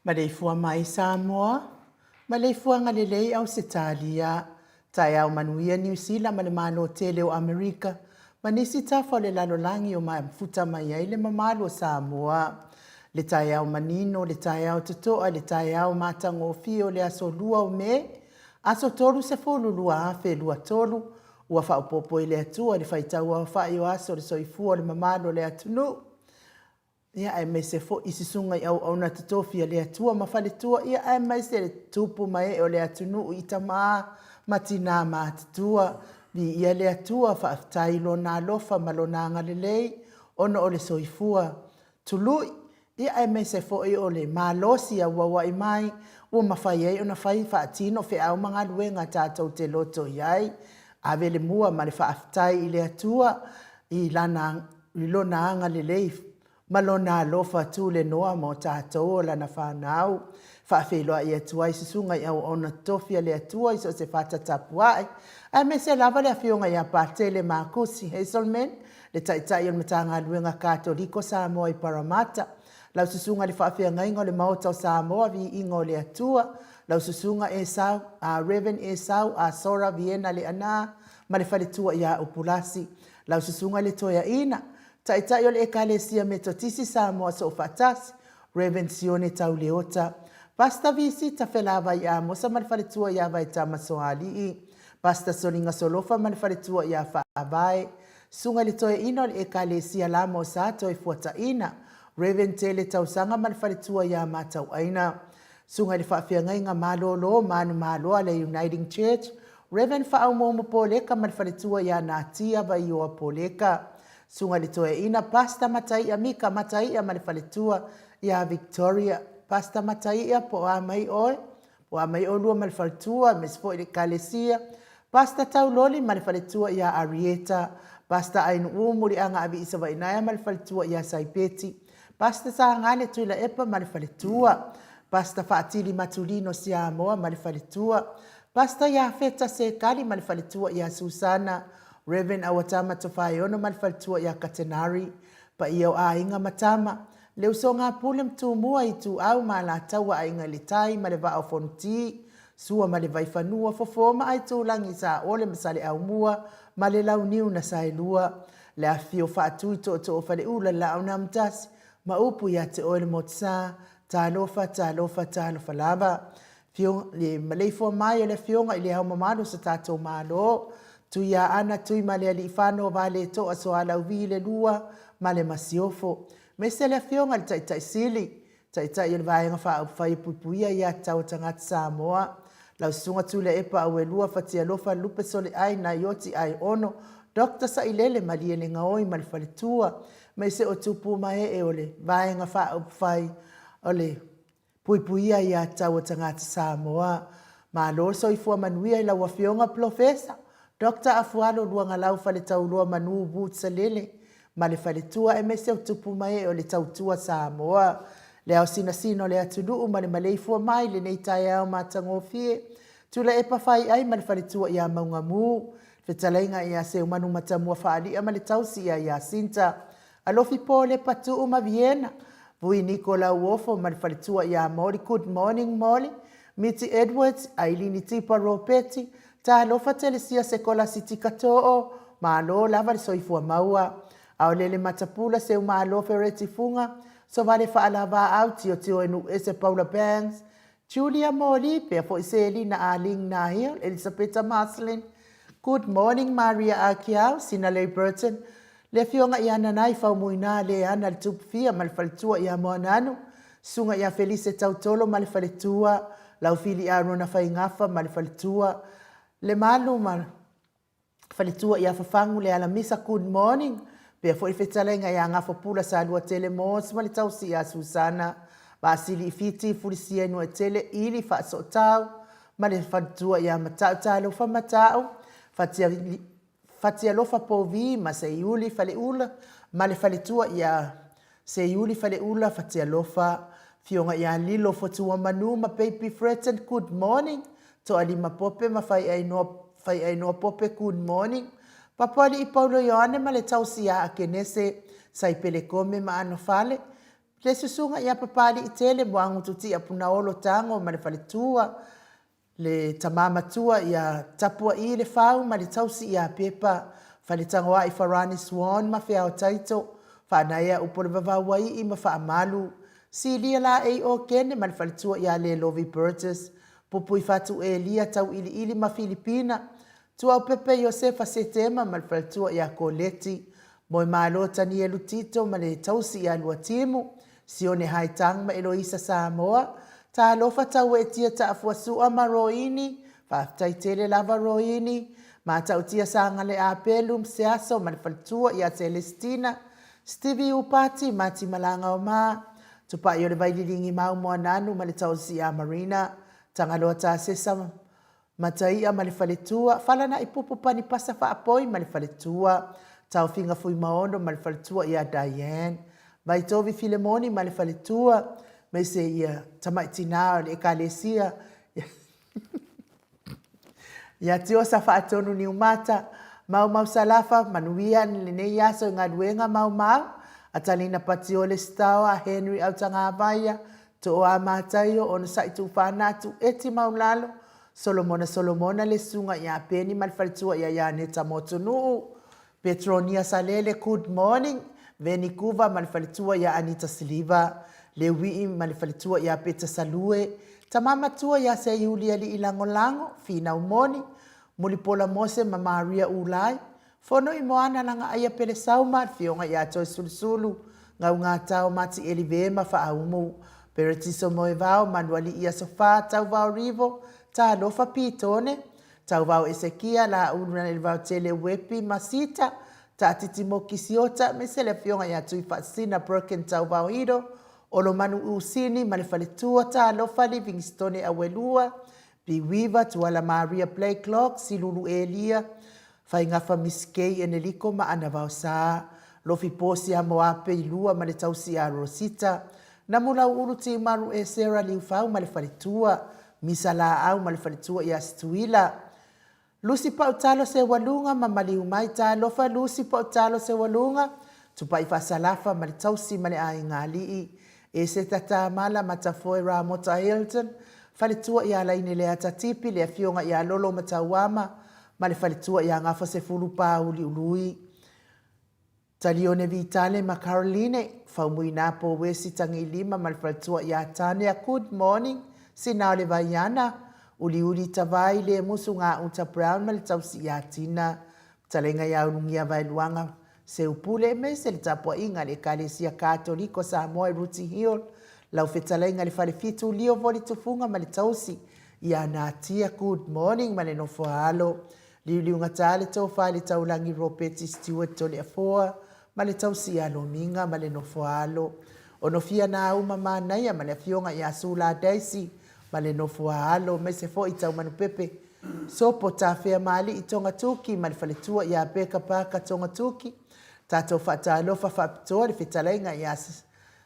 Maleifua mai Samoa, maleifuaga lelei Ausetalia, taeao manuia Niu Sila ma le Malo tele o Amerika ma nisi tafa o le lalolagi o mafuta mai ai le mamalu o Samoa. Le taeao manino, le taeao totoa, le taeao matagofie o le aso 2 o Me, aso 30 2023, ua faaopoopo e le Atua le faitau aofai o aso o le soifua o le mamalu o le atunuu, ia aemaise foi i susuga i auauna totofi a le Atua ma faletua, ia aemaise le tupu ma ee o le atunuu i tama ma tinā matutua. Viia le Atua, faafetai i Lona alofa ma Lona agalelei ona o le soifua tului, ia aemaise foi o le malosi auauai mai ua mafai ai ona fai faatino feau ma galuega tatou te loto i ai. Ave le mua ma le faafetai i le Atua i Lana i Lona agalelei ma Lona alofa tulenoa mo tatou o Lana fanau. Faafeiloai atu ai susuga i auauna totofi a le Atua i so o se fata tapuae, aemaise lava le Afioga ia Patele Makusi Hazelman, le Taitai o le Matagaluega Katoliko Samoa i Paramata, lau Susuga i le Faafeagaiga o le Maota o Samoa, Viiga o le Atua, lau Susuga Esau, Rev. Esau Asora Viena Leaana ma le faletua ia Upulasi, lau Susuga i le Toeaina, Taitai o le Ekalesia Metotisi Samoa Soofaatasi, Rev. Sione Tauleota, Pastor Visita Felavai Amosa ma le faletua ia Vaetama Soalii, Pastor Soliga Solofa ma le faletua ia Faavae, Susuga i le Toeaina o le Ekalesia Lamo Sa Toefuataina, Rev. Tele Tausaga ma le faletua ia Matauaina, Susuga i le Faafeagaiga Malolo Manumalo a le Uniting Church, Rev. Faaumuumu Poleka ma le faletua ia Natia Vaioa Poleka, Susuga i le Toeaina Pastor Mataia Mika Mataia ma le faletua ia Victoria. Pastor Mataia, po o a mai oe? Po o a mai oulua ma le faletua, aemaise foi le Ekalesia. Pastor Tauloli ma le faletua ia Arieta. Pastor Ainu'u Muliaga Aviisavainaea ma le faletua ia Saipeti. Pastor Sagale Tuilaepa ma le faletua. Pastor Faatili Matulino Siamoa ma le faletua. Pastor Iafeta Sekali ma le faletua ia Susana. Rev. Auatama Tofaeono ma le faletua ia Katenari. Paia o aiga ma tama. Le usoga a Pule ma Tumua, Ituau ma Alataua, Aiga i le Tai ma le Vaa o Fonoti, Sua ma le Vaifanua, Fofo ma Aitulagi, Saole ma Saleaaumua ma le Launiu na Saelua, le afifio o Faatui, Tootoo o Faleula, Laau na Amotasi ma upu ia te oe le Motusa, Talofa, talofa, talofa lava. Afioga, le maleifua mai o le Afioga i Le Ao Mamalu o so tatou Malo, Tuiaana Tuimalealiifano Valetoa Soalauvi le Lua ma le Masiofo. Aemaise le Afioga i le Taitai Sili, Taitai o le Vaega Faaupufai e Puipuia Aia Tatau a Tagata Samoa, lau Susuga Tuilaepa Auelua Fatialofa Lupe Soleai Naioti Aiono Doctor Sailele Malielegaoi ma le Faletua, aemaise o tupu ma ee o le Vaega Faaupufai o le Puipuia Aia Tatau a Tagata Samoa. Malo le soifua manuia i lau Afioga Polofesa Doctor Afualo Luagalau Faletauloa Manu Woods Salele ma le faletua aemaise o tupu ma ee o le tautua Samoa. Le ao sinasina o le atunuu ma le maleifua mai lenei taeao matagofie. Tuilaepa Faiai ma le faletua ia Maugamu, fetalaiga ia Seumanu Matamua Faalia ma le tausi ia Iasinta. Alofi Polepa Tuu ma Viena, Vui Niko Lauofo ma le faletua ia Molly Good morning Molly, Miti Edwards, Ailini Tipa Ropeti, Talofa Telesia Sekola Sitika Too, malo lava le soifua maua. Aolele Matapula Seumalo Fereti Fuga, Sovale Faalavaau Tiotio e Nuuese Paula Bangs, Julia Moli, pea foi Selina Arlene Nahil, Elisapeta Marcelin, Good morning Maria Akiau, Sinalei Burton, le Afioga ia Nanai Faumuina Leana le Tupufia ma le faletua ia Moananu, Susuga ia Felise Tautolo ma le faletua, Laufili Arona Faigafa ma le faletua, Lemalu ma Faletua ia Fafagu le Alamisa Good morning pea foi le fetalaiga ia Gafapula Saluatele Moss ma le tausi ia Susana Vaasili Fiti Fulisia Inuaitele Ili Faasootau ma le faletua ia Matau Talofa Matau Fatia Fatialofa Povi ma Seiuli Faleula ma le faletua ia Seiuli Faleula Fatialofa Fioga ia Lilo Fotuamanu ma Baby Fretton Good morning Toalima Pope ma Faiainoa Faiainoa Pope Good morning Papoalii Paulo Ioane ma le tausi ia Akenese Saipele Kome ma Anofale Le susuga ia Papalii Tele Moagutu Tia Punaolo Tago ma le faletua Le tama matua ia Tapua'i le Fau ma le tausi ia Pepa, Faletagoa'i Farani Swan ma Feao Taito, Faanaea Upu o le Vavauai'i ma Faamalu, Silia Laei Okene ma le faletua ia Lelovi Burgess, Pupui Fatu Elia Tauiliili ma Filipina, Tuaupepe Iosefa Setema ma le faletua ia Koleti, Moemalo Tanielu Tito ma le tausi ia Luatimu, Sione Haitang ma Eloisa Samoa, Talofa Tauetia Taafuasua ma Roini, Faafetai tele lava Roini, Matautia Sagale Apelu Mseaso ma le faletua ia Celestina, Stevie Upati ma Timalaga Oma, Tupai o le Vaililigi Mau Moananu ma le tausi ia Marina, Tagaloa Tasesa Mataia ma le faletua, Falana'ipupu Panipasa Faapoi ma le faletua, Taofiga Fuimaono ma le faletua ia Diane, Vaitovi Filemoni ma le faletua, aemaise ia tamai tinā o le Ekalesia ia Tiosa Faatonu Niumata, Maumau Salafa, manuia lenei aso i galuega maumau, Atalina Patiole Sitaoa, Henry Autagavaia, Tooa Mataio, Onosai Tuufaanatu, Eti Maulalo, Solomona Solomona le susuga ia Peni ma le faletua ia Ianeta Motunuu, Petronia Salele, Good morning, Veni Kuva ma le faletua ia Anita Siliva, Leuii ma le faletua ia Peta Salue, Tama matua ia Seiuli Alii Lagolago, Finau Moni, Mulipola Mose ma Maria Ulai, Fono i Moana Lagaaia Pelesauma, Afioga ia Toesulusulu, Gaugatao Mati Elive ma Faaumu, Peretiso Moevao, Manualii Aso Fa, Tauvao Rivo, Talofa Pitone, Tauvao Esekia, Laulu Nalevaotele Uepi ma Sita, Taatiti Moki Siota, aemaise le Afioga ia Tuifaasisina Broken Tauvao Hiro, Olomanu Usini ma le Faletua, Talofa Livingstone Auelua, Piuiva, Tuala Maria Blakelock, Silulu Elia, Faigafa Miss Kay Eneliko ma Ana Vaosa, Lofi Posia Moape i lua ma le tausi ia Rosita, Namulauulu Tiumalu e Sarah Liufau ma le faletua, Misa Laau ma le faletua ia Situila, Lusi Pautalo Seualuga ma Maliumai Talofa Lusi Pautalo Seualuga, Tupai Faasalafa ma le tausi ma le aiga alii, Eseta Tamala Matafoe Ramota Hilton, Faletua ia Laineleata Tipi, le afioga ia Lolo Matauama ma le faletua ia Gafasefulu Pāuliului. Talione Vitale ma Caroline, Faumuina Pouesi Tagilima ma le faletua ia Tania Good morning, Sina o le Vaiana, Uliuli Tavai Lemusu Gauta Brown ma le tausi ia Tina, Fetalaiga ia Ulugia Vaeluaga Seupule aemaise le tapuaiga a le Ekalesia Katoliko Samoa i Rooty Hill, lau fetalaiga i le Falefitu Lio Voli Tufuga ma le tausi ia Natia Good morning ma le nofoaalo Liuliugata le tofa i le taulagi Ropeti Stewart Toleafoa ma le tausi ia Lomiga ma le nofoaalo Onofia Nauma Manaia ma le afioga ia Sula Daisy ma le nofoaalo aemaise foi Taumanupepe Sopo Tafea Maali'i Togatuki ma le faletua ia Beka Parker Togatuki. Tatou faatalofa faapitoa le fetalaiga ia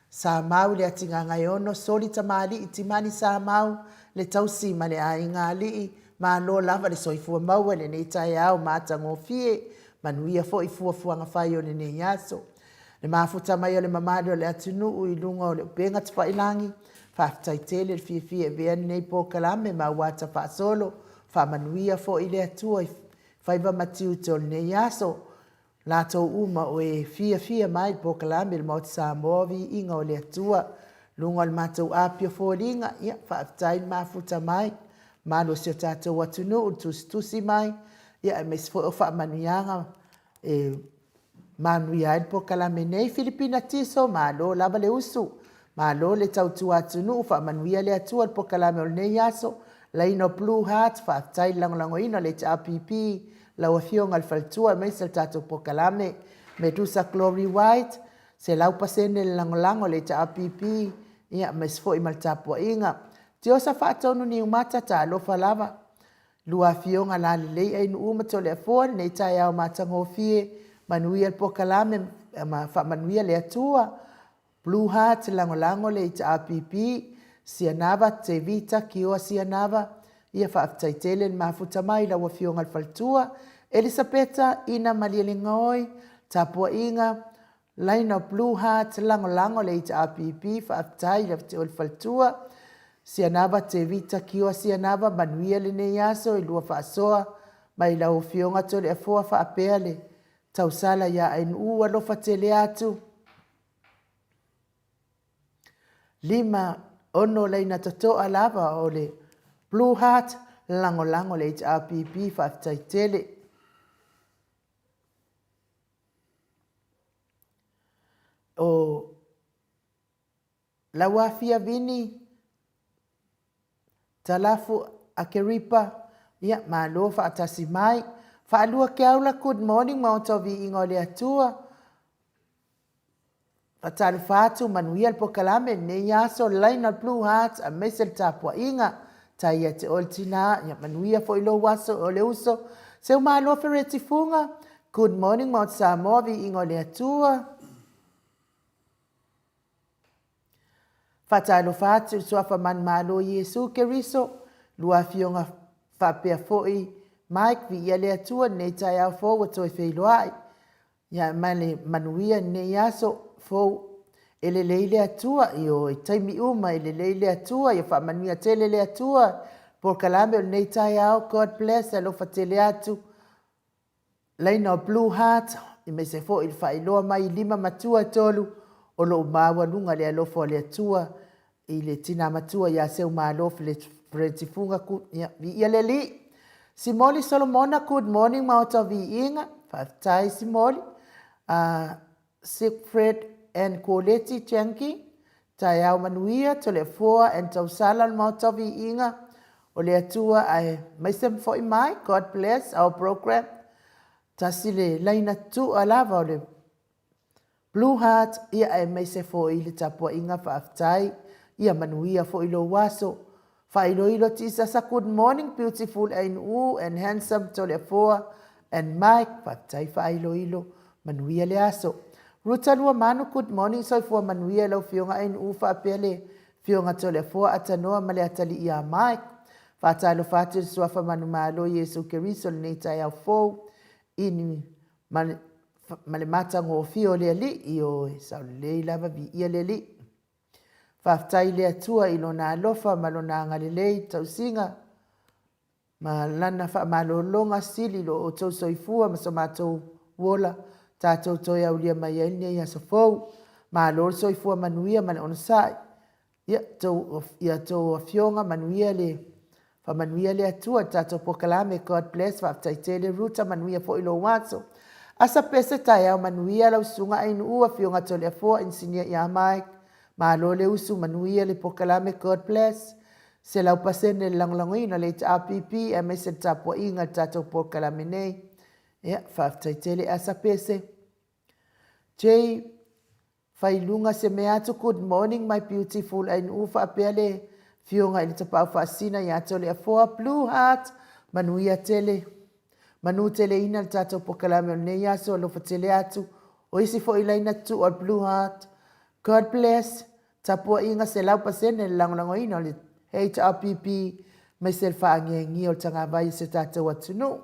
Samau le Atigagaeono, Soli Tamali'i Timani Samau, le tausi ma le aiga alii, malo lava le soifua maua i lenei taeao matagofie, manuia foi fuafuaga fai o lenei aso. Le mafuta mai o le mamalu o le atunuu i luga o le upega tafailagi, faafetai tele le fiafia e avea lenei polokalame ma auata faasolo, faamanuia foi le Atua i faiva ma tiute o lenei aso. Latou uma o e fiafia mai i le polokalame le Maota Samoa Viiga o le Atua. Luga o le matou api o foliga, ia, faafetai le mafuta mai, malu o si o tatou atunuu, le tusitusi mai, ia, aemaise foi o faamanuiaga e manuia ai le polokalame nei. Filipina Tiso, malo lava le usu, malo le tautua atunuu, faamanuia le Atua i le polokalame o lenei aso. Laina o Blue Heart, faafetai le lagolagoina o le HRPP, lau Afioga i le Faletua aemaise le tatou polokalame. Medusa Glory White, 100% le lagolago a le HRPP, ia, aemaise foi ma le tapuaiga. Tiosa Faatonu Niumata, talofa lava. Lua afioga lalelei Ainuu ma Toleafoa lenei taeao matagofie, manuia le polokalame ma faamanuia le Atua. Blue Heart lagolago le HRPP, Sianava Tevita Kioa Sianava, ia faafetai tele le mafuta mai lau afioga i le faletua. Elisapeta Ina Malielegaoi, tapuaiga, Laina Blue Heart lagolago le HRPP, faafetai ia te oe le faletua. Sianava Tevita Kioa Sianava, manuia lenei aso i lua faasoa mai lau afioga Toleafoa faapea le tausala ia Ainuu alofa tele atu. 5, 6 laina totoa lava o le Blue Heart lagolago le HRPP, faafetai tele. O Lauafia Vini Talafu Akeripa, ia, malo faatasi mai. Faalua Keaula, good morning Maota o Viiga o le Atua. Faatalofa atu, manuia le polokalame i lenei aso, Laina Blue Heart aemaise le tapuaiga. Tai ia te oe le tina, ia manuia foi lou aso o le uso. Seumalo Fereti Fuga, good morning Maota Samoa, Viiga o le Atua. Faatalofa atu i le Suafa Manumalo o Iesu Keriso, lua afioga faapea foi Mike, viia le Atua i lenei taeao fou ua toe feiloai. Ia ma le manuia i lenei aso fou. E lelei le Atua, ioe, i taimi uma e lelei le Atua, ia faamanuia tele le Atua. Polokalame o lenei taeao, God bless, alofa tele atu. Laina o Blue Heart, aemaise foi i le faailoa mai i lima matua e tolu o lou maualuga le alofa o le Atua i le tina matua ia Seumalo Fretifuga, ia, viia le Alii. Simoli Solomona, good morning Maota o Viiga, faafetai Simoli. Siegfried and Kuoleti Janki, taeao manuia, Toleafoa and Tausala le Maota o Viiga o le Atua aemaise foi mai, God bless our program. Tasi le laina tua lava o le Blue Heart, ia aemaise foi le tapuaiga faafetai, ia manuia foi lou aso. Faailoilo Jesus a good morning beautiful Ainuu and handsome Toleafoa. and Mike, faafetai faailoilo, manuia le aso. Ruta Luamanu, good morning, soifua manuia i lau Afioga Ainuu faapea le Afioga Toleafoa Atanoa ma le atalii ia Mike. Faatalofa atu i le Suafa Manumalo Iesu Keriso i lenei taeao fou i ni ma, ma le matagofie o le Alii, ioe, sao lelei lava, viia le Alii. Faafetai i le Atua i Lona alofa ma Lona agalelei i le tausiga ma Lana faamalologa sili i lo outou soifua ma so matou ola, tatou toe aulia mai ai lenei aso fou. Malo le soifua manuia ma le onosai. Ia, tou, ia tou afioga manuia le Faamanuia le Atua i le tatou polokalame God bless faafetai tele Ruta manuia foi lou aso. Asa pese taeao manuia lau susuga Ainuu afioga Toleafoa inisinia ia Mike malo le usu manuia le polokalame God bless 100% le lagolagoina o le HRPP aemaise le tapuaiga i le tatou polokalame nei. Ia faafetai tele Asa Pese. J Failuga se mea atu good morning my beautiful Ainuu faapea le Afioga i le Tapaau Faasisina ia Toleafoa Blue Heart manuia tele manu teleina le tatou polokalame o lenei aso alofa tele atu o isi foi laina tutu o le Blue Heart God bless Tapuaiga 100% le lagolagoina o le HRPP aemaise le faangiangia o le tagavai o si o tatou atunuu.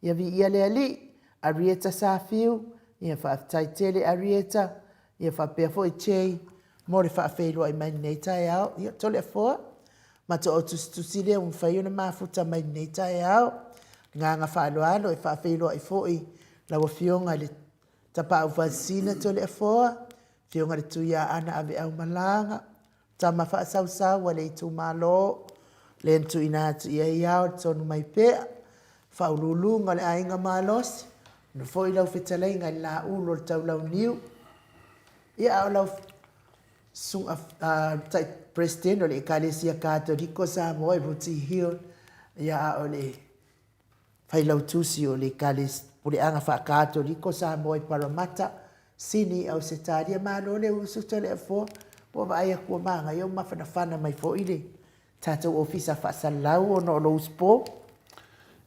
Ia viia le Alii. Arieta Safiu, ia faafetai tele Arieta, ia faapea foi Jay mo le faafeiloai mai lenei taeao. Ia Toleafoa, matou tusitusi lea ua mafai ona mafuta mai lenei taeao. Agaga faaaloalo e faafeiloai foi lau Afioga i le Tapaau Faasisina Toleafoa, Afioga i le Tuiaana Aveaumalaga, tama faasausau a le itumalo, lea na tuuina atu i ai ao le tonu mai pea, faauluuluga o le aiga malosi, ona foi lau fetalaiga i le laulu o le taulauniu. Ia, a o lau susuga tai President o le Ekalesia Katoliko o Samoa i Ruti Hill, ia, a o le Failautusi o le Puleaga Faa-Katoliko o Samoa i Parramatta, Sini, Ausetalia. Malo le usu Toleafoa, ua vaai atu ua manaia ua mafanafana mai foi le tatou Ofisa Faasalalau ona o lou usupo.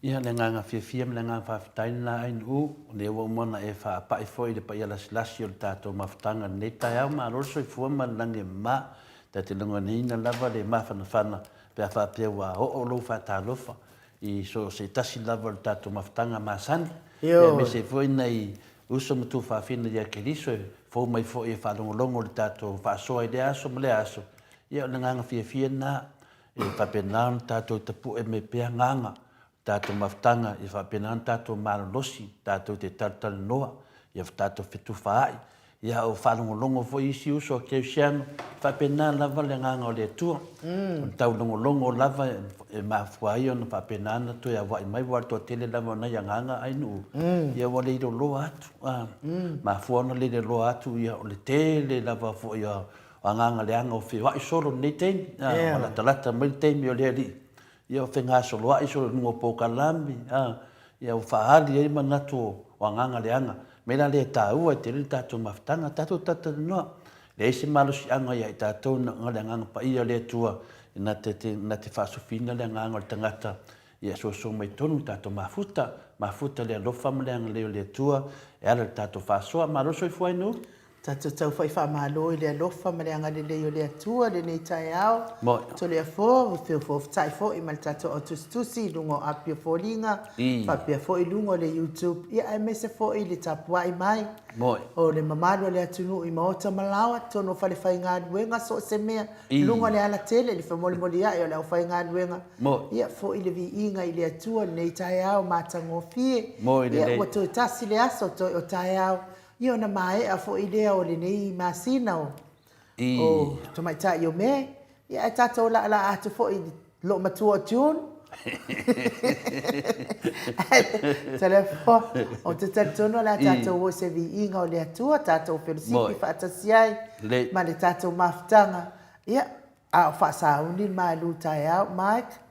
Ia, le agaga fiafia ma le agaga faafetai lena Ainuu, o lea ua uma ona e faapai foi i le paia lasilasi o le tatou mafutaga i lenei taeao. Malo le soifua ma le lagi e mama. Ta te lagonaina lava le mafanafana pe a faapea ua oo lou faatalofa i so o se tasi lava o le tatou mafutaga masani, aemaise ai foi nai uso ma tuafafine ia Keriso e fou mai foi e faalogologo i le tatou faasoa i lea aso ma lea aso. Ia, o le agaga fiafia lena, e faapena ona tatou tapue mai pea agaga o le tatou mafutaga, ia faapena ona tatou malolosi, tatou te talatalanoa, ia tatou fetufaai, Ia o faalogologo foi isi uso a Kerisiano, e faapena lava le agaga o le Atua. O le taulogologo lava e mafua ai ona faapena ona toe auai mai, aua o le toatele lava o nai agaga ai nuu, ia ua le iloloa atu. Mafua ona le iloloa atu, ia o le tele lava foi o agaga leaga o feoai solo i lenei taimi, ua latalata mai le taimi o le Alii, ia ua fegasoloai solo i luga o polokalame, ia ua faaali ai manatu o agaga leaga. Mea la lea e taua ai tele le tatou mafutaga, tatou talatalanoa. Leai se malosiaga ia i tatou na o le Agaga Paia o le Atua na te, na te faasufiina le agaga o le tagata ia soso mai tonu le tatou mafuta, mafuta le alofa ma le agalelei o le Atua e ala i le tatou faasoa. Malo le soifua ainu. Tatou tau fai faamalo i le alofa ma le agalelei o le Atua i lenei taeao. Toleafoa, ua feofoofotai foi ma le tatou au tusitusi i luga o api o foliga, faapea foi i luga o le YouTube, ia aemaise foi le tapuai mai o le mamalu o le atunuu i maota ma laoa, totonu o falefaigaluega, so o se mea, i luga o le alatele, le femolimolia'i o le aufaigaluega, ia foi le viiga i le Atua i lenei taeao matagofie. Ia ua toe tasi le aso toe o taeao. Ia ona maea foi lea o lenei masina o o tamaitai o Me, ia ae tatou laalaa atu foi i loomatua o June. Taleafoa, ou te talitonu o le a tatou o i se viiga o le Atua, tatou felosipi faatasi ai ma le tatou mafutaga. Ia, a o faasauni le malu taeao, Mike.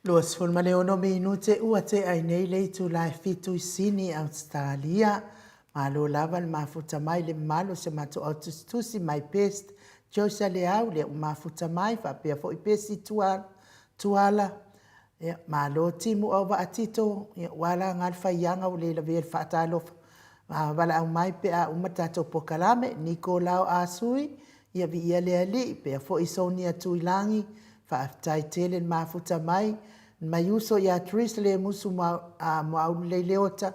26 minute ua tea ai nei le itula e fitu i Sini, Ausetalia. Malo lava le mafuta mai le mamalu o si a matou au tusitusi My Best Joyce Leau lea ua mafuta mai faapea foi Pesi Tuala, Tuala. Ia, malo timu au vaa Tito, ia, ua laga le faiaga ua le lavea i le faatalofa. A valaau mai pe a uma le tatou polokalame, Niko Lao Ah Sui, ia viia le Alii, pea foi Sonia Tuilagi, faafetai tele le mafuta mai, mai uso ia Tris Lemusu Muaulu Leileota,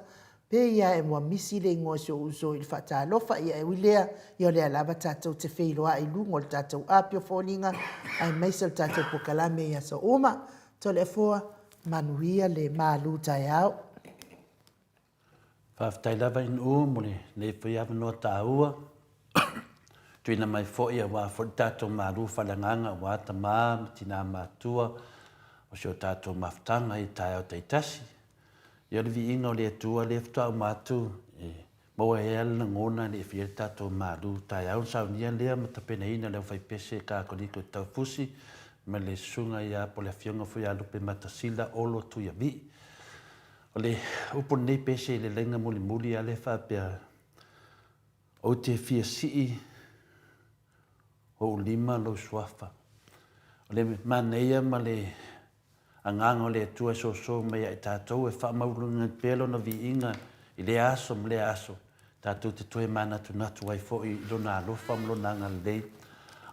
Pei lava ua misi le igoa o si ou uso i le faatalofa, ia e ui lea, ia o lea lava tatou te feiloai i luga o le tatou api o foliga aemaise o le tatou polokalame i aso uma. Toleafoa, manuia le malu taeao. Faafetai lava Inu mo lenei foi avanoa taua. Tuuina mai foi aua foi le tatou malu faaleagaga aua tama ma tina matua o si o tatou mafutaga i taeao taitasi. Ia o le viiga o le Atua lea faatoa uma atu e maua ai lava le lagona e le i faia le tatou malu taeao na saunia lea ma tapenaina e le aufaipese Katoliko i Taufusi ma le Susuga ia po o le Afioga foi ia Lupematasila Olo Tuiavii. O le upu o lenei pese i le laina mulimuli lava lea e faapea, Ou te fia sii ou lima lou suafa. O le manaia ma le Agaga o le Atua e soso mai ia i tatou e faamaualaloina pea Lona viiga i lea aso ma lea aso, tatou te toe manatunatu ai foi i Lona alofa ma Lona agalelei.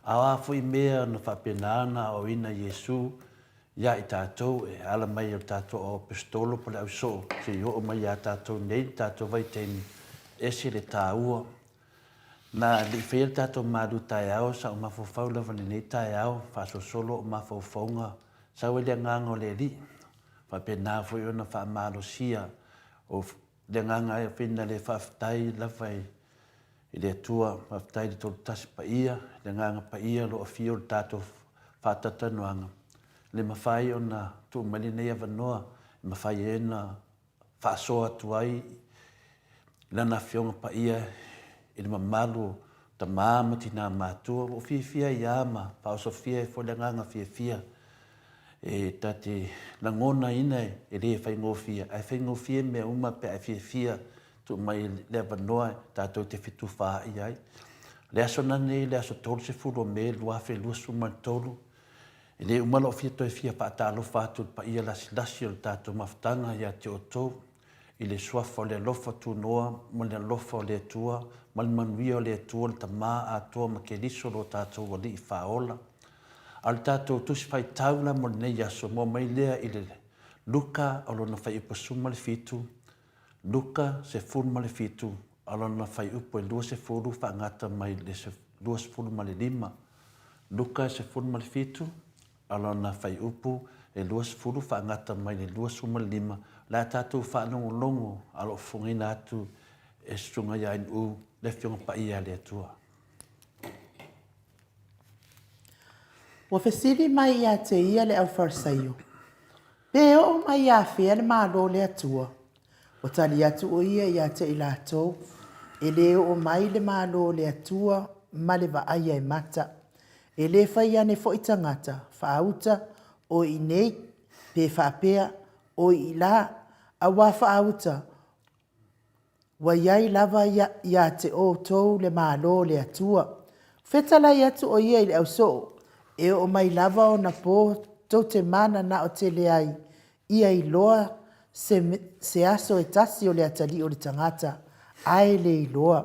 A o a foi mea na faapena ona aoaoina Iesu ia i tatou e ala mai i o tatou Aposetolo po o le ausoo seia oo mai ia tatou nei i le tatou vaitaimi, ese le taua. Na le i faia le tatou malu taeao, sa ou mafaufau lava i lenei taeao, faasolosolo ou mafaufauga, sau ai le agaga o le Alii, faapena foi ona faamalosia o le agaga e pei ona le faafetai lava i le Atua, faafetai i le Tolutasi Paia, le Agaga Paia o lo o afio i le tatou faatatoanoaga, le mafai ona tuu mai lenei avanoa e mafai ai ona faasoa atu ai i Lana Afioga Paia i le mamalu o tama ma tinā matua, ua ou fiafia ai lava ma faaosofia ai foi le agaga fiafia e ta te lagonaina e le faigofie, ae faigofie mea uma pe a e fiafia. Tuu mai le avanoa tatou te fetufaai ai. O le aso nanei, le aso 30 o Me 2023, e le uma lou fia toe fia faatalofa atu i le paia lasilasi o le tatou mafutaga ia te outou i le suafa o le alofa tunoa ma le alofa o le Atua ma le manuia o le Atua le Tama atoa ma Keriso lo tatou Alii Faaola. A o le tatou Tusi Faitau la mo lenei aso, moa mai lea i le Luka o lona fuaiupu 17, Luka 17, a o lona fuaiupu e 20 faagata mai le 25. Luka 17, a o lona fuaiupu e 20 faagata mai le 25, o le a tatou faalogologo a o lo o fofogaina atu e Susuga ia Ainuu le Afioga Paia a le Atua. Ua fesili mai ia te ia le Aufarisaio, Pe oo mai ia fea le Malo o le Atua? Ua tali atu ʻo ia ia te i latou, E le oo mai le Malo o le Atua ma le vaaia e mata. E le fai ane foi tagata, faauta, ʻOe i nei, pe faapea, ʻOe i la, auā faauta, Ua i ai lava ia te outou le Malo o le Atua. Fetalai atu ʻo ia i le ausoo, e oo mai lava ona po tou te mananao tele ai ia iloa se, se aso e tasi o le atalii o le tagata, ae le iloa.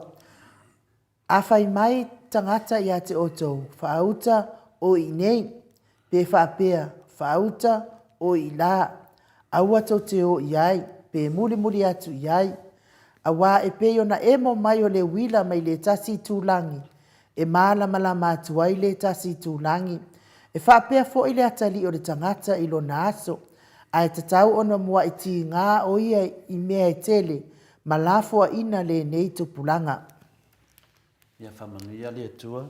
A fai mai tagata ia te outou, Faauta, o i nei, pe faapea, Faauta, o i la, aua tou te o i ai, pe mulimuli atu i ai. Auā e pei ona emo mai o le uila mai le tasi itulagi, e malamalama atu ai le tasi itulagi, e faapea foi le atalii o le tagata i lona aso, ae tatau ona muaʻi tiga ʻo ia i mea e tele, ma lafoaina lenei tupulaga. Ia faamanuia le Atua.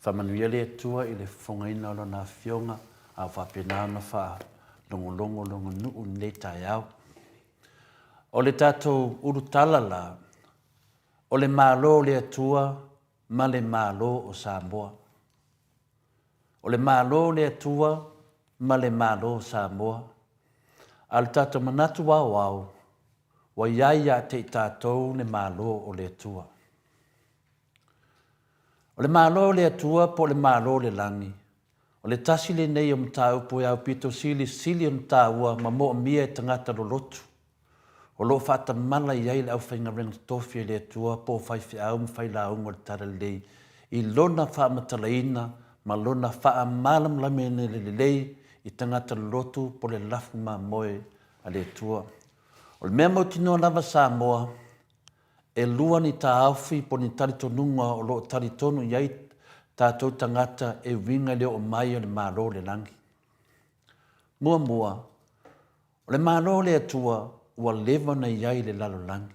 Faamanuia le Atua i le fofogaina o Lona Afioga a o faapena ona faalogologo lona nuu i lenei taeao. O le tatou ulutala la, o le Malo o le Atua ma le Malo o Samoa. O le Malo o le Atua ma le Malo o Samoa. A o le tatou manatu aoao, ua i ai ia te i tatou le Malo o le Atua. O le Malo o le Atua po o le Malo o le Lagi, o le tasi lenei o mataupu e aupito silisili ona taua ma moomia e tagata lolotu. O lo o faatamala i ai le aufaigaluega totofi a le Atua po o faifeau ma failauga o le Talalelei i lona faamatalaina ma lona faamalamalamaina lelei i tagata lolotu po o le lafu mamoe a le Atua. O le mea mautinoa lava Samoa, e lua ni taofi po o ni talitonuga o lo o talitonu i ai tatou tagata e uiga i le oo mai o le Malo o le Lagi. Muamua, O le Malo o le Atua ua leva ona i ai i le lalolagi.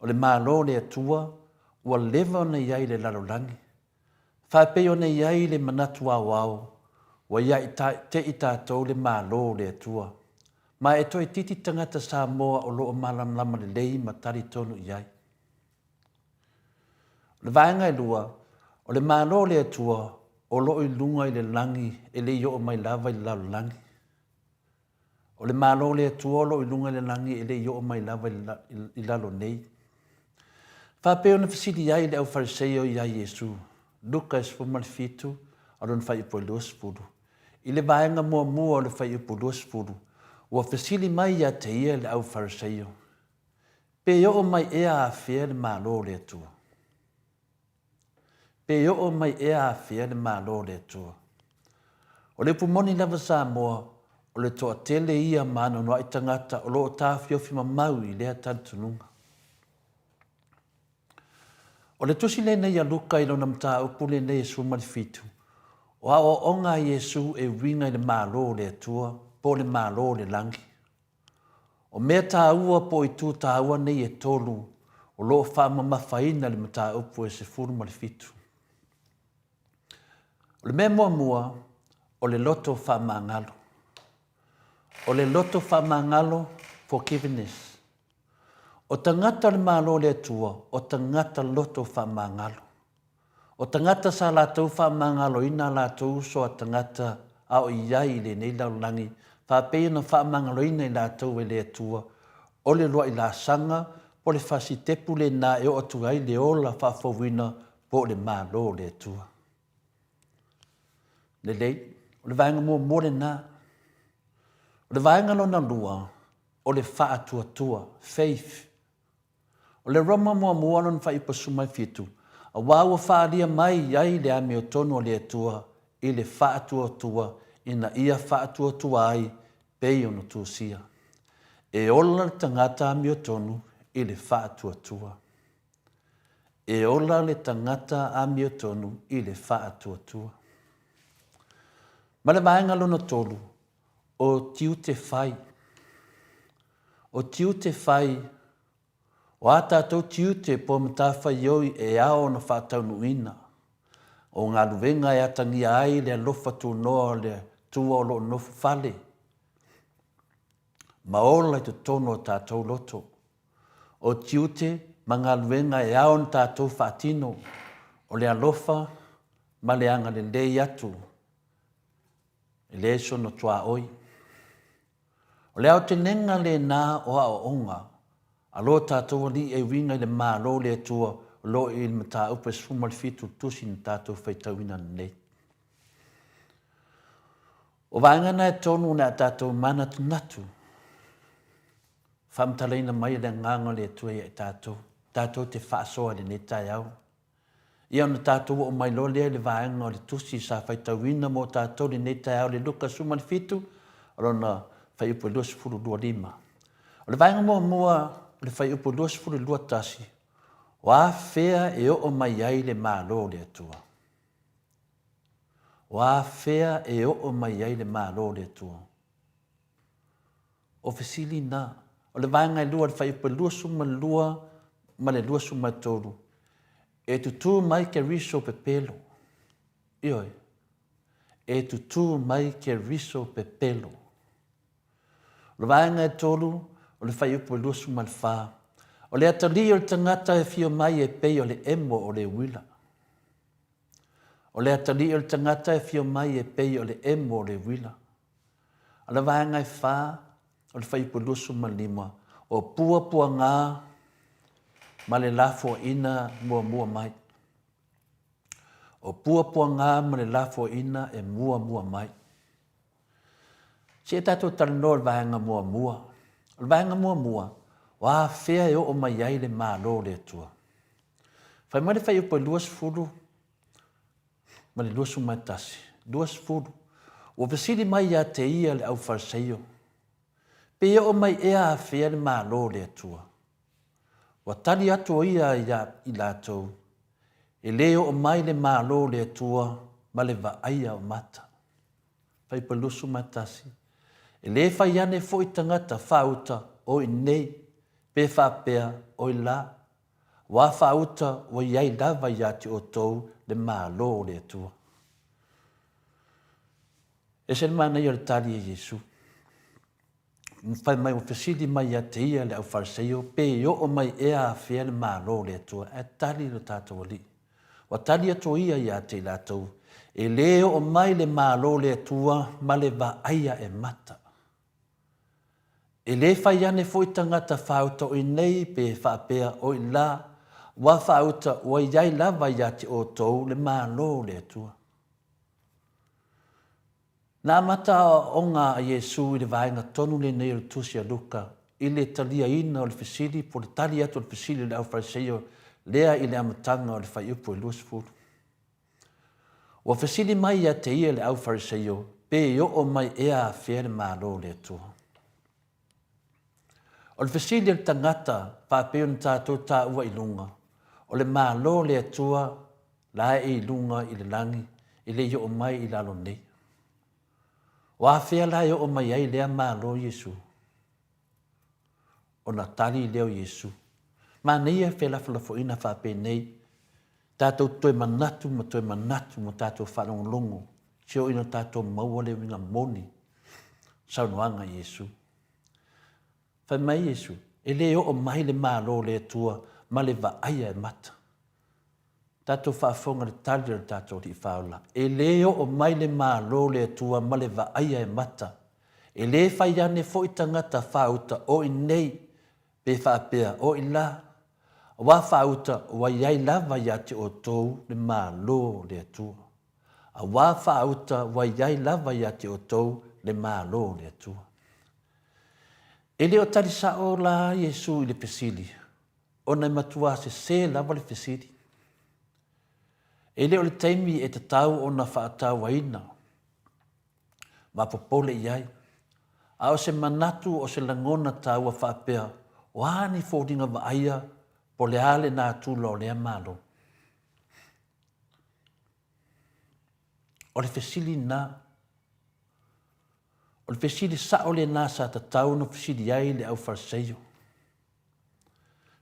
O le Malo o le Atua ua leva ona i ai i le lalolagi. Faapei ona i ai le manatu aoao, ua ia te i tatou le Malo o le Atua. Ma e toeitiiti tagata Samoa o lo o malamalama lelei ma talitonu i ai. O le vaega e lua, o le Malo o le Atua o lo o i luga i le lagi e le i oo mai lava i le lalolagi. O le Malo o le Atua o lo o i luga i le lagi e le i oo mai lava i lalo nei. Faapea ona fesili ai le aufariseio iā Iesu, Luka e 17, a lona fuaiupu e 20. I le vaega muamua o le fuaiupu 20, ua fesili mai ia te ia le aufariseio, Pe oo mai ea afea le Malo o le Atua? Pe oo mai ea afea le Malo o le Atua? O le upu moni lava Samoa, o le toatele ia ma anoanoai tagata o lo o taofiofi mamau i lea talitonuga. O le tusi lenei a Luka i lona mataupu lenei e 17, o aoaoga a Iesu e uiga i le Malo o le Atua po o le Malo o le Lagi. O mea taua po o itu taua nei e tolu o lo o faamamafaina le mataupu e 17. O le mea muamua, o le loto faamagalo. O le loto faamagalo, forgiveness. O tagata o le Malo o le Atua, o tagata loto faamagalo. O tagata sa latou faamagaloina a latou uso a tagata a o i ai i lenei lalolagi, faapei ona faamagaloina i latou e le Atua. O le uluai laasaga po o le fasitepu lena e oo atu ai le ola faafouina po o le Malo o le Atua. Lelei, o le vaega muamua lena. O le vaega lona lua, o le faatuatua, faith. O le Roma muamua lona faaiupa 17, aua ua faaalia mai ai le amiotonu a le Atua i le faatuatua ina ia faatuatua ai pei ona tusia. E ola le tagata amiotonu i le faatuatua. E ola le tagata amiotonu i le faatuatua. Ma le vaega lona tolu, o tiute fai. O tiute fai, o a tātou tiute po o matafaioi e ao ona faataunuuina, o galuega e atagia ai le alofa tunoa o le Atua o lo o nofo fale ma ola i totonu o tātou loto. O tiute ma galuega e ao ona tātou faatino, o le alofa ma le agalelei atu e leai sona tuaoi. O le aotelega lena o aoaoga a lo tatou Alii e uiga i le Malo o le Atua o lo o i le mataupu e 17 o le Tusi na tatou faitauina nei. O vaega na e tonu o le a tatou manatunatu, faamatalaina mai e le Agaga o le Atua ia i tatou, tatou te faasoa i lenei taeao. Ia ona tatou oo mai loa lea i le vaega o le tusi sa faitauina mo tatou i lenei taeao le Luka 17, o lona fuaiupu e 22 5. O le vaega muamua o le fuaiupu 22 1, o afea e oo mai ai le Malo o le Atua? O afea e oo mai ai le Malo o le Atua? O fesili na. O le vaega e lua o le fuaiupu e 22 ma le 23, e tutū mai Keriso pepelo. Ioe. E tutū mai Keriso pepelo. O le vaega e tolu, o le fuaiupu e 24, o le atalii o le tagata e afio mai e pei o le emo o le uila. O le atalii o le tagata e afio mai e pei o le emo o le uila. O le vaega e whā, o le fuaiupu 25, o puapuagā ma le lafoaiina muamua mai. O puapuagā ma le lafoaiina e muamua mai. Se i tatou talanoa i le vaega muamua. O le vaega muamua, o afea e oo mai ai le Malo o le Atua. Fai mai le fuaiupu e 20 ma le 21, 20, Ua fesili mai ia te ia le aufalesaio, Pe oo mai ea afea le Malo o le Atua? Ua tali atu o ia ia i latou, E lē oo mai le Malo o le Atua ma le vaaia o mata. Faipalusu ma tasi, E lē fai ane foi tagata faauta o i nei, pe faapea o i la, Wā faauta ua i ai lava ia te outou le Malo o le Atua. Ese le manaia o le tali a Iesu. Fai mai ua fesili mai ia te ia le aufaleseio pe oo mai ea afea le Malo o le Atua, ae tali lo tatou Alii. Ua tali atu o ia ia te i latou, e lē oo mai le Malo o le Atua ma le vaaia e mata. E lē fai ane foi tagata faauta o i nei pe faapea o i la, ua faauta ua i ai lava ia te outou le Malo o le Atua. Na amata aoaoga a Iesu i le vaega tonu lenei o le Tusi a Luka i le taliaina o le fesili po o le tali atu o le fesili a le aufaleseio lea i le amataga o le fuaiupu e 20. Ua fesili mai ia te ia le aufariseio pe oo mai ea afea le Malo o le Atua. O le fesili a le tagata faapei ona tatou taua i luga, o le Malo o le Atua la e i luga i le lagi e le i oo mai i lalo nei. O afea la e oo mai ai lea Malo Iesu? Ona tali lea o Iesu. Manaia felafolafoaiga faapenei, tatou toe manatu ma toe manatu ma tatou faalogologo seoina ina tatou maua le uiga moni saunoaga a Iesu. Fai mai Iesu, e le oo mai le Malo o le Atua ma le vaaia e mata. Tatou faafofoga i le tali a le tatou Alii Faaola, E le oo mai le Malo o le Atua ma le vaaia e mata. E le fai ane foi tagata faauta o i nei. Pe faapea, O i la, auā faauta ua i ai lava ia te outou le Malo o le Atua. Auā faauta ua i ai lava ia te outou le Malo o le Atua. E le o tali sao la Iesu i le fesili, ona e matuā sesē lava le fesili. E le o le taimi e tatau ona faatauaina ma popole i ai, a o se manatu o se lagona taua faapea, o a ni foliga vaaia po o le a le natura o lea Malo. O le fesili lena. O le fesili sao lena sa tatau ona fesili ai le aufaleseio.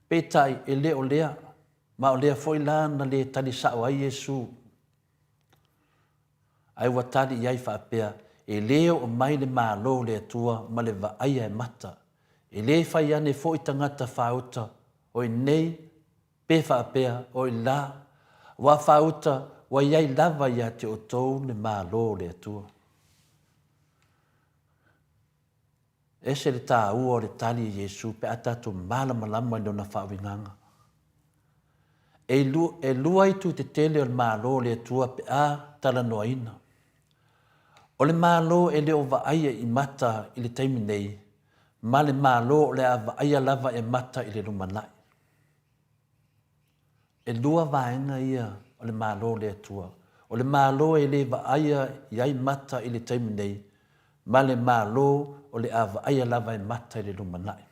Peitai, e le o lea, ma o lea foi la na le tali sao ai Iesu. Ae ua tali i ai faapea, E le oo mai le Malo o le Atua ma le vaaia e mata. E le fai ane foi tagata faauta o i nei pe faapea o i la, aua faauta ua i ai lava ia te outou le Malo o le Atua. Ese le tāua o le tali a Iesu pe a tatou malamalama i lona faauigaga. E, e lua itu tetele o le Malo o le Atua pe a talanoaina. O le Malo e le o vaaia i mata i le taimi nei, ma le Malo o le a vaaia lava e mata i le lumanai. E lua vaega ia o le Malo o le Atua. O le Malo e le vaaia i ai mata i le taimi nei, ma le Malo o le a vaaia lava e mata i le lumanai.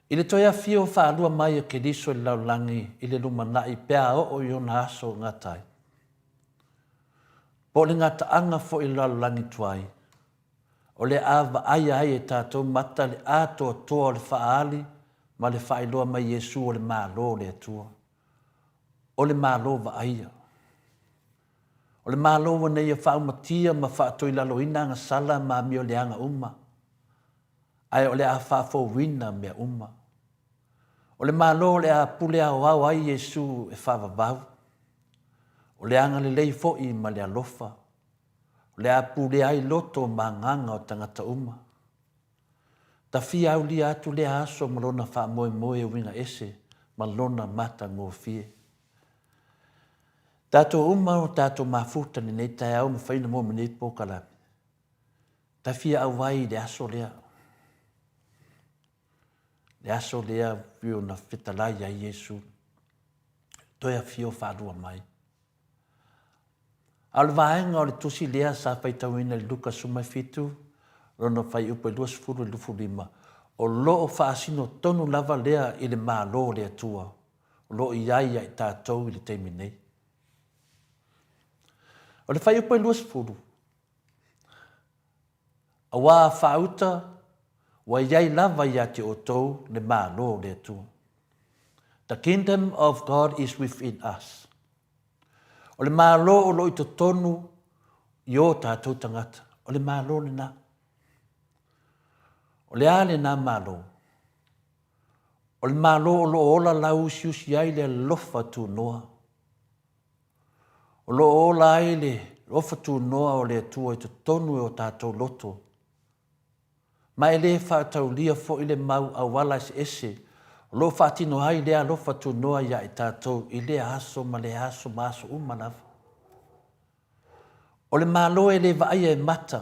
I le toe afio faalua mai a Keriso i le lalolagi i le lumanai pe a oo i ona aso gata ai, po o le gataaga foi i le lalolagi tuai, o le a vaaia ai e tatou mata le atoatoa o le faaali ma le faailoa mai Iesu o le Malo o le Atua. O le Malo vaaia. O le Malo ua nei ia faaumatia ma faatoilaloina agasala ma amioleaga uma, ae o le a faafouina mea uma. O le Malo o le a pule aoao ai Iesu e faavavau. O le agalelei foi ma le alofa. O le a pulea ai loto ma agaga o tagata uma. Tafia aulia atu lea aso ma lona faamoemoe uiga ese ma lona matagofie. Tatou uma o tatou mafuta i lenei taeao ma faina mo lenei polokalame. Tafia auai i le aso lea. Le aso lea pei ona fetalai ai Iesu. Toe afio faalua mai. A o le vaega o le tusi lea sa faitauina i Luka 17, lona fuaiupu e 20 i le 25, o lo o faasino tonu lava lea i le Malo o le Atua o lo o i ai ia i tatou i le taimi nei. O le fuaiupu e 20, Auā a faauta, ua i ai lava ia te outou le Malo o le Atua. The kingdom of God is within us. O le Malo o lo o i totonu i ō tātou tagata. O le Malo lenā. O le a lenā Malo? O le Malo o lo o ola lauusiusi ai le alofa tunoa. O lo o ola ai le alofa tunoa o le Atua i totonu e o tātou loto. Ma e le faataulia foi le mau auala eseese o lo o faatino ai lea alofa tunoa ia i tatou i lea aso ma lea aso ma aso uma lava. O le Malo e le vaaia e mata,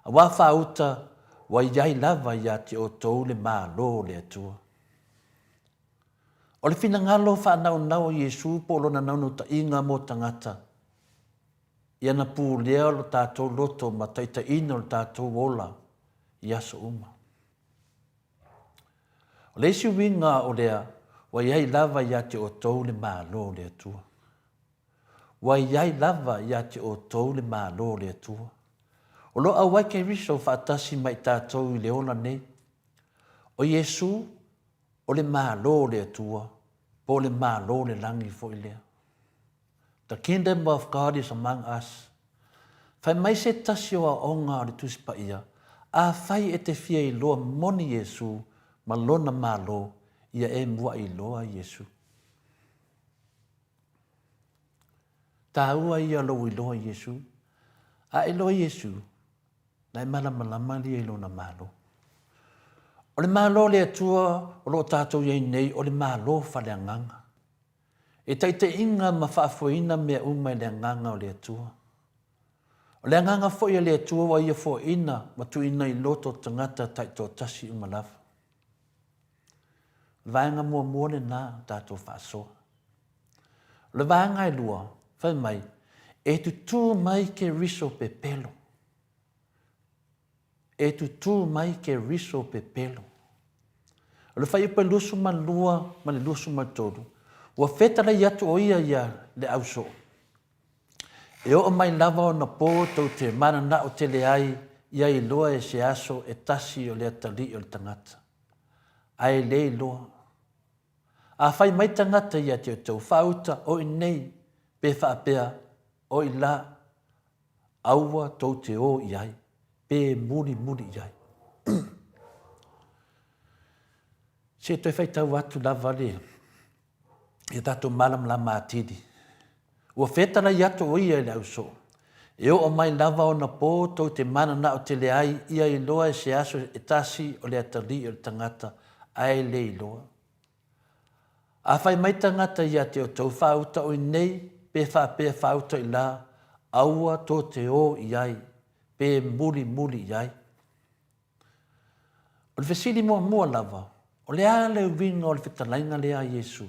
auā faauta ua i ai lava ia te outou le Malo o le Atua. O le finagalo faanaunau o Iesu po o lona naunautaiga mo tagata, Ia na pulea lo tatou loto ma taitaiina o le tatou ola i aso uma. O le isi uiga o lea, ua i ai lava ia te outou le Malo o le Atua. Ua i ai lava ia te outou le Malo o le Atua. O lo o auai Keriso faatasi ma i tatou i le ola nei. O Iesu, o le Malo o le Atua, po o le Malo o le Lagi foi lea. The kingdom of God is among us. Fai mai se tasi o aoga o le Tusi Paia, Afai e te fia iloa moni Iesu ma Lona Malo, ia e muaʻi iloa Iesu. Tāua ia lou iloa Iesu. A iloa Iesu, na e malamalama lia i Lona Malo. O le Malo o le Atua o lo o tatou i ai nei o le Malo faaleagaga. E taitaiina ma faafoeina mea uma e le Agaga o le Atua. O le Agaga foi a le Atua ua Ia foaina ma tuuina i loto o tagata taitoatasi uma lava. O le vaega muamua lena o tatou faasoa. O le vaega e lua, fai mai, e tutū mai Keriso pepelo. E tutū mai Keriso pepelo. O le fuaiupu e 22 ma le 23, ua fetalai atu ʻo ia iā le au soo. E oo mai lava ona pō tou te mananao tele ai ia iloa e se aso e tasi o le atalii o le tagata. Ae le iloa. A fai mai tagata ia te outou, Faauta, o i nei, pe faapea, O i la, aua tou te o i ai, pe mulimuli i ai. Se toe faitau atu lava le ia tatou malamalama atili. Ua fetalai atu ʻo ia i le ausoo, E oo mai lava ona pō tou te mananao tele ai ia iloa e se aso e tasi o le atalii o le tagata, ae le iloa. A fai mai tagata ia te outou, Faauta ʻo i nei, pe faapea faauta i la, aua tou te o i ai, pe mulimuli i ai. O le fesili muamua lava, o le a le uiga o le fetalaiga lea a Iesu?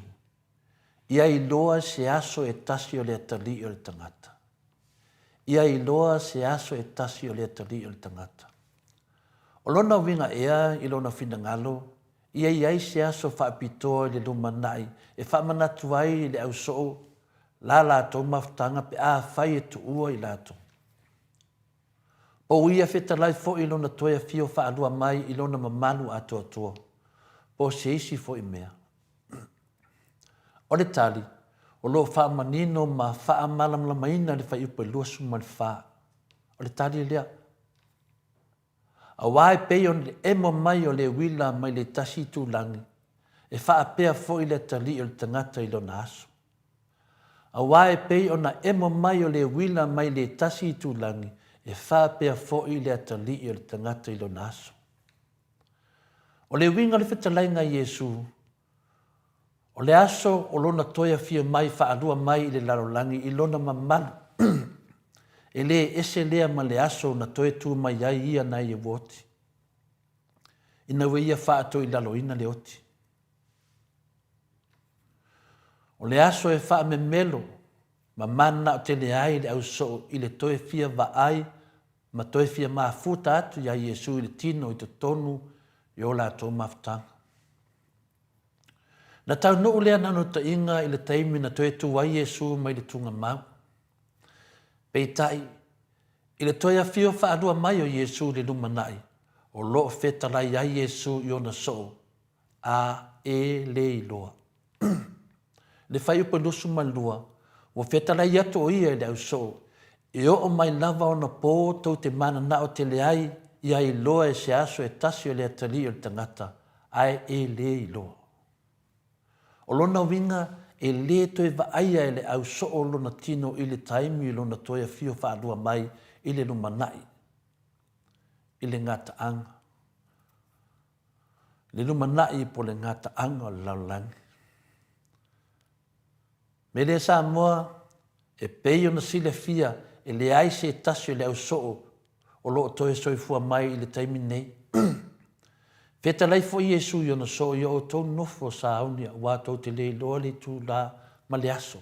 Ia iloa se aso e tasi o le atalii o le tagata. Ia iloa se aso e tasi o le atalii o le tagata. O lona uiga ea i lona finagalo, ia i ai se aso faapitoa i le lumanai e faamanatu ai i le au soo la latou mafutaga pe afai e tuua i latou. Po o ia fetalai foi lona toe afio faalua mai i lona mamalu atoatoa, po o se isi foi mea. O le tali, o lo o faamanino ma faamalamalamaina le fuaiupu e 24. O le tali lea, Aua e pei o le emo mai o le uila mai le tasi itulagi, e faapea foi le atalii o le tagata i lona aso. Aua e pei ona emo mai o le uila mai le tasi itulagi, e faapea foi le atalii o le tagata i lona aso. O le uiga o le fetalaiga a Iesu, o le aso o lona toe afio mai faalua mai i le lalolagi i lona mamalu, e le ese lea ma le aso na toe tu mai ai ia nai ua oti, ina ua ia faatoilaloina le oti. O le aso e faamemelo ma mananao tele ai le ausoo i le toe fia vaai ma toe fia mafuta atu iā Iesu i le tino i totonu i o latou mafutaga. Na taunuu lea naunautaiga i le taimi na toe tu ai Iesu mai le tugamau. Peitai, i le toe afio faalua mai o Iesu i le lumanai, o lo o fetalai ai Iesu i ona soo, a e le iloa. Le fuaiupu e 22, ua fetalai atu ʻo ia i le ausoo, e oo mai lava ona pō tou te mananao tele ai ia iloa e se aso e tasi o le atalii o le tagata, ae e le iloa. O lona uiga, e le toe vaaia e le ausoo lona tino i le taimi o lona toe afio faalua mai i le lumanai, i le gataaga. Le lumanai po o le gataaga o le lalolagi. Me lea Samoa, e pei ona silafia e leai se tasi o le ausoo o lo o toe soifua mai i le taimi nei. Fetalai foi Iesu i ona soo ia outou nofo sauni aua tou te le iloa le itulā ma le aso.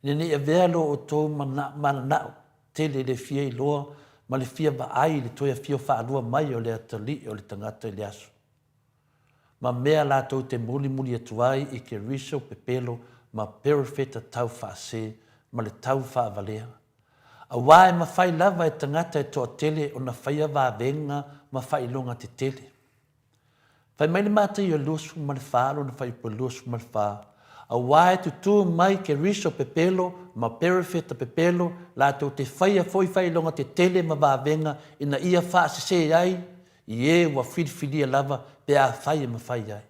Ina ne i avea lo outou mananao tele i le fia iloa ma le fia vaai i le toe afio faalua mai o le atalii o le tagata i le aso. Ma mea latou te mulimuli atu ai i Keriso pepelo ma perofeta tau faase ma le tau faavalea. Aua e mafai lava e tagata e toatele ona faia vavega ma faailoga tetele. Fai mai le Mataio 24 lona fuaiupu e 24, Aua e tutū mai Keriso pepelo ma perofeta pepelo latou te faia foi faailoga tetele ma vavega ina ia faasese ai i e ua filifilia lava pe afai e mafai ai.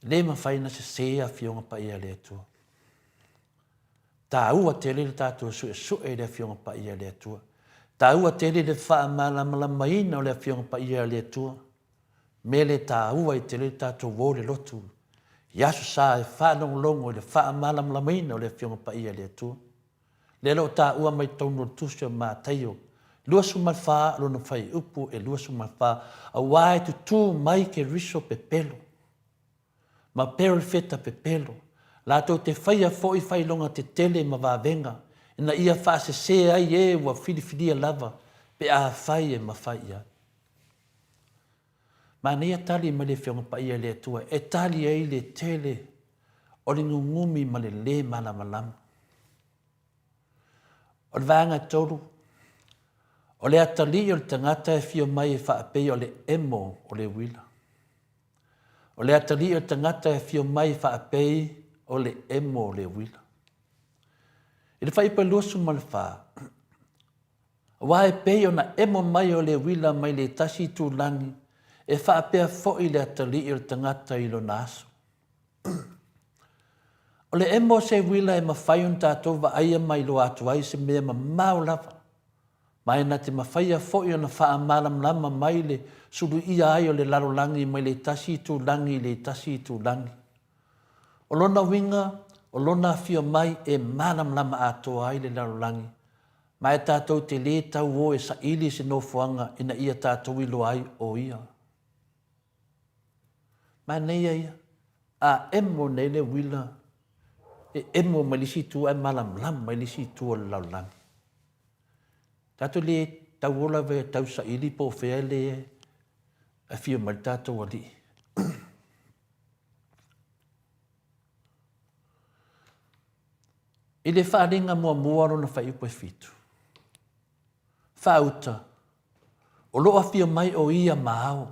E le mafai ona sese Afioga Paia a le Atua. Taua tele le tatou suesue i le Afioga Paia a le Atua. Taua tele le faamalamalamaina o le Afioga Paia a le Atua, mea le taua ai tele le tatou o i le lotu i Aso Sa e faalogologo i le faamalamalamaina o le Afioga Paia a le Atua. Lea o lo o taua mai totonu o le Tusi o Mataio 24 lona fuaiupu e 24, aua e tutū mai Keriso pepelo, ma perofeta pepelo, latou te faia foi faailoga tetele ma vavega, ina ia faasese ai e ua filifilia lava pe afai e mafai i ai. Manaia tali mai le Afioga Paia i le Atua e tali ai le tele o le gugumi ma le lē malamalama. O le vaega e 3, o le atalii o le tagata e afio mai e faapei o le emo o le uila. O le atalii o le tagata e afio mai e faapei o le emo o le uila. I le fuaiupu e 24, aua e pei ona emo mai o le uila mai le tasi itulagi, e faapea foi le atalii o le tagata i lona aso. O le emo o se uila e mafai ona tatou vaaia ma iloa atu ai se mea mamao lava, ma e na te mafaia foi ona faamalamalama mai le suluia ai o le lalolagi mai le tasi itulagi i le tasi itulagi. O lona uiga, o lona afio mai e malamalama atoa ai le lalolagi, ma e tatou te lē tau o e saili se nofoaga ina ia tatou iloa ai o ia. Manaia ia, a emo nei le uila, e emo mai le isi itu ae malamalama i le isi itu o le lalolagi. Tatou le tau o lava e tau saili po o fea le afio mai le tatou Alii. I le faaaliga muamua lona fuaiupu e 7, faauta, o lo o afio mai o ia ma ao.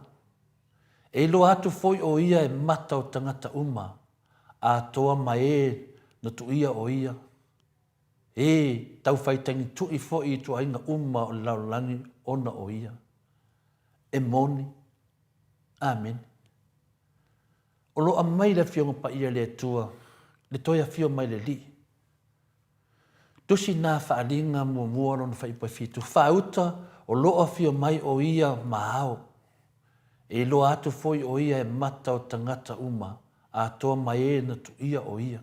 E iloa atu foi o ia e mata o tagata uma, atoa ma e na tuia o ia, e tau faitagitui foi i ituaiga uma o le lalolagi ona o ia. E moni. Amene. O lo o aumai le Afioga Paia a le Atua, le toe afio mai le Alii. Tusi na faaaliga muamua lona fuaiupu e 7, faauta o lo o afio mai o ia ma ao. E iloa atu foi o ia e mata o tagata uma, atoa ma e na tuia o ia.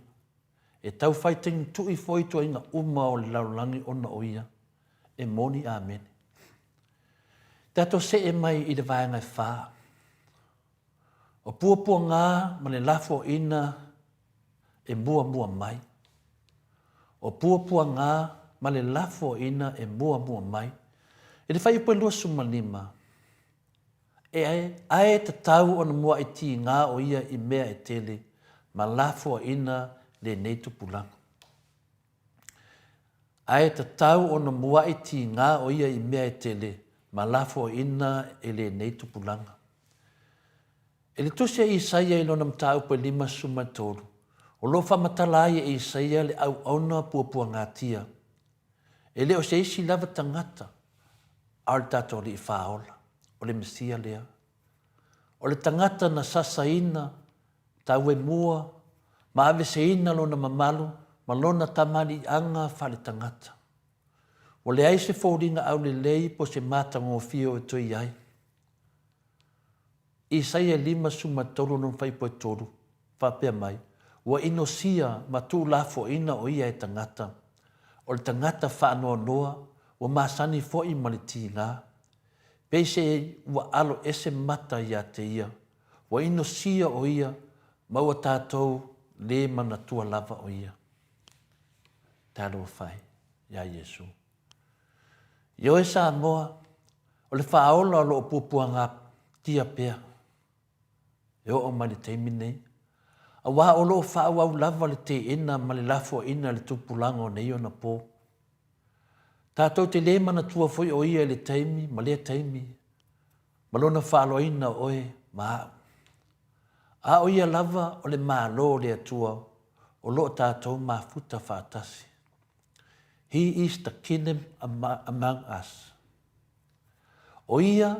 E tau faitagitui foi ituaiga uma o le lalolagi ona o ia. E moni. Amene. Tatou see mai i le vaega e 4. O puapuaga ma le lafoaiina e muamua mai. O puapuaga ma le lafoaiina e muamua mai. I le fuaiupu e 25, e ae tatau ona muai tiga o ia i mea e tele ma lafoaiina lenei tupulaga. Ae tatau ona muai tiga o ia i mea e tele ma lafoaiina e lenei tupulaga. E le Tusi a Isaia i lona mataupu e 53, o lo o faamatala ai e Isaia le auauna puapuagatia. E le o se isi lava tagata, a o le tatou Alii Faaola, o le Mesia lea. O le tagata na sasaina, tauemua, ma aveseina lona mamalu ma lona tamaliiaga faaletagata. Ua leai se foliga aulelei po o se matagofie o e toe i ai. Isaia 53 lona fuaiupu e 3, faapea mai, Ua inosia ma tuulafoaiina o ia e tagata, o le tagata faanoanoa, ua masani foi ma le tiga. Peiseai ua alo ese mata ia te ia, ua inosia o ia ma ua tatou lē manatua lava o ia. Talofa e iā Iesu. Ioe Samoa, o le faaola o lo o puapuagatia pea e oo mai le taimi nei, aua o lo o faaauau lava le teena ma le lafoaiina i le tupulaga o nei ona po. Tatou te le manatua foi o ia i le taimi ma lea taimi ma lona faaloaina o oe ma au. A o ia lava o le Malo o le Atua o lo o tatou mafuta faatasi. He is the kingdom among us. O ia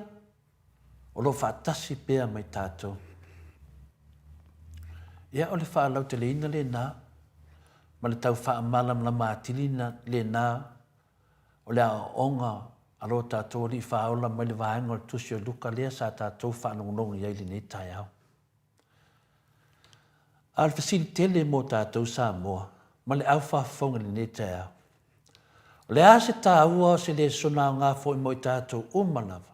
o lo o faatasi pea mai tatou. Ia, o le faalauteleina lena ma le tau faamalamalama atili lena o le aoaoga. a lo tatou Alii Faaola mai le vaega o le Tusi o Luka lea sa tatou faalogologo i ai i lenei taeao. A o le fesili tele mo tatou Samoa ma le aufaafofoga i lenei taeao, o le a se taua o se lesona aoga foi mo i tatou uma lava,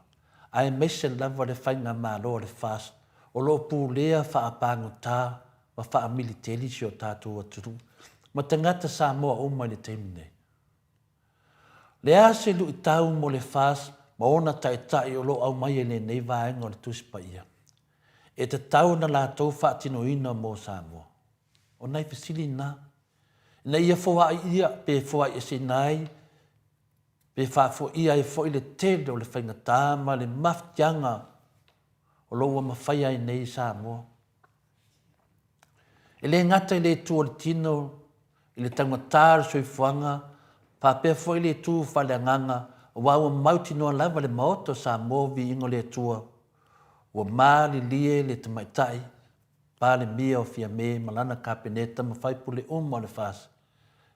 aemaise lava le faigamalo a le FAST o lo o pulea faapagota ma faamiliteli si o tatou atunuu ma tagata Samoa uma i le taimi nei? O le a se luitau mo le FAST ma ona taitai o lo o aumaia i lenei vaega o le Tusi Paia e tatau ona latou faatinoina mo Samoa? O nai fesili na, ina ia foai ia pe foai eseina ai pe faafoia ai foi le tele o le faigata ma le mafatiaga o lo o ua mafaia ai nei Samoa. E le gata i le itu o le tino, i le taugata o le soifuaga, faapea foi le itu faaleagaga, aua ua mautinoa lava le Maota o Samoa Viiga o le Atua, ua malilie le Tamaitai Palemia o Fiame ma lana Kapeneta ma faipule uma o le FAST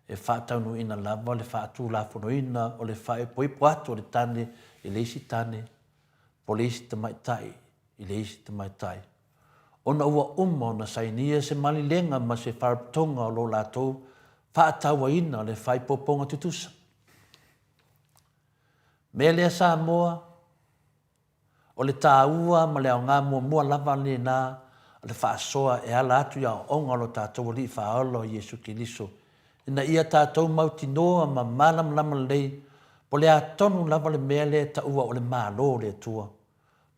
e faataunuuina lava le faatulafonoina o le faaipoipo atu o le tane i le isi tane po o le isi tamaitai i le isi tamaitai, ona ua uma ona sainia se malilega ma se faalapotopotoga o lo latou faatauaina le faaipoipoga tutusa. Mea lea Samoa, o le taua ma le aoga muamua lava lena o le faasoa e ala atu i aoaoga o lo tatou Alii Faaola o Iesu Keriso, ina ia tatou mautinoa ma malamalama lelei po o le a tonu lava le mea lea e taua o le Malo o le Atua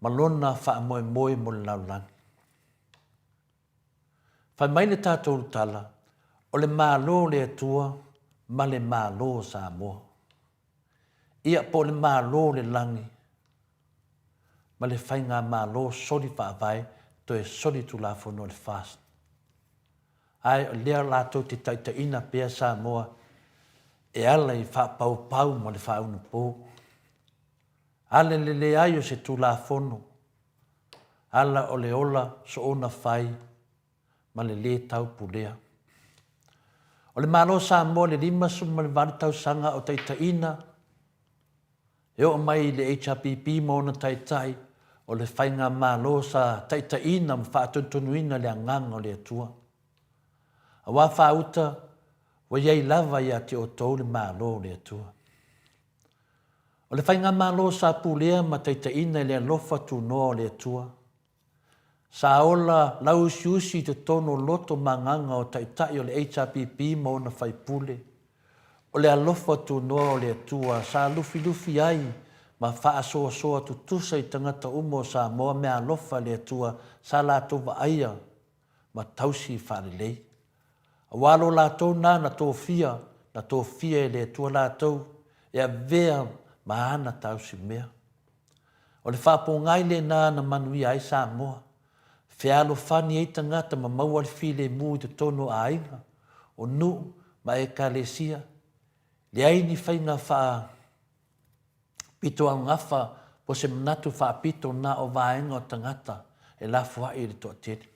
ma lona faamoemoe mo le lalolagi. Fai mai le tatou tala, o le Malo o le Atua ma le Malo o Samoa. Ia, po o le Malo o le lagi ma le Faigamalo soli faavae toe soli tulafono o le FAST. Ae o lea latou te taitaiina pea Samoa e ala i faapaupau ma le faaunapō. Ala le leai o se Tulafono, ala o le ola soona fai ma le lē taupulea. O le Malo o Samoa i le 58 tausaga o taitaiina, e oo mai i le HRPP ma ona taitai, o le Faigamalo sa taitaiina ma faatonutonuina le Agaga o le Atua. Aua faauta, ua i ai lava ia te outou le Malo o le Atua. O le Faigamalo sa pulea ma taitaiina i le alofa tunoa o le Atua. Sa ola lauusiusi i totonu o loto ma agaga o Taitai o le HRPP ma ona faipule. O le alofa tunoa o le Atua sa lufilufi ai ma faasoasoa tutusa i tagata uma o Samoa meaalofa le Atua sa latou vaaia ma tausi faalelei. Aua lo latou na na tofia, na tofia e le Atua latou e avea ma ana tausimea. O le faapogai lena na manuia ai Samoa, fealofani ai tagata ma maua le filemu i totonu o aiga, o nuu ma ekalesia, leai ni faiga faa pitoaugafa po o se manatu faapito na o vaega o tagata e lafoai i le toatele.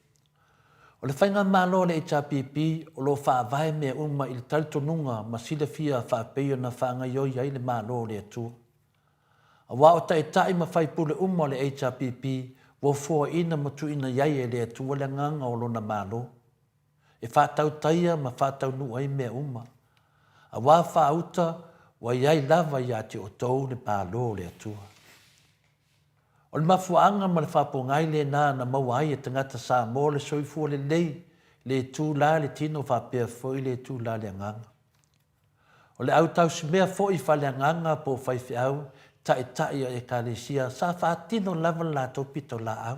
O le Faigamalo a le HRPP o lo o faavae mea uma i le talitonuga ma silafia faapei ona faagaioi ai le Malo o le Atua. Aua o taitai ma faipule uma o le HRPP ua foaiina ma tuuina i ai e le Atua le agaga o Lona Malo e faatautaia ma faataunuu ai mea uma, aua faauta ua i ai lava ia te outou le Malo o le Atua. O le mafuaaga ma le faapogai lena na maua ai e tagata Samoa le soifua lelei, le tu la le tino faapea foi le tu la le agaga. O le au tausimea foi faaleagaga po o faifeau taitai o Ekalesia sa faatino lava le latou pitolaau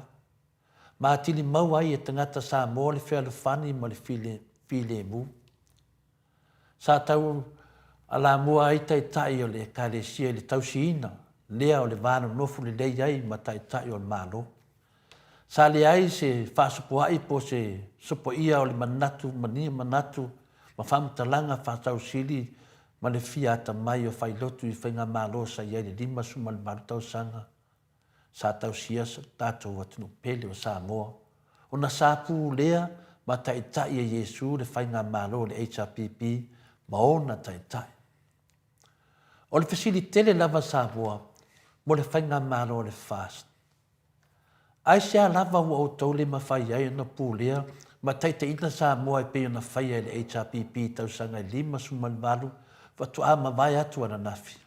ma atili maua ai e tagata Samoa le fealofani ma le filemu. Sa tau alamua ai taitai o le Ekalesia i le tausiina lea o le va nonofo lelei ai ma taitai o le Malo. Sa leai se faasopoai po o se sopoia o le manatu ma ni manatu ma faamatalaga faatausili ma le fia atamai o failotu i faigamalo sa i ai i le 58 tausaga sa tausia so tatou atunuu pele o Samoa ona sa pulea ma taitai e Iesu le faigamalo o le HRPP ma ona taitai. O le fesili tele lava Samoa mo le Faigamalo a le FAST. Aisea lava ua outou le mafai ai ona pulea ma taitaiina Samoa e pei ona faia e le HRPP i tausaga e 58 faatoa mavae atu ananafi?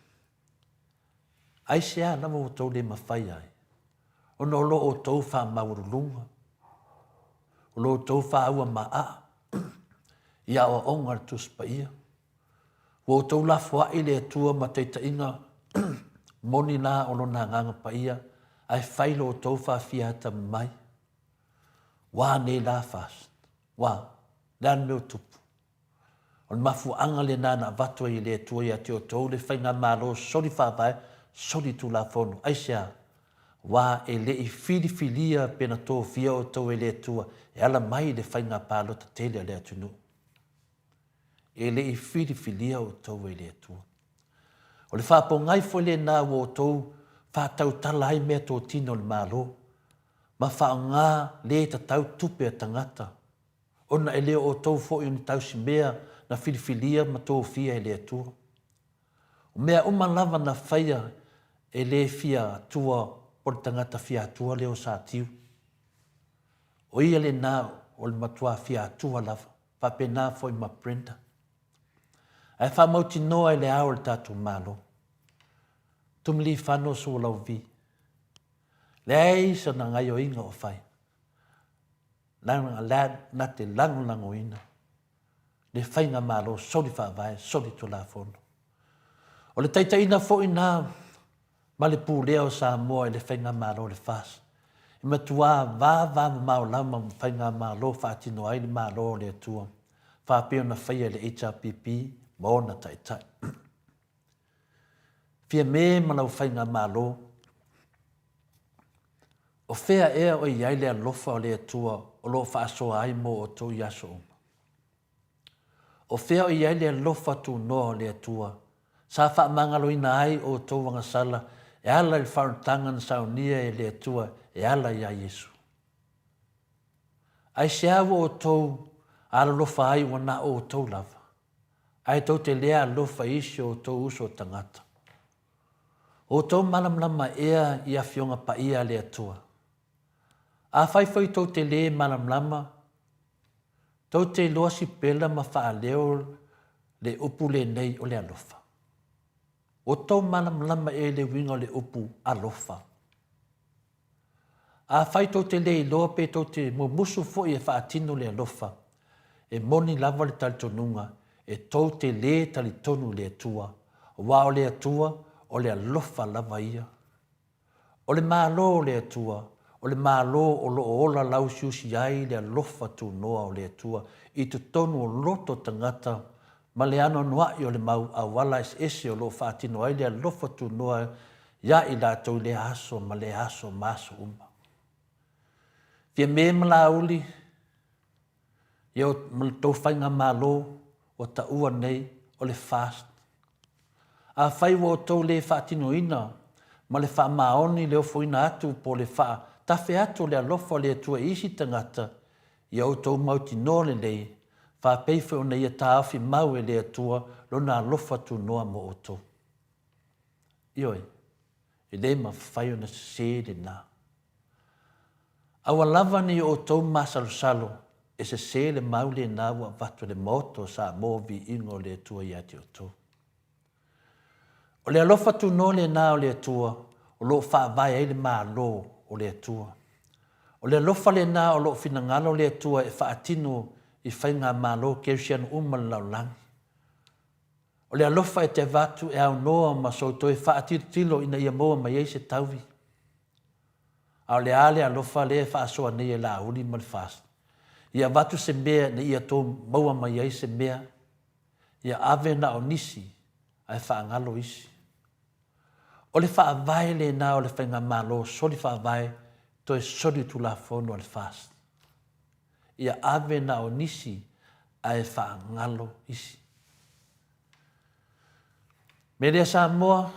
Aisea lava ua outou le mafai ai ona o lo outou faamaualuluga, o lo outou faauamaaa i aoaoga a le Tusi Paia? Ua outou lafoai le Atua ma taitaiga moni la o Lona Agaga Paia, ae fai lo outou faafia atamamai. Ua nei la fast? Ua, le a le mea ua tupu? O le mafuaaga lena na avatu ai e le Atua ia te outou le faigamalo soli faavae, soli tulafono. Aisea? Aua e le i filifilia pe na tofia outou e le Atua e ala mai i le faiga palota tele a le atunuu. E le i filifilia outou e le Atua. O le faapogai foi lena ua outou faatautala ai meatotino a le Malo, ma faaaoga le tatau tupe a tagata, ona e le o outou foi o ni tausimea na filifilia ma tofia e le Atua. O mea uma lava na faia e le fia Atua po o le tagata fia Atua lea o Satiu. O ia lena o le matua fia Atua lava. Faapena foi ma Brenda. Ae faamautinoa i le ao o le tatou Malo. Tumilifano Sualauvi. Leai sana gaioiga o fai. Leaga lea na te lagolagoina le faigamalo soli faavae, soli tulafono. O le taitaiina foi na ma le pulea o Samoa i le Faigamalo o le FAST, e matuā vavamamao lava ma Faigamalo faatino ai le Malo o le Atua, faapea ona faia e le HRPP ma ona taitai. Fiame ma lau Faigamalo, o fea ea o i ai le alofa o le Atua o lo o faasoa ai mo outou i aso uma? O fea o i ai le alofa tunoa o le Atua, sa faamagaloina ai outou agasala e ala i le faaolataga na saunia e le Atua e ala iā Iesu? Aisea ua outou alolofa ai ua na o outou lava, ae tou te le alofa i isi o outou uso tagata? O outou malamalama ea i Afioga Paia a le Atua? Afai foi tou te le malamalama, tou te iloa sipela ma faaleo le upu lenei o le alofa. Ua tou malamalama ea i le uiga o le upu alofa? Afai tou te le iloa pe tou te mumusu foi e faatino le alofa, e moni lava le talitonuga e tou te le talitonu i le Atua, aua o le Atua o le alofa lava ia. O le Malo o le Atua, o le Malo o lo o ola lausiusi ai le alofa tunoa o le Atua i totonu o loto tagata ma le anoanoai o le mau auala eseese o lo o faatino ai le alofa tunoa iā i latou i lea aso ma lea aso ma aso uma. Fiame ma Laauli, ia ma le tou faigamalo ua taua nei o le FAST. Afai ua outou le faatinoina ma le faamaoni le ofoina atu po o le faatafe atu o le alofa o le Atua i isi tagata, ia outou mautinoa lelei, faapei foi ona ia taofi mau e le Atua Lona alofa tunoa mo outou. Ioe, e le mafai ona sese lena. Aua lava ne i outou masalosalo e sese le mau lena ua avatu e le Maota o Samoa Viiga o le Atua ia te outou. O le alofa tunoa lena o le Atua o lo o faavae ai le Malo o le Atua. O le alofa lena o lo o finagalo le Atua e faatino i faigamalo kerisiano uma o le lalolagi. O le alofa e te avatu e aunoa ma sou toe faatilotilo ina ia maua mai ai se taui. A o le a le alofa lea e faasoa nei e Laauli ma le FAST? Ia avatu se mea ina ia tou maua mai ai se mea. Ia ave na o nisi ae faagalo isi. O le faavae lena o le faigamalo soli faavae toe soli tulafono a le FAST. Ia ave na o nisi ae faagalo isi. Mea lea Samoa,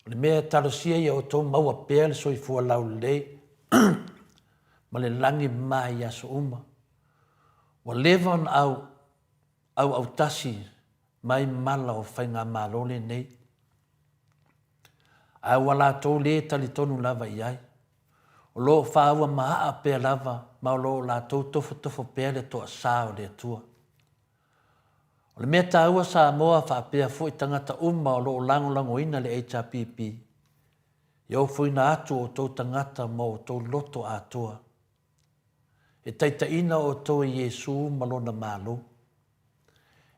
O le mea e talosia ia outou maua pea le soifua laulelei ma le lagi mama i aso uma. Ua leva ona au auautasi mai mala o Faigamalo lenei. Ae ua latou lē talitonu lava i ai. O lo o faaua maaa pea lava ma o lo o latou tofotofo pea le toasā o le Atua. O le mea taua Samoa faapea foi tagata uma o lo o lagolagoina le HRPP, ia ofoina atu outou tagata ma outou loto atoa. E taitaiina outou e Iesu ma Lona Malo.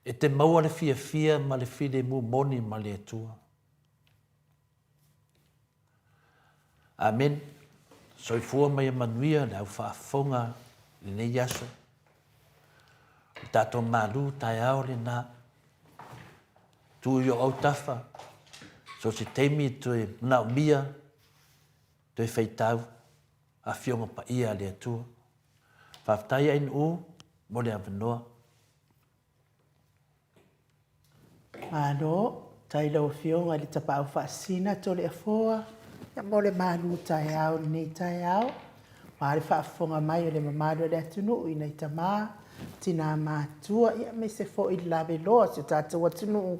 E te maua le fiafia ma le filemu moni ma le Atua. Amen. Soifua ma ia manuia le au faafofoga i lenei aso. O le tatou malu taeao lena. Tu i o autafa, so se taimi toe manaomia, toe faitau, Afioga Paia a le Atua. Faafetai Ainuu mo le avanoa. Malo, tai lau Afioga i le Tapaau Faasisina Toleafoa mo le malu taeao i lenei taeao. Aua le faafofoga mai o le mamalu o le atunuu i nai tama, tina matutua, ia aemaise foi le laveloa o si o tatou atunuu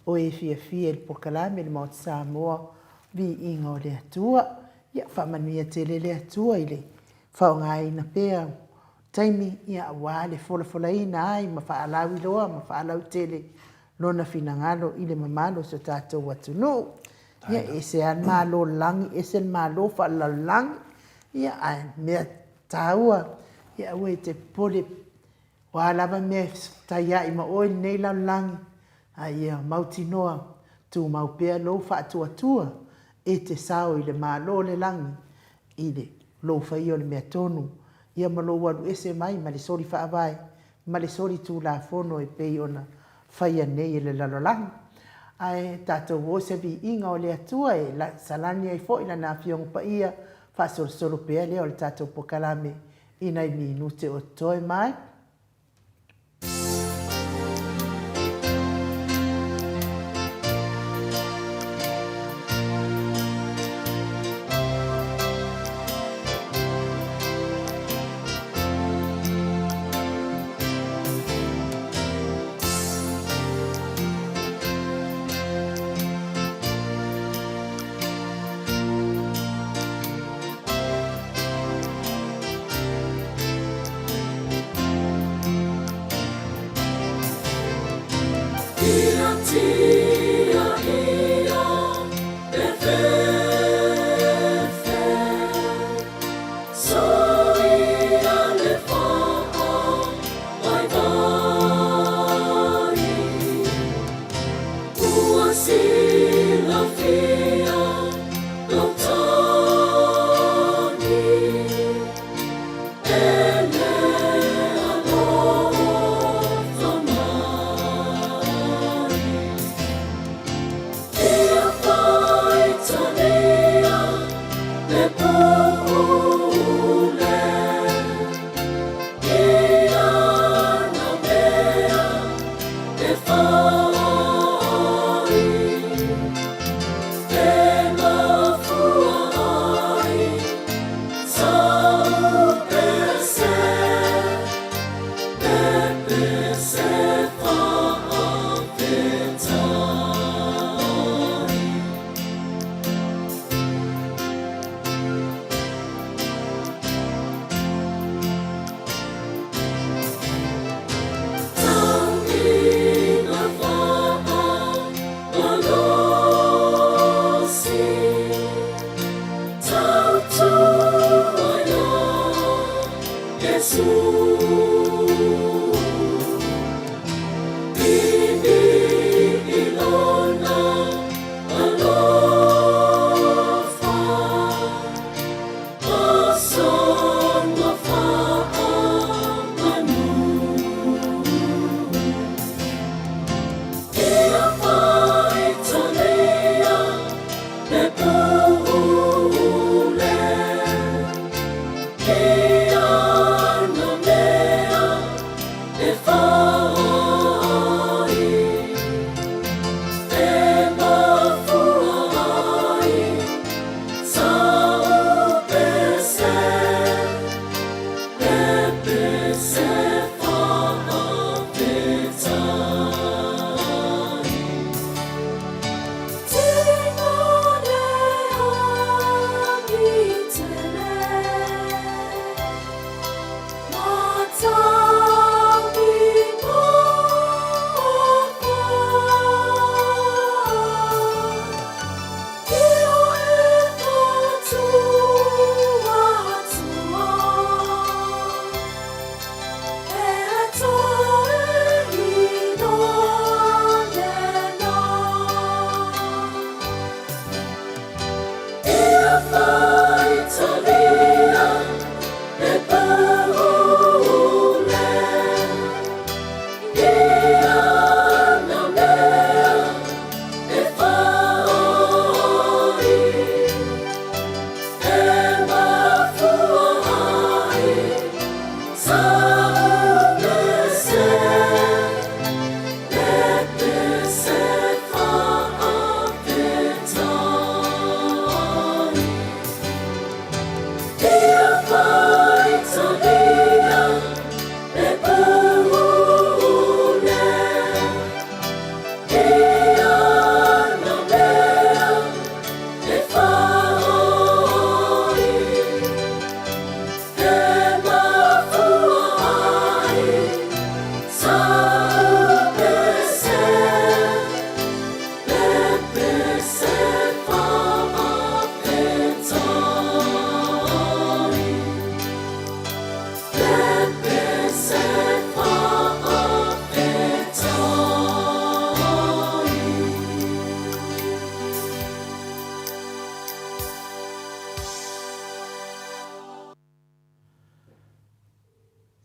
o e fiafia i le polokalame le Maota Samoa, Viiga o le Atua. Ia faamanuia tele le Atua i le faaaogaina pea o taimi aua le folafolaina ai ma faalauiloa ma faalautele Lona finagalo i le mamalu o si o tatou atunuu. Ia, e ese lava le Malo o le lagi, ese le Malo faalelalolagi, ia, ae o le mea taua, ia aua e te popole, o a lava mea e fetaiai ma oe i lenei lalolagi, a ia mautinoa, tumau pea lou faatuatua e te sao i le Malo o le lagi i le lou faia o le mea tonu, ia ma lou alu ese mai ma le soli faavae ma le soli tulafono e pei ona faia nei e le lalolagi. Ae tatou o i se viiga o le Atua e salani ai foi Lana Afioga Paia, faasolosolo pea lea o le tatou pokalame i nai minute o totoe mai.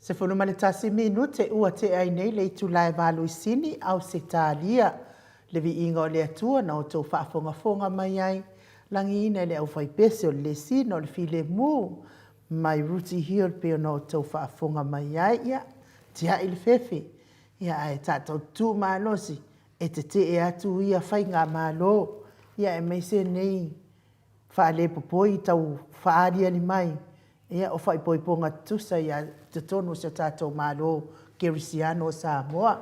11 minute ua tea ai nei le itula e valuisini Ausetalia. Le viiga o le Atua na outou faafogafoga mai ai, lagiina i le aufaipese o le lesina o le filemu mai Rooty Hill pei ona outou faafofoga mai ai. Ia, tiai le fefe, ia ae tatou tutu malosi e tetee atu ia faigamalo, ia aemaise nei faalepopoi tau faaaliali mai, ia o faaipoipoga tutusa ia totonu o si o tatou Malo Kerisiano o Samoa.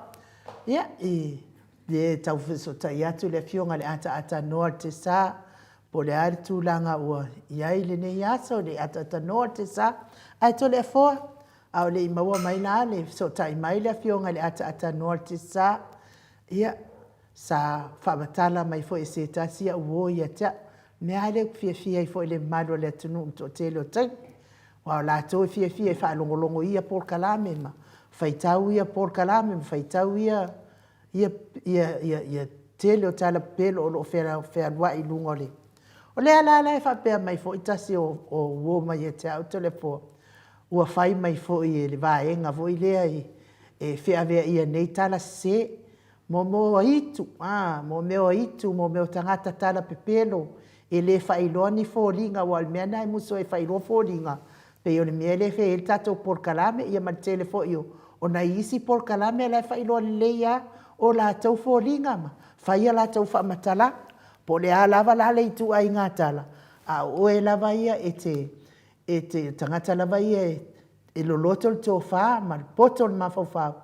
Ia, e le tau fesootai atu le Afioga i le Ataatanoa o le Tesa, po o le a le tulaga ua i ai lenei aso i le ataatanoa o le Tesa, ae Toleafoa, a o le i maua mai la le fesootai mai le Afioga i le ataatanoa o le Tesa, ia, sa faamatala mai foi e se tasi au uo ia te au, o le mea lava lea ou te fiafia ai foi i le mamalu o le atunuu i le toatele o taimi, aua o latou e fiafia e faalogologo i ia polokalame ma faitau ia polokalame ma faitau ia tele o tala pepelo o lo o fealuai i luga o le... O lea la la e faapea mai foi tasi o uo mai ia te au Toleafoa, ua fai mai foi e le vaega foi lea e feaveaia nei tala sese, mo mea o aitu, a, mo mea o aitu, mo mea o tagata tala pepelo, e le faailoa ni foliga, aua o le mea lena e musu ai e faailoa foliga, pei o le mea lea e fai ai le tatou polokalame, ia ma le tele foi o nai isi polokalame la e faailoa lelei lava o latou foliga ma fai a latou faamatalaga. Po o le a lava la le ituaiga tala, a o oe lava ia e te, e te tagata lava ia e loloto le tofa ma le poto o le mafaufau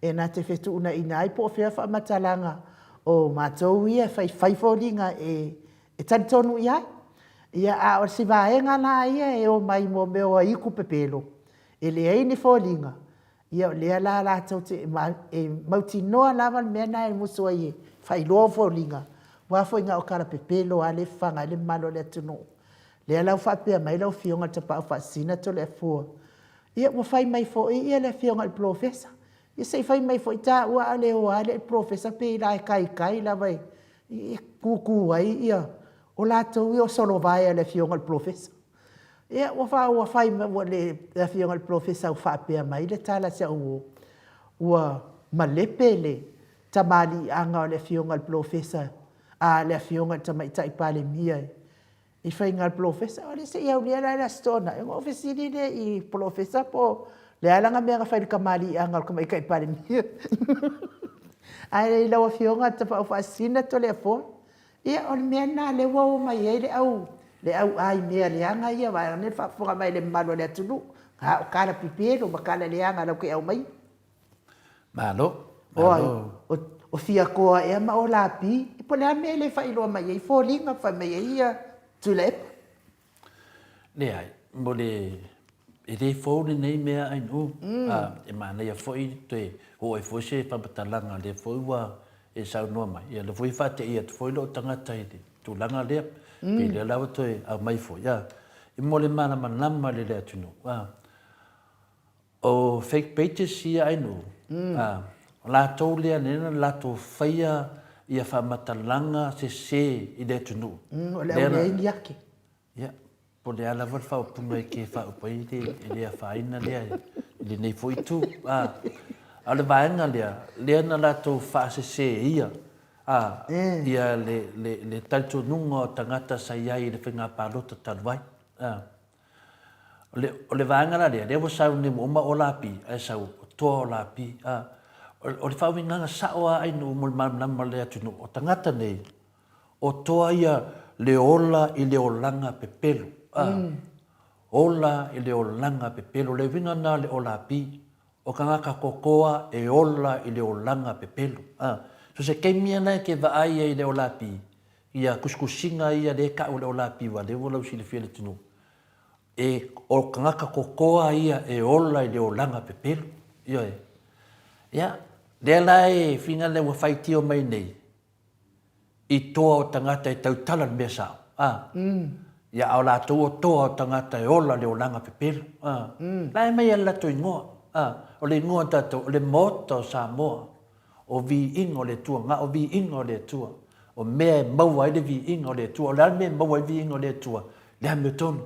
e na te fetuunaiina ai po o fea faamatalaga o matou ia e faifai foliga e talitonu i ai. Ia, a o si vaega la ia e omai mo mea o aiku pepelo, e leai ni foliga, ia o lea la latou te, e mautinoa lava le mea lena e musu ai e faailoa foliga, aua foi na o tala pepelo lava lea e fafaga ai le mamalu o le atunuu. Lea la ua faapea mai lau Afioga i le Tapaau Faasisina Toleafoa, ia ua fai mai foi le Afioga i le Polofesa, ia se i fai mai foi taua a o le o lava lea i le Polofesa pei la e taitai lava e tutu ai ia, o latou ia o solovae a le Afioga i le Polofesa. Ia ua fai mai le Afioga i le Polofesa ua faapea mai le tala a si au uo, ua malepe le tamaliiaga o le Afioga i le Polofesa, a le Afioga i le Tamaitai Palemia i faiga a le polofesa. O lea se i aulia la le Aso Toonai ona ou fesili lea i le polofesa po o le a lana mea na fai i le tamaliiaga o le Tamaitai Palemia. Ae i lau Afioga i le Tapaau Faasisina Toleafoa, ia o le mea lena o lea ua o mai ai le au le au ai mea leaga ia vaeane le faafofoga mai a le mamalu o le atunuu, a o tala pepelo ma tala leaga latou te aumaia. Malo. Malo. O, o Fiatoa ea ma Olapi, po o le a le mea e le faailoa mai ai foliga, fai mai ai ia Tuilaepa? Leai, mo le, e le fou lenei mea Ainuu, mm. a, e manaia foi toe oo ai foi se faamatalaga lea foi ua e saunoa mai. Ia, lea foi e faateia atu foi lou tagata i le tulaga lea, mm. pei lea la ua toe aumai foi, a, i mo le malamalama i le atunuu, a, O fake pages ia Ainuu, a, o latou lea lea na latou faia ia faamatalaga sese i le atunuu. O le au leai ni ake. Ia, po o le a lava le faaupuga e te faaupu ai, e le afaina lea i lenei foi itu. A, a o le vaega lea, lea na latou faaseseia a, ia le, le, le talitonuga o tagata sa i ai i le faiga palota talu ai. A. O le, o le vaega la lea, lea ua sau nei ua uma o Lapi, ae sau o toa o Lapi. A, o, o le faauigaga sao a Ainuu mo le malamalama o le atunuu, o tagata nei, o toa ia le ola i le olaga pepelo. A, mm. Ola i le olaga pepelo. O le uiga na o le Olapi, o tagata kokoa e ola i le olaga pepelo. A, so se taimi ana e te vaai ai i le Olapi, Ia kusikusiga ia lea e tau o le Olapi aua lea ua lausilafia e le atunuu, e, o tagata kokoa ia e ola i le olaga pepelo. Ioe. Ia, lea la e whina lea ua faitio mai nei, i toa o tagata e tautala le mea sao. A. Mm. Ia, a o latou o toa o tagata e ola le olaga pepelo. A. Mm. La e mai a le latou ingoa. A. O le ingoa tatou, o le Maota o Samoa. O viiga o le Atua, na o viiga o le Atua, o mea e maua ai le viiga o le Atua. O le a le mea e maua ai le viiga o le Atua? Le amiotonu.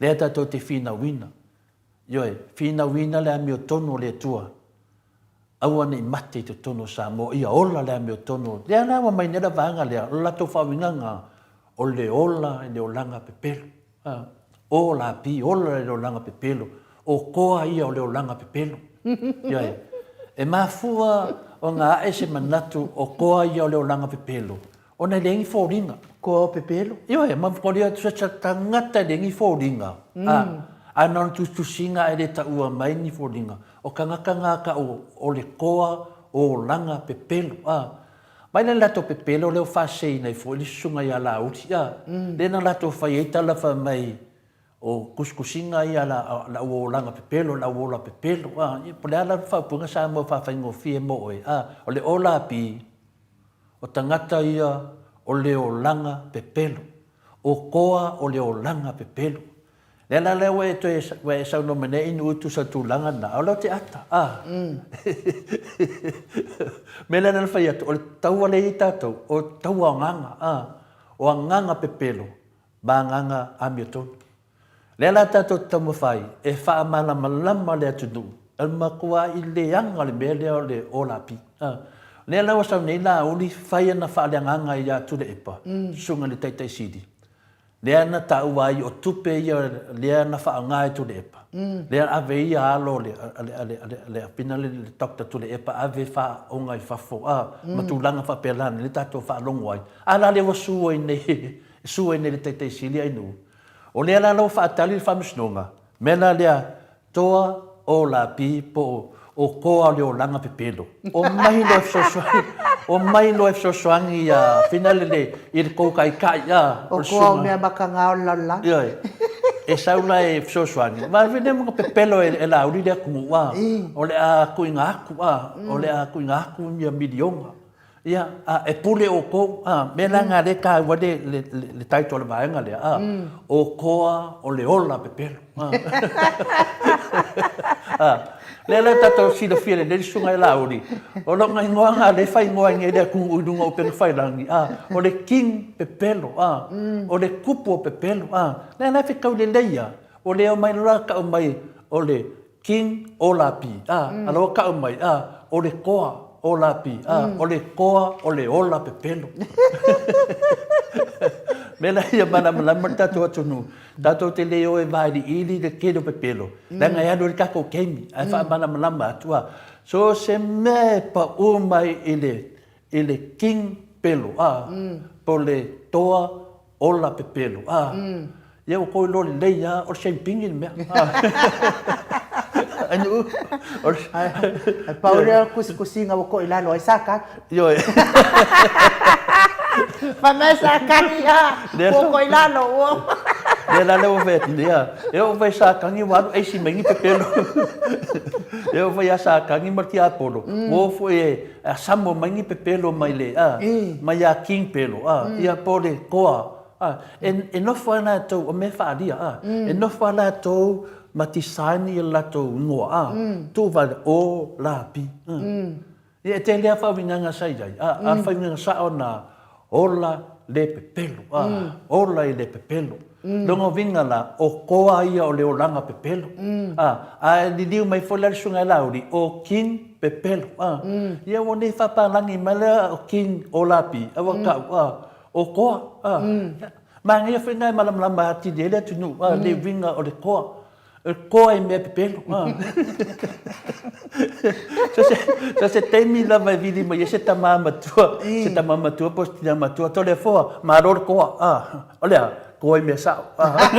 Lea tatou te finauina. Ioe, finauina le amiotonu o le Atua, aua ne i mate i totonu o Samoa, ia ola le amiotonu. Lea la ua mai nei le vaega lea, o le latou faauigaga o le ola i le olaga pepelo. A, o lapi, ola i le olaga pepelo, o koa ia o le olaga pepelo. Ioe, e mafua ona ae se manatu o koa ia o le olaga pepelo, Ona e leai ni foliga. Koa o pepelo. Ioe, ma kolia atu se tagata e leai ni foliga. A, a na ona tusitusiga ae le taua mai ni foliga. O tagata na tau o le koa o olaga pepelo. A, mai la le latou pepelo lea ua faaseseina ai foi le susuga ia Laauli. A, lea na latou fai ai tala fai mai o tusitusiga ia a le au olaga pepelo, le au ola pepelo. A, ia po o le a la le faaupuga Samoa faafaigofie mo oe. A, o le ola pi, O tagata ia o le olaga pepelo. O koa o le olaga pepelo. Lea la lea ua e toe ua e saunoa mai nei inu tusa tulaga na, o lea te ata. Ah. Mea lea na fai atu, o le taua lea i tatou, o taua o agaga. Ah. O agaga pepelo ma agaga amiotonu. Lea la tatou te taumafai e faamalamalama le atunuu, e matuai leaga le mea lea o le olapi. Lea la ua sau nei Laauli fai ana faaleagaga ia Tuilaepa, susuga i le Taitai Sili, lea na taua ai o tupe ia lea na faaaoga e Tuilaepa, lea ave ia alo le le le Doctor Tuilaepa ave faaoga i fafo, ma tulaga faapena lea tatou faalogo ai. A la lea ua sue ai nei, sue ai nei le Taitai Sili Ainuu. O lea la ua faatali le Faamasinoga, mea la lea, toa o lapi po o o koa o le olaga pepelo. Omai loa e fesoasoani, omai loa e fesoasoani ia finale i le tou taitai a. O koa o mea makaga o le lalolagi. Ioe. E sau la e fesoasoani, vave lea ma pepelo e Laauli le atunuu a, o le a tuuina atu a, o le a tuuina atu ia miliona. Ia, a, e pule outou, a, mea la na lea e taua le, le, le, le title o le vaega lea, a, o koa o le ola pepelo. A, a, lea la tatou silafia lelei le susuga ia Laauli, o lona igoa na lea e faaigoa ai nei le atunuu i luga o upega tafailagi, a, o le King Pepelo, a, o le Tupu o Pepelo, a, lea la e fetau lelei lava, ua le omai loa la tau mai o le King Olapi, a, a la ua kau mai, a, o le koa Olapi, a, o le koa o le ola pepelo. Mea la ia malamalama le tatou atunuu, tatou te le o e vailiili le tele o pepelo, leaga e alu ai le tatou taimi, ae faamalamalama atu, a. So se mea e pau mai i le, i le King Pelo, a, po o le toa Ola pepelo, a. Ia ua tou iloa lelei lava, o le saini le mea. Ai nuu, o le... Ae pau lea o le kusikusiga ua toilalo ai sa kaki. Ioe. Fai mai sa kaki a, ua toilalo ua. Lea la lea ua fai atu nei, e oo mai sa kagi ua alu aisi mai ni pepelo. E oo mai ia sa kagi ma le tiapolo, ua o foi e A samo mai ni pepelo mai le, a, mai ia King Pelo, a, ia po o le koa, a, e, e nofo ai latou, o mea faaalia, a, e nofo ai latou ma design ia latou ingoa, a, tuu vale, o, la, pi, a. Ia, e tele lava faauigaga sa i ai, a, a o le faauigaga sao lena, ola le pepelo, a, ola i le pepelo. Lona uiga la, o koa ia o le olaga pepelo. A, ae liliu mai foi la le Susuga ia Laauli, o King Pepelo. A, ia ua le faapalagi mai lea o King Olapi, a ua tau, a, o koa. A, manaia foi na e malamalama atili ai le atunuu, a, le uiga o le koa. E koa i mea pepelo. So se, so se taimi lava e vili mai ai se tama matua, se tama matua po o se tina matua, tole foa, malo le koa. Ah, o le a? Koa i mea sao. Ah.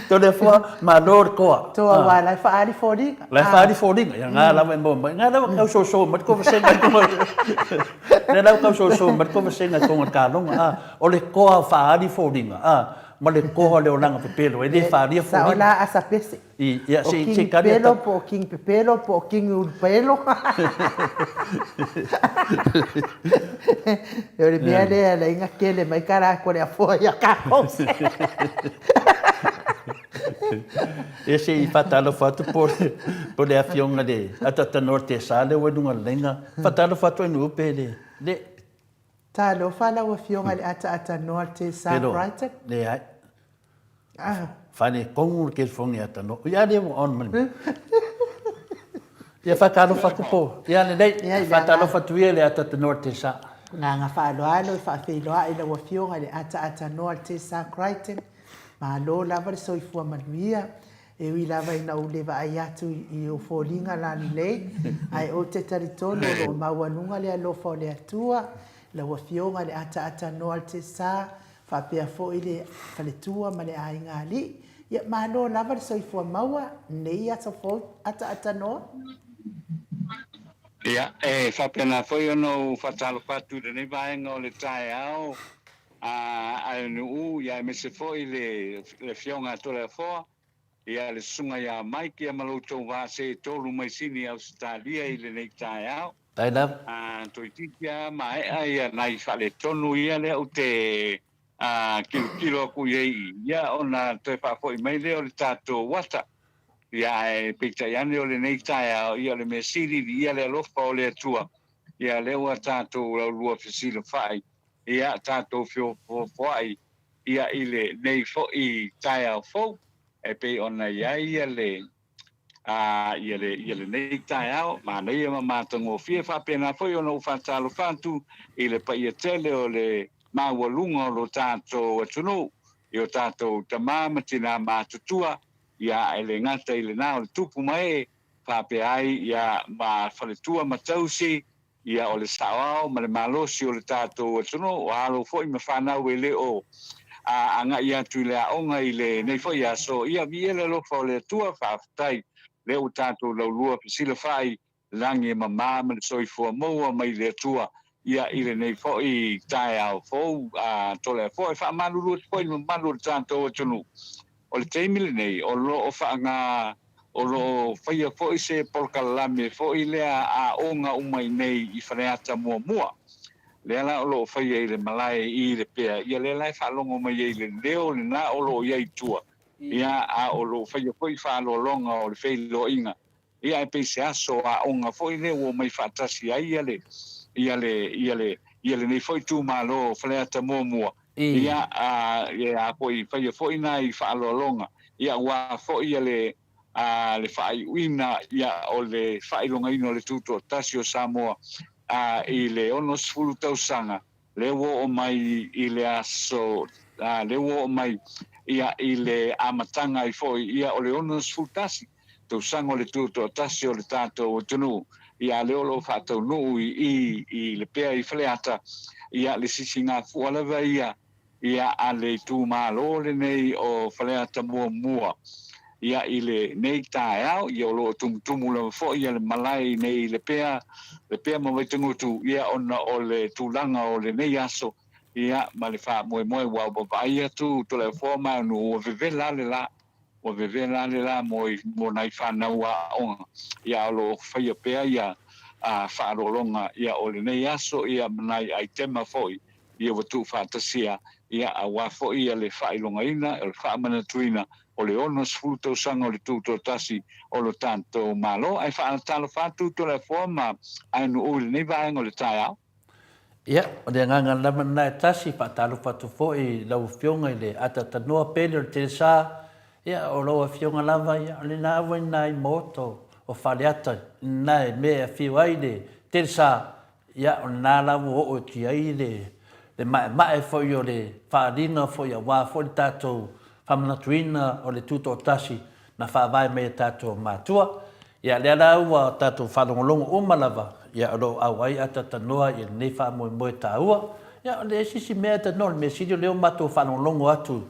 Tole foa, malo le koa. Toa ah. Wa lai whaari foliga. Lai whaari foliga. Ia ngā lava e maua mai. Ngā lava kau soso mai ko vasenga i konga. Ngā lava kau soso mai ko vasenga i konga kalonga. Ah, o le koa whaari foliga. Ah, Ma le koha o le olaga pepelo, e le faaalia foliga. Sao la asa pese. I, ia, se, se King Pelo po o King Pepelo po o King Ulupelo. O le mea lea la inga kele mai ka la ko le afoa ia kākou. E se i whātalofa atu po le, po le afioga le atatanoa te sa le ua lunga le lenga. Whātalofa atu ai nuupe le, le, Talofa lau Afioga i le ataata noa te Sa Brighton. Leai. Ah. Faaletonu le telefoni ia Tanoa. Ia lea ua on ma le mea. Ia faatalofa atu po. Ia lelei. Ia, i le Faatalofa atu ia i le ata Tanoa Tesa. Agaga faaaloalo e faafeiloai i lau Afioga i le ataatanoa Tesa Crichton. Malo lava le soifua manuia. E ui lava ina ou le vaai atu i ou foliga lalelei, ae ou te talitonu o lo o maualuga le alofa o le Atua, lau Afioga i le ataatanoa Tesa, faapea foi le faletua ma le aiga alii. Ia, malo lava le soifua maua nei aso fou ataatanoa. Ia, e faapena foi ona ou faatalofa atu i lenei vaega o le taeao a Aenu'u, ia aemaise foi le Afioga a Toleafoa, ia le Susuga ia Mike ia ma lo outou vaa seetolu mai Sini Ausetalia i lenei taeao. Faafetai lava. A toeitiiti lava maea ia nai faaletonu ia lea ou te tilotilo atu i ai i ia ona toe faafoi mai lea o le tatou ata. Ia ae peitai ane o lenei taeao ia o le mea sili viia le alofa o le Atua ia lea ua tatou laulua fesilafai ia tatou feofoofoai ia i lenei foi taeao fou e pei ona i ai ia le a ia le ia lenei taeao manaia ma matagofie. Faapena foi ona ou faatalofa atu i le paia tele o le maualuga o lo tatou atunuu i o tatou tama ma tina matutua, ia e le gata i lena o le tupu ma ee, faapea ai ia ma faletua ma tausi, ia o le saoao ma le malosi o le tatou atunuu, o alo foi ma fanau e le o agai atu i le aoga i lenei foi aso. Ia viia le alofa o le Atua, faafetai lea ua tatou laulua fesilafai lagi e mama ma le soifua maua mai le Atua ia i lenei foi taeao fou a Toleafoa. E faamalulu atu foi i le mamalu o le tatou atunuu, o le taimi lenei o lo o faaga O lo o faia foi se polokalame foi lea aoga uma i nei i Faleata muamua. Lea la o lo o faia i le malae i Lepea, ia lea la e faalogo mai ai le leo lena o lo o i ai i tua, ia a o lo o faia foi faaaloaloga o le feiloaiga, ia ae pei se aso aoga foi lea ua omai faatasi ai ia le, ia le, ia le, ia lenei foi itumalo o Faleata muamua, Ia, a, ia a foi, faia foi nai faaaloaloga, ia aua foi ia le, a, le faaiuina, ia, o le faailogaina o le Tutoatasi o Samoa, a, i le 60 tausaga, lea ua oo mai i le aso, a, lea ua oo mai, ia, i le amataga ai foi, ia, o le 61 tausaga o le Tutoatasi o le tatou atunuu, ia lea o lo o faataunuu i i i Lepea i Faleata, ia le sisigafua lava ia ia a le itumalo lenei o Faleata muamua ia i lenei taeao, ia o lo o tumutumu lava foi ia le malae i nei i Lepea, Lepea ma Vaitagutu, ia ona o le tulaga o lenei aso, ia ma le faamoemoe ua vaavaai atu Toleafoa ma ua vevela le la. Ua vevela le la mo mo nai fanau aoga, ia o lo o faia pea ia faaaloaloga ia o lenei aso ia ma nai aitema foi ia ua tuufaatasia ia aua foi ia le faailogaina o le faamanatuina o le 60 tausaga o le Tutoatasi o lo tatou Malo. Ae faatalofa atu Toleafoa ma Aenu'u i lenei vaega o le taeao. Ia, o le agaga lava lena e tasi, faatalofa atu foi i lau Afioga i le Atatanoa Pele o le Telesa, ia, o lau Afioga lava, ia, o lena ua i nai maota o Faleata, i lena e mea e afio ai le Telesa, ia, o lena la ua oo atu i ai le, le maemae foi o le faaaliga foi aua foi le tatou faamanatuina o le Tutoatasi na faavae mai e tatou matua. Ia, lea la ua tatou faalogologo uma lava, ia, o lo o auai atatanoa i lenei faamoemoe taua. Ia, o le isi isi mea tanoa, o le mea sili o lea ua matou faalogologo atu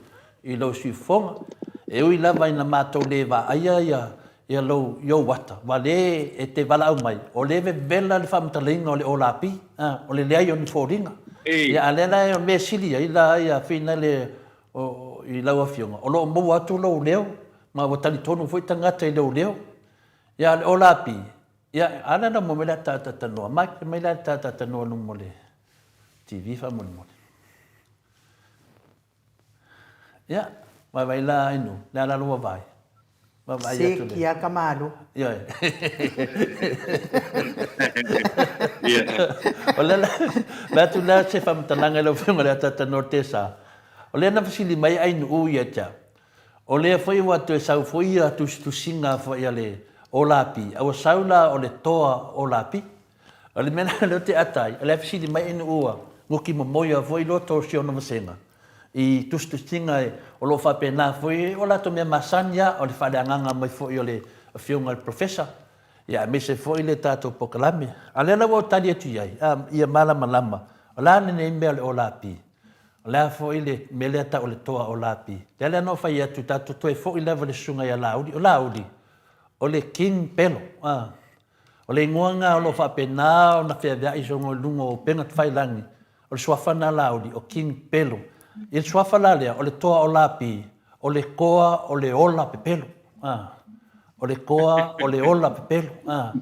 i lou siufofoga. E ui lava ina matou le vaaia ia, ia lou, i ou ata, ua le e te valaau mai, o lea e vevela le faamatalaina o le olapi, a, o le leai o ni foliga. Ia, a lea la o le mea sili ai la ia finale o, i lau Afioga, o lo o maua atu lou leo, ma ua talitonu foi tagata i lou leo. Ia, a o le olapi, ia, a lea la maua mai le ataata tanoa, maki mai le ataata tanoa luma o le TV faamolemole. Ia, vaivai la ainu, le a la lua vai. Vaavaai Se atu le. kia ka malo. Ioe. O le ala, vae atu la se faamatalaga i lau Afioga i le Ataata Nortesa, o lea na fesili mai Ainuu ia te au, O lea foi ua toe sau foi ia tusitusiga foi a le Olapi, a ua sau la o le toa Olapi. O le mea la lea ou te ata ai, o le a fesili mai inu ua guki momoia foi loa to si ona vasega i tusitusiga o lo o faapena foi o latou mea masani a o le faaleagaga mai foi o le afioga i le Professor, ia aemaise foi le tatou polokalame. A o lea la ua ou tali atu i ai, a ia malamalama, o le a lenei mea o le Olapi? O le a foi le mea lea tau o le toa o Lapi? Lea la na ou fai atu, tatou toe foi lava i le susuga ia Laauli. O Laauli, o le King Pelo. A. O le igoa lena o lo o faapena ona feaveai i luga o upega tafailagi. O le suafa lena a Laauli, o King Pelo. I le suafa la lea, o le toa o Lapi, o le toa o le ola pepelo. A. O le toa o le ola pepelo. A.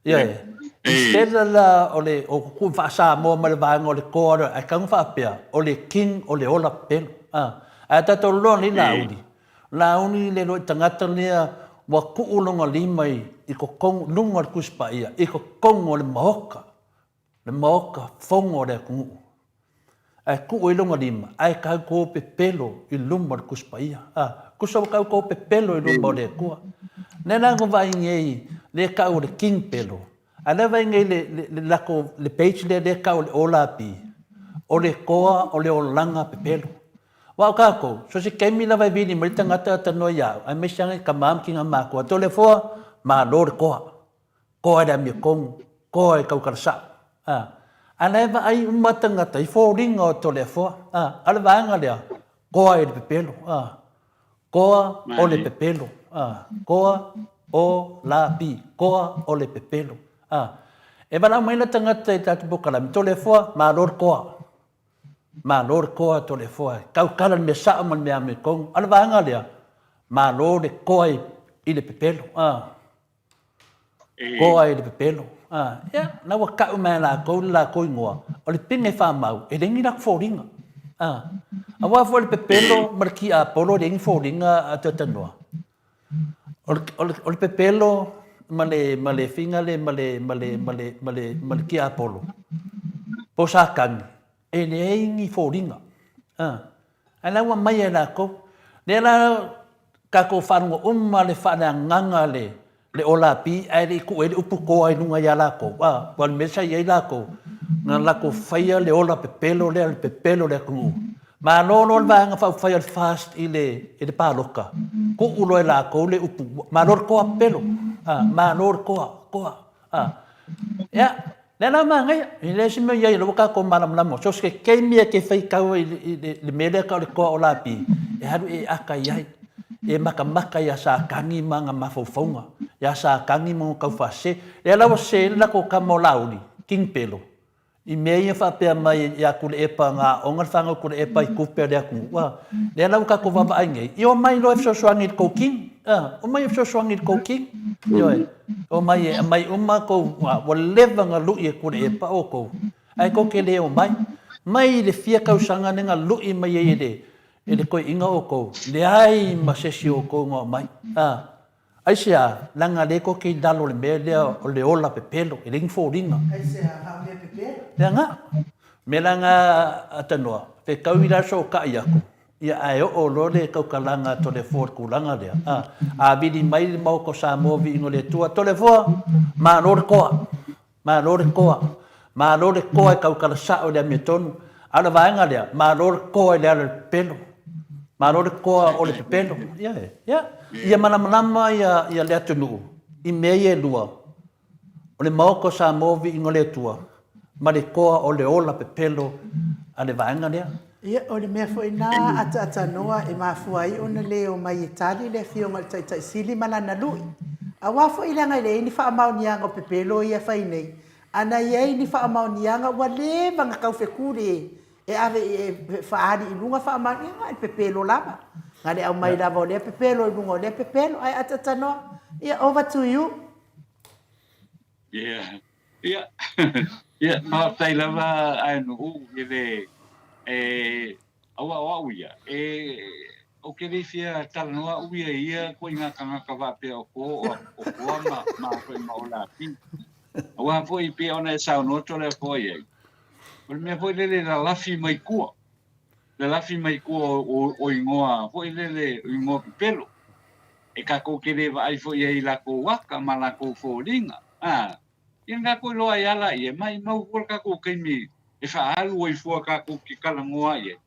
Ioe. Instead la o le o kuku faa-Samoa ma le vaega o le toa lea, ae tatau ona faapea, o le king o le ola pepelo. A. Ae tatou iloa nei Laauli, Laauli le iloa i tagata lea ua tuu lona lima i totonu, luga o le Tusi Paia, i totonu o le Maota, le Maota Fono o le atunuu, ae tuu ai lona lima, ae tauto pepelo i luma o le Tusi Paia. A, tusa ua tauto pepelo i luma o le Atua. Lea la na vaai nei, lea e tau o le King Pelo, a lea vaai nei le, le, le latou, le page lea, lea e tau o le Olapi, o le toa o le olaga pepelo. Aua o tatou, so se taimi lava e vili mai le tagata tanoa ia au, aemaise lava tama ma tina matutua, Toleafoa, malo le toa. Koa i le amiotonu, koa i tautala sao. A, a la e vaai uma tagata i foliga o Toleafoa. A, a o le vaega lea, koa i le pepelo. A, koa o le pepelo. A, koa o la pi, koa o le pepelo. A, e valaau mai la tagata i tatou polokalame, Toleafoa, malo le koa. Malo le koa Toleafoa, e tautala le mea sao ma le mea amiotonu. A o le vaega lea, malo le koa i le pepelo. A. Koa i le pepelo. A, ia, na ua kau mai e latou le latou igoa, o le pine faamau, e leai ni latou foliga. A, aua foi le pepelo ma le tiapolo e leai ni foliga a Tuatanoa. O le, o le, o le pepelo ma le, ma le figa le, ma le, ma le, ma le, ma le, ma le tiapolo, po o Satani, e leai ni foliga. A, Ae la ua aumai e latou. Lea la tatou faalogo uma le faaleagaga le le olapi ae le i tuu ai le upu toa i luga ia latou. A, aua o le mea sa i ai latou, na latou faia le ola pepelo lea, le pepelo o le atunuu. Malo loa le Vaega Faaupufai a le FAST i le i le palota, tuu loa e latou le upu, malo le toa pepelo. A, malo le toa, toa. A, ia, Lea la manaia, e leai se mea o i ai, o lea ua tatou malamalama, so o se taimi e te faitau ai i le mea lea e tau o le toa o Lapi, e alu e ata i ai, e matamata ia Satani ma ana mafaufauga, ia Satani ma ona taufaasese. Lea la ua sese ai le latou tama o Laauli, King Pelo, i mea ia faapea mai ia Tuilaepa na aoga le fanau Tuilaepa i tupe a le atunuu, a. Lea la ua tatou vaavaai nei, ia omai loa e fesoasoani i le tou King, a, omai e fesoasoani i le tou King, ioe. Omai e aumai uma tou, ua leva ona lui e Tuilaepa outou, ae tou te le omai. Mai le fia tausaga lea na lui mai ai e le, e le toeaina outou, leai ma se isi o outou na omai. A, aisea? Leaga lea tou te i lalo o le mea lea o le ola pepelo, e leai ni foliga. Aisea? A o mea pepelo? Leaga. Mea la na a Tanoa, fetaui la sootai atu, Ia, ae oo loa le tautalaga a Toleafoa i le tulaga lea, a, a vili mai le Maota o Samoa viiga o le Atua, Toleafoa, malo le toa, malo le toa, malo le toa e tautala sao i le amiotonu. A o le vaega lea, malo le toa i le ala o le pepelo, malo le toa o le pepelo. Ia, ia, ia malamalama ia, ia le atunuu i mea ia e lua, O le Maota o Samoa viiga o le Atua, ma le toa o le ola pepelo a le vaega lea. Ia, o le mea foi lena ataatanoa e mafua ai ona le omai e tali le Afioga i le Taitai Sili ma lana lui. Aua foi leaga e leai ni faamaoniaga o pepelo ia e fai nei. Ana i ai ni faamaoniaga ua leva ona taufetuli e ave e faaali i luga faamaoniaga, e pepelo lava. Na le aumai lava o lea pepelo i luga o lea pepelo, ae ataatanoa. Ia, over to you. Ia, ia, ia, faafetai lava Aenu'u i le, e, aua o au ia, e, ou te le fia talanoa au ia i ia ituaiga tagata faapea o ko, o koa ma, ma foi ma Olapi. Aua foi pei ona e saunoa Toleafoa i ai, o le mea foi lele e lalafi mai tua. lalafi mai tua o igoa foi lele, o igoa pepelo. E kakou ke le vaai foi ai i lakou aka ma lakou foliga, a, ia na kakou iloa ai a laia, maimau fua le kakou taimi e faaalu ai fua kakou ke talanoa i ai.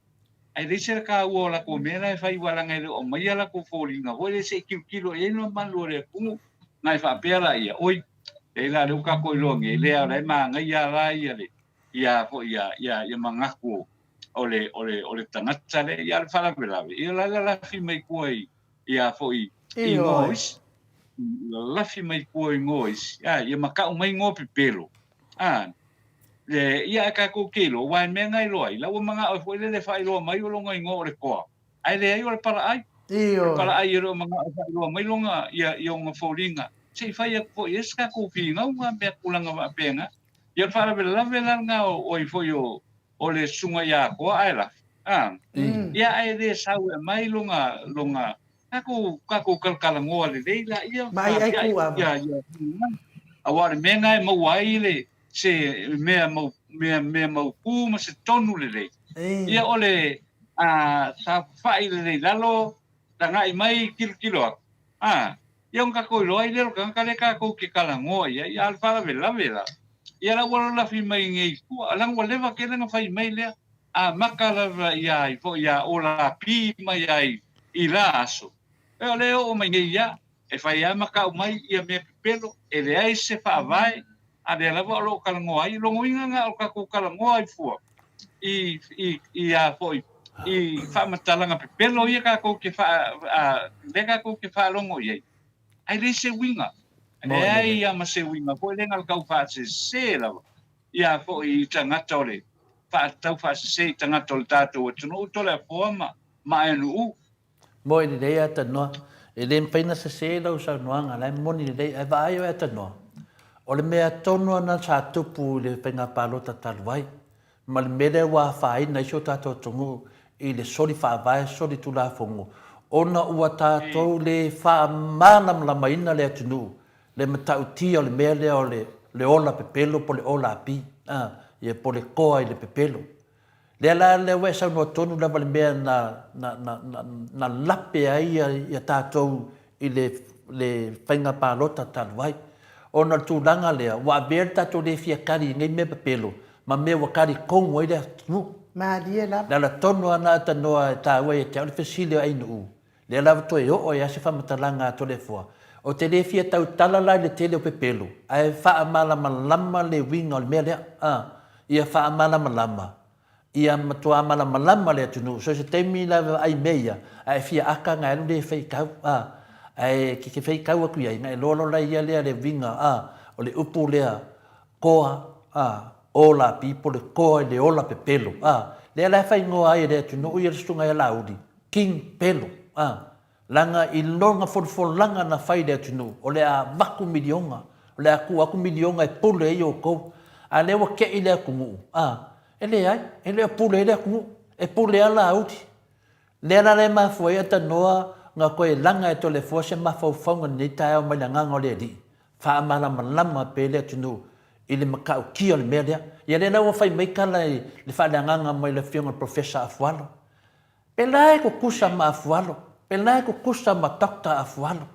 Ae leai se taua o latou mea la e fai aua leaga e le o aumaia latou foliga foi lea se i tilotilo i ai le mamalu o le atunuu na e faapea laia, oi, leai la lea ua tatou iloa nei, lea o la e manaia la ia le ia foi ia ia ia manatu o le o le o le tagata lea. Ia a o le faalavelave, ia o la e lalafi mai tua i ia foi i igoa o isi, lalafi mai tua i igoa o isi, a ia matau mai igoa pepelo, a Le, ia ae tatou te iloa, aua e mea na iloa ai, la ua manao ai foi lele e faailoa mai o lona igoa o le toa, ae leai o le palaai. O le palaai e le o manao e faailoa mai lona, ia, ia ona foliga, se i fai atu foi i ai se tatou finauga, mea tulaga faapena. Ia o le faalavelave la lena o, o ai foi o, o le susuga ia Toa ae lafi, a, ia ae le sau e aumai lona, lona, tatou, tatou talatalanoa lelei laia, Ma ai ai ku ava. ia, ia, aua o le mea lena e maua ai le, se mea mau, mea, mea mautū ma se tonu lelei. Ia o le a, saofafai lelei lalo, tagai mai tilotilo atu, a, ia ona tatou iloa ai lea o le tagata lea tatou te talanoa i ai, a o le faalavelave la, ia la ua lalafi mai nei i tua, leaga ua leva tele ona fai mai lea, amata lava ia ai foi ia ola pi mai ai i la aso, e o lea e oo mai nei ia, E fai lava ma tau mai ia mea pepelo, e leai se faavae, a lea lava o lo o talanoa ai. Logoina na o tatou talanoa ai fua i, i, i a foi, i faamatalaga pepelo ia tatou te faa, a, lea tatou te faalogo i ai. Ae leai se uiga. Leai lava ma se uiga foi lea na o le tau faasese lava ia foi i tagata o le, tau faasese i tagata o le tatou atunuu, Toleafoa ma, ma Aeanuu. Moe lelei a tanoa. E le mafai na sese lau saunoaga, la e moni lelei, ae vaai oe a tanoa. O le mea tonu lava na sa tupu i le faiga palota talu ai, ma le mea lea ua afaina ai si o tatou atunuu i le soli faavae, soli tulafono, ona ua tatou le faamalamalamaina le atunuu, le matautia o le mea lea o le ola pepelo po o le ola api, a, ia po o le koa i le pepelo. Lea la lea ua e saunoa tonu lava le mea na, na, na, na, na lape ai ia, ia tatou i le, le faiga palota talu ai. Ona o le tulaga lea, ua avea le tatou le fia kali i nei mea pepelo, ma mea ua kali tonu ai le atunuu. Malie lava. Le ala tonu lava na atanoa e taua ia te au le fesili o Ainuu, lea lava toe oo ai lava se faamatalaga a Toleafoa. Ou te le fia tautala la i le tele o pepelo, ae faamalamalama le uiga o le mea lea. A, ia faamalamalama, ia matua malamalama le atunuu, so se taimi la e vaai mea ia, a e fia aka na e alu le faitau, a, ae ke faitau atu i ai, na e loa loa la ia lea le uiga, a, o le upu lea, koa, a, ola people, le koa i le ola pepelo, a, lea la e faaigoa ai e le atunuu ia le susuga ia Laauli, King Pelo, a, leaga i lona folafolaga na fai i le atunuu, o le a avatu miliona, o le a tuu atu miliona e pule ai outou, a lea ua te'i le atunuu, a, e leai, e le o pule ai le atunuu, e pule lava Laauli. Lea la le mafua ai Atanoa na toe laga e Toleafoa se mafaufauga i lenei taeao mai le agaga o le Alii, faamalamalama pea le atunuu i le matautia o le mea lea. Ia lea la ua fai mai tala i le faaleagaga mai le Afioga i le Professor Afualo. Pela e tutusa ma Afualo, pela e tutusa ma Doctor Afualo.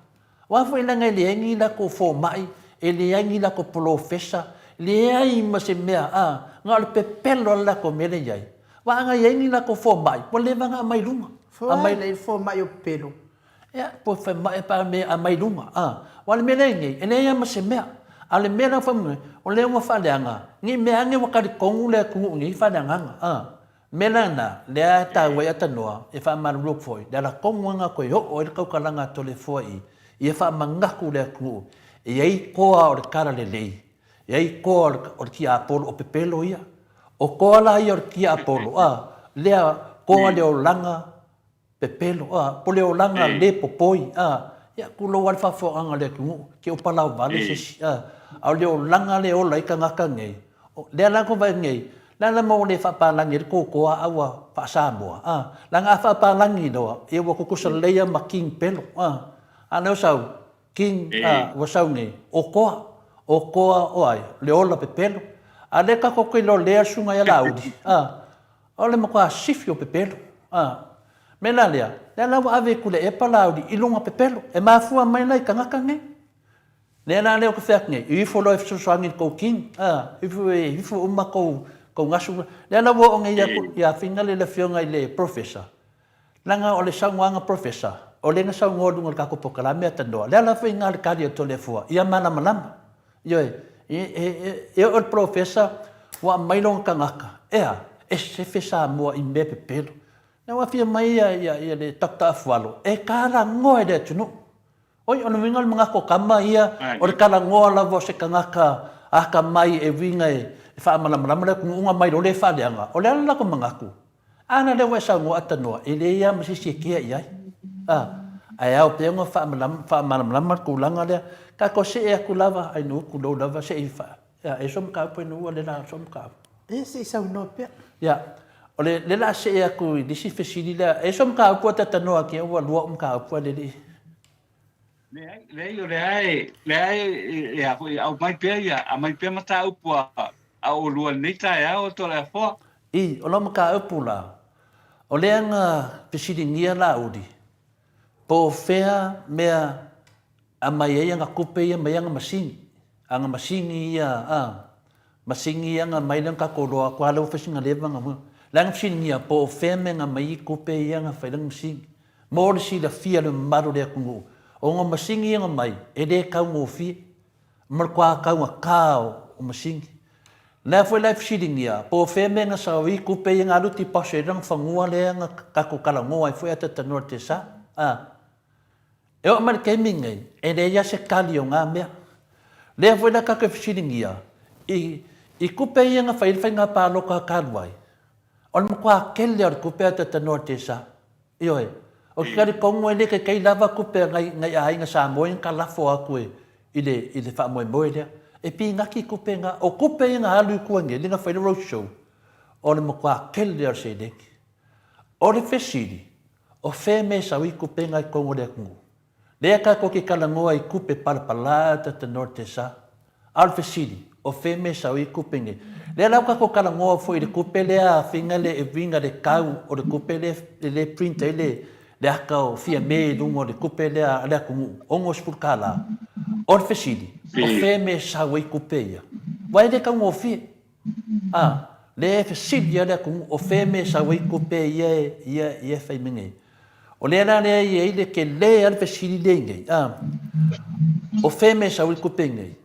Aua foi leaga e leai ni latou fomai, e leai ni latou polofesa, leai ma se mea, a, na o le pepelo lava le latou mea lea e i ai. Aua a na i ai ni latou fomai, ua leva ona aumai i luga. Aumai. Lelei le fomai o pepelo. Ia, po o fomai pe a mea aumai i luga, a. Aua o le mea lea e i ai nei, e leai lava ma se mea. A o le mea la fai mai, o lea ua faaleaga, ne i mea ane ua talitonu le atunuu i nei faaleagaga, a. Mea la na, lea e taua ai Atanoa, e faamalulu atu foi, le ala tonu lava na toe oo ai le tautalaga a Toleafoa i, ia faamanatu le atunuu, e i ai toa o le talalelei, e i ai toa o le, o le tiapolo, o pepelo ia. O toa la ia o le tiapolo, a, lea toa le olaga pepelo, a, po le olaga le popoi, a, ia, tulou lava le faafofogaaga a le atunuu, te i palaovale se isi, a, a o le olaga lea e ola ai tagata nei, o lea la ua vaai nei, o le a la le mea ua le faapalagi ai le toto a ua faa-Samoa, a, leaga a faapalagi loa, ia ua tutusa lelei lava ma King Pelo, a, a o lea ua sau, King, a, ua sau nei, o koa, o koa o ai, le ola pepelo, a o lea tatou te iloa lea susuga ia Laauli, a, o le matua sifi o pepelo. A, mea la lea, lea la ua ave i Tuilaepa Laauli i luga pepelo, e mafua mai la i tagata nei. Lea la lea ou te fai atu nei, ifo loa e fesoasoani i le tou king, a, ifo e ifo uma tou, tou gasu. Lea la ua oo nei atu ia Fingal i le afioga i le Professor, leaga o le saunoaga Professor, o lea na saunoa i luga o le tatou polokalame a tanoa, le ala foi lena o le tali a Toleafoa, ia malamalama. Ioe, e, e, e, e oo i le Professor ua aumai lona tagata, e a? E sefe Samoa i mea pepelo. Lea ua afio mai ia, ia, ia le Doctor Afualo, e talanoa i le atunuu. Oi, o le uiga o le manatu o tama ia, o le talanoa lava o se tagata atamai e uiga e faamalamalama le atunuuga mai loa le faaleaga, o le a le latou manatu? A na lea ua e saunoa atanoa, e leai lava ma se isi e kea i ai. A, ae ao pea ona faamalamalama le tulaga lea. Tatou see atu lava, ai nuu tulou lava, se i fa, ia, e so mataupu e nuu le la so mataupu. Ia, se i saunoa pea. Ia, o le, le la see atu i le isi fesili lea, e so mataupu a tatanoa atu ua lua o mataupu a le alii. Leai, leai, o lea e, lea e, e a foi, aumai pea ia, aumai pea mataupu a, a olua i lenei taeao o Toleafoa. I, o lau mataupu la, o lea na fesiligia Laauli, po o fea mea aumai ai ana tupe ia mai ana masini, ana masini ia, a, masini ia na aumai lea na tatou iloa atu lava lea ua fai sina leva na, lea na fesiligia po o fea mea na aumai ai tupe ia na fai ai lana masini. Mo le silafia e le mamalu o le atunuu, o ona masini ia na aumai, e le taugofie, ma le toa taugata o masini. Lea foi la e fesiligia, po o fea mea na sao ai tupe ia na alu tipaso ai lana fanua lea na tatou talanoa ai foi a talanoa i le tesa. A. E oo mai le taimi lenei, e leai lava se tali o na mea. Lea foi la tatou e fesiligia, i, i tupe ia na fai ai le faiga palota talu ai, o le matua tele lava o le tupe a talanoa i le tesa. Ioe. Ou te talitonu e le taitai lava tupe a nai, nai aiga Samoa ia na talafo atu e, i le, i le faamoemoe lea. E pinati tupe na. O tupe ia na alu i tua nei, lea na fai le road show, o le matua tele lava o le seleni. O le fesili, o fea mea e sau ai tupe na i totonu o le atunuu? Lea tatou te talanoa i tupe palapala talanoa i le tesa. A o le fesili, o fea mea e sau ai tupe nei? Lea la ua tatou talanoa foi i le tupe lea afiga le e uiga le tau o le tupe lea e le print ai le le ata o Fiame i luga o le tupe lea a le atunuu, $60 tala. O le fesili, o fea mea e sau ai tupe ia? Aua e le taugofie. A, lea e fesili lava le atunuu, o fea mea e sau ai tupe ia e, ia, ia e fai mai nei. O lea la lea e i ai le tele lava le fesili lea i nei, a, o fea mea e sau ai tupe nei.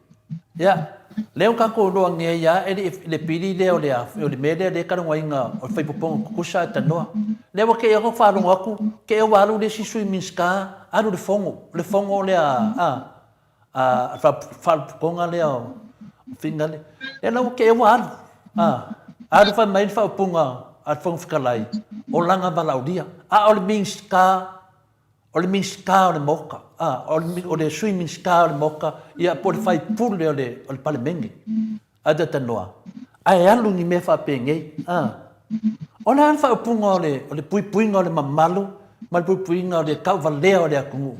Ia, lea ua tatou iloa nei lava e le, le pili lea o le, o le mea lea lea e talanoaina o le faipopoga tutusa ae tanoa. Lea ua te i atu faalogo atu, te i ua alu le isi sui Minisita, alu i le fono, le fono lea, a, a faalapotopotoga lea o Finale, lea la ua te ua alu, a, alu fai mai le faaupuga a le Fofoga Fetalai, o lana valaaulia. A o le Minisita, o le Minisita o le Maota, a, o le, o le Sui Minisita o le Maota, ia po o le faipule o le, o le Palemene. Ae talanoa, ae alu ni mea faapenei, a. O le a le faaupuga o le, o le puipuiga o le mamalu ma le puipuiga o le tauvalea o le atunuu?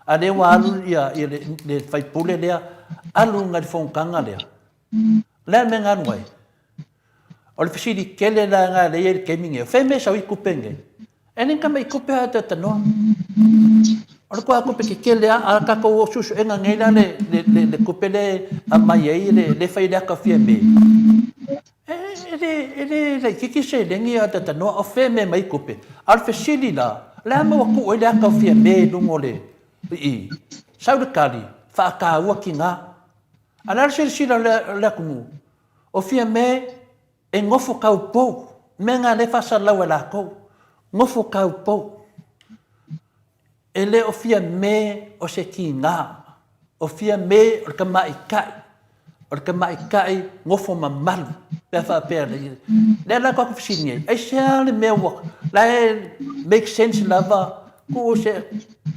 A lea ua alu ia, ia le, le faipule lea, alu nai le fonotaga lea. O le a le mea na alu ai? O le fesili tele la na lea i ai le taimi nei, o fea mea e sau ai tupe nei? E le ni tama i tupe a talanoa. O le toa tupe tetele a, a tatou suesuega nei la le, le, le, le tupe le aumai ai le, le fai le ata Fiame. E, e le, e le laitiiti seleni a talanoa, o fea mea mai tupe. A o le fesili la, o le a mea ua tuu ai le ata o Fiame i luga o le, i i. Sau le tali, faataua tiga. A o le a le silasila o le atunuu? O Fiame E nofo kaupou, mea na lea e faasalalau e latou, nofo kaupou. E le o Fiame o se tiga, o Fiame o le tamaitai, o le tamaitai nofo mamalu, pe a faapea, lea la tatou te fesili ai, aisea le mea ua, la e make sense lava tuu se,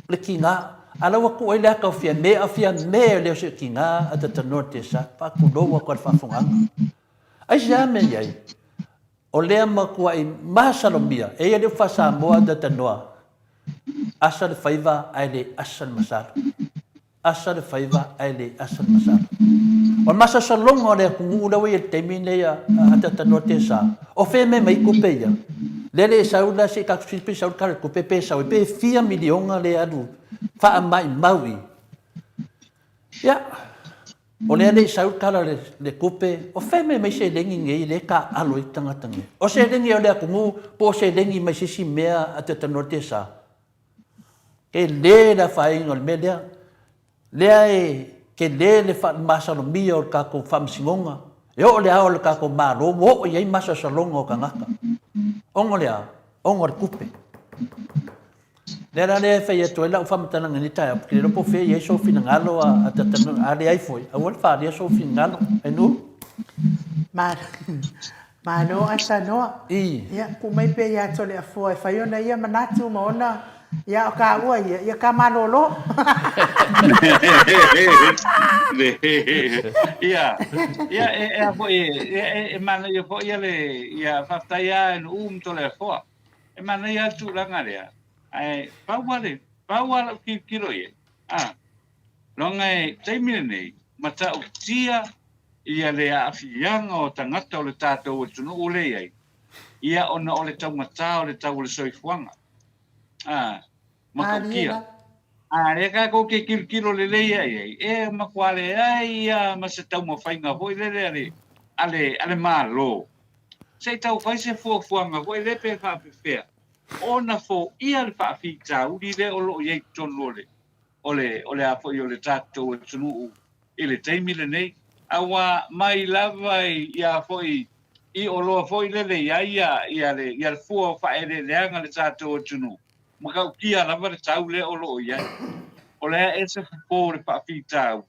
le tiga, a o la ua tuu ai le ata o Fiame, a o Fiame e le o se tiga, a talanoa i le TSA, faatulou atu i le faafofogaaga. Aisea mea i ai? O lea matuai masalomia, e ia le upu faa-Samoa talanoa, asa le faiva ae le asa le masalo. Asa le faiva ae le asa le masalo. O le masalosaloga o le atunuu lea ua i ai i le taimi lenei a talanoa TSA, o fea mea mai tupe ia? Lea le sau la se i tatou fesili pe sau le tala o le tupe pe sau ai pe fia miliona lea e alu faamaimau i. Ia, o lea le i sau le tala o le tupe, o fea e mea mai seleni nei lea e taaalo ai tagata nei? O seleni a le atunuu po o seleni mai se isi mea a te talanoa le TSA? Tele le afaina o le mea lea. Lea e tele le masalomia o le tatou faamasinoga, e oo i le ao o le tatou Malo ua oo i ai masalosaloga o tagata. Ona o le a? Ona o le tupe. Lea la lea e fai atu ai lau faamatalaga i lenei taeao, ou te le iloa po o fea e i ai sou finagalo a Tatanua, a leai foi, aua le faaalia sou finagalo. Ainuu? Malo Atanoa. Ia, tuu mai pea ia Toleafoa e fai ona ia manatu ma ona, ia o taua ia, ia ta malolo. Ia, ia e, e a foi, e, e, e manaia foi ia le, ia faafetai lava e Nu'u ma Toleafoa. E manaia le tulaga lea, ae pau lava le, pau lava lau tilotilo i ai, a, leaga e taimi lenei, matautia ia le aafiaga o tagata o le tatou atunuu lea i ai, ia ona o le taugata o le tau o le soifuaga. A, matautia. A lea tatou te tilotilo lelei lava i ai, e matua leai lava ma se taumafaiga foi lele a le, a le, a le Malo, se i tau fai se fuafuaga foi lea pe faapefea ona foia le faafitauli lea o lo o i ai i totonu o le, o le, o le a foi o le tatou atunuu i le taimi lenei, aua mai lava i, ia foi i oloa foi lele i ai ia, ia le, ia le fua o faaeleeleaga a le tatou atunuu, matautia lava le tau lea o lo o i ai. O le a ese fofo o le faafitauli,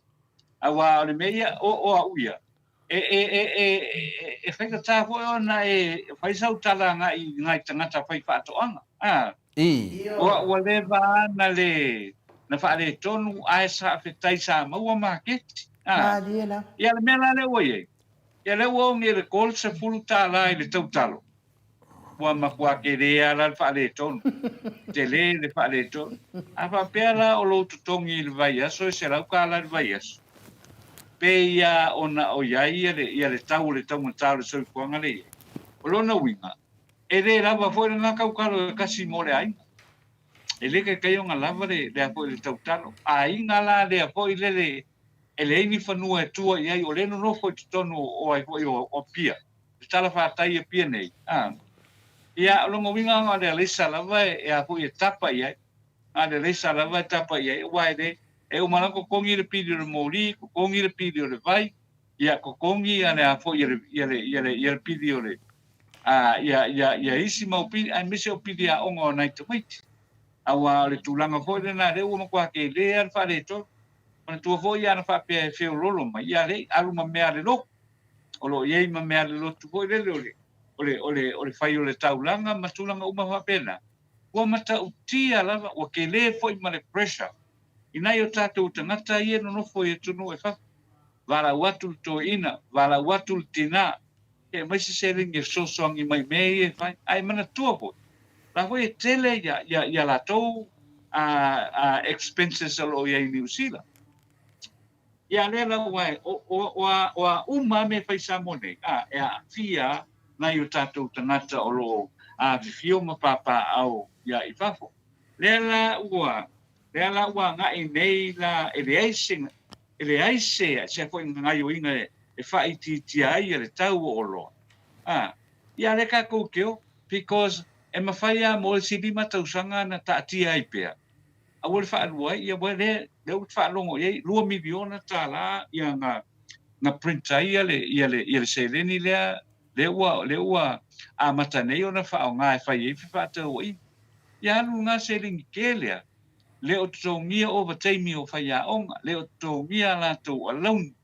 aua o le mea ia, o, o au ia, E, e, e, e, e faigata foi ona e fai sau tala agai i nai tagata faifaatoaga. A, I. ua, ua leva na le, na faaletonu ae faafetai sa maua maketi. A, Malie lava. ia le mea la lea ua i ai, ia lea ua oge i le call $10 i le tautalo. Ua matua tele lava la le faaletonu. Tele le faaletonu. A faapea la o lou totogi i le vaiaso e $100 i le vaiaso, pei lava ona o i ai ia le tau o le taugata o le soifuaga lea e i ai. O lona uiga, e le lava foi lena tautalo e tasi mo le aiga. E le taitai ona lava le a foi le tautalo. Aiga la lea foi lele e leai ni fanua e tua i ai, o lea e nonofo i totonu o ai foi o Apia, le talafatai i Apia nei, a. Ia, o lona uiga na o le alaisa lava e a foi e tapa i ai, na o le alaisa lava e tapa i ai, aua e le, e uma lava totogi le pili o le moli, totogi le pili o le vai, ia, totogi ia le a foi ia le, ia le, ia le, ia le pili o le, a, ia, ia, ia isi mau pili, aemaise o pili aoga o nai tamaiti. Aua o le tulaga foi lena, lea ua matua tele lava le faaletonu. Manatua foi ana faapea e feololo mai, ia lei, alu ma mea a le lotu. O lo o i ai ma mea a le lotu foi lele o le, o le, o le, o le fai o le taulaga ma tulaga uma faapena. Ua matautia lava, ua tele foi ma le pressure i nai o tatou tagata ia e nonofo i atunuu e fafo. Valaau atu le toeaina, valaau atu le tina, e aumai se seleni e fesoasoani mai i mea ia e fai. Ae manatua foi, la foi e tele ia, ia, ia latou a, expenses o lo o i ai i Niu Sila. Ia lea la ua, o, o, o, a, o a uma a mea e fai i Samoa nei, a, e aafia nai o tatou tagata o lo o afifio ma papaaao ia i fafo. Lea la ua, lea la ua agai nei la e leai se, e leai se, se foi gaoioiga e, e faaitiitia ai le tau o oloa. A, ia lea tatou te o, because e mafai lava mo le isi 5 tausaga na taatia ai pea, aua le faalua ai, ia ua lea, lea ua faalogo i ai, $2 miliona ia na, na print ai ia le, ia le, ia le seleni lea, lea ua, lea ua amata nei ona faaaoga e fai ai fefaatauaiga. Ia alu lena seleni tele lava, le o totogia ovataimi o faiaoga, le o totogia a latou alauni,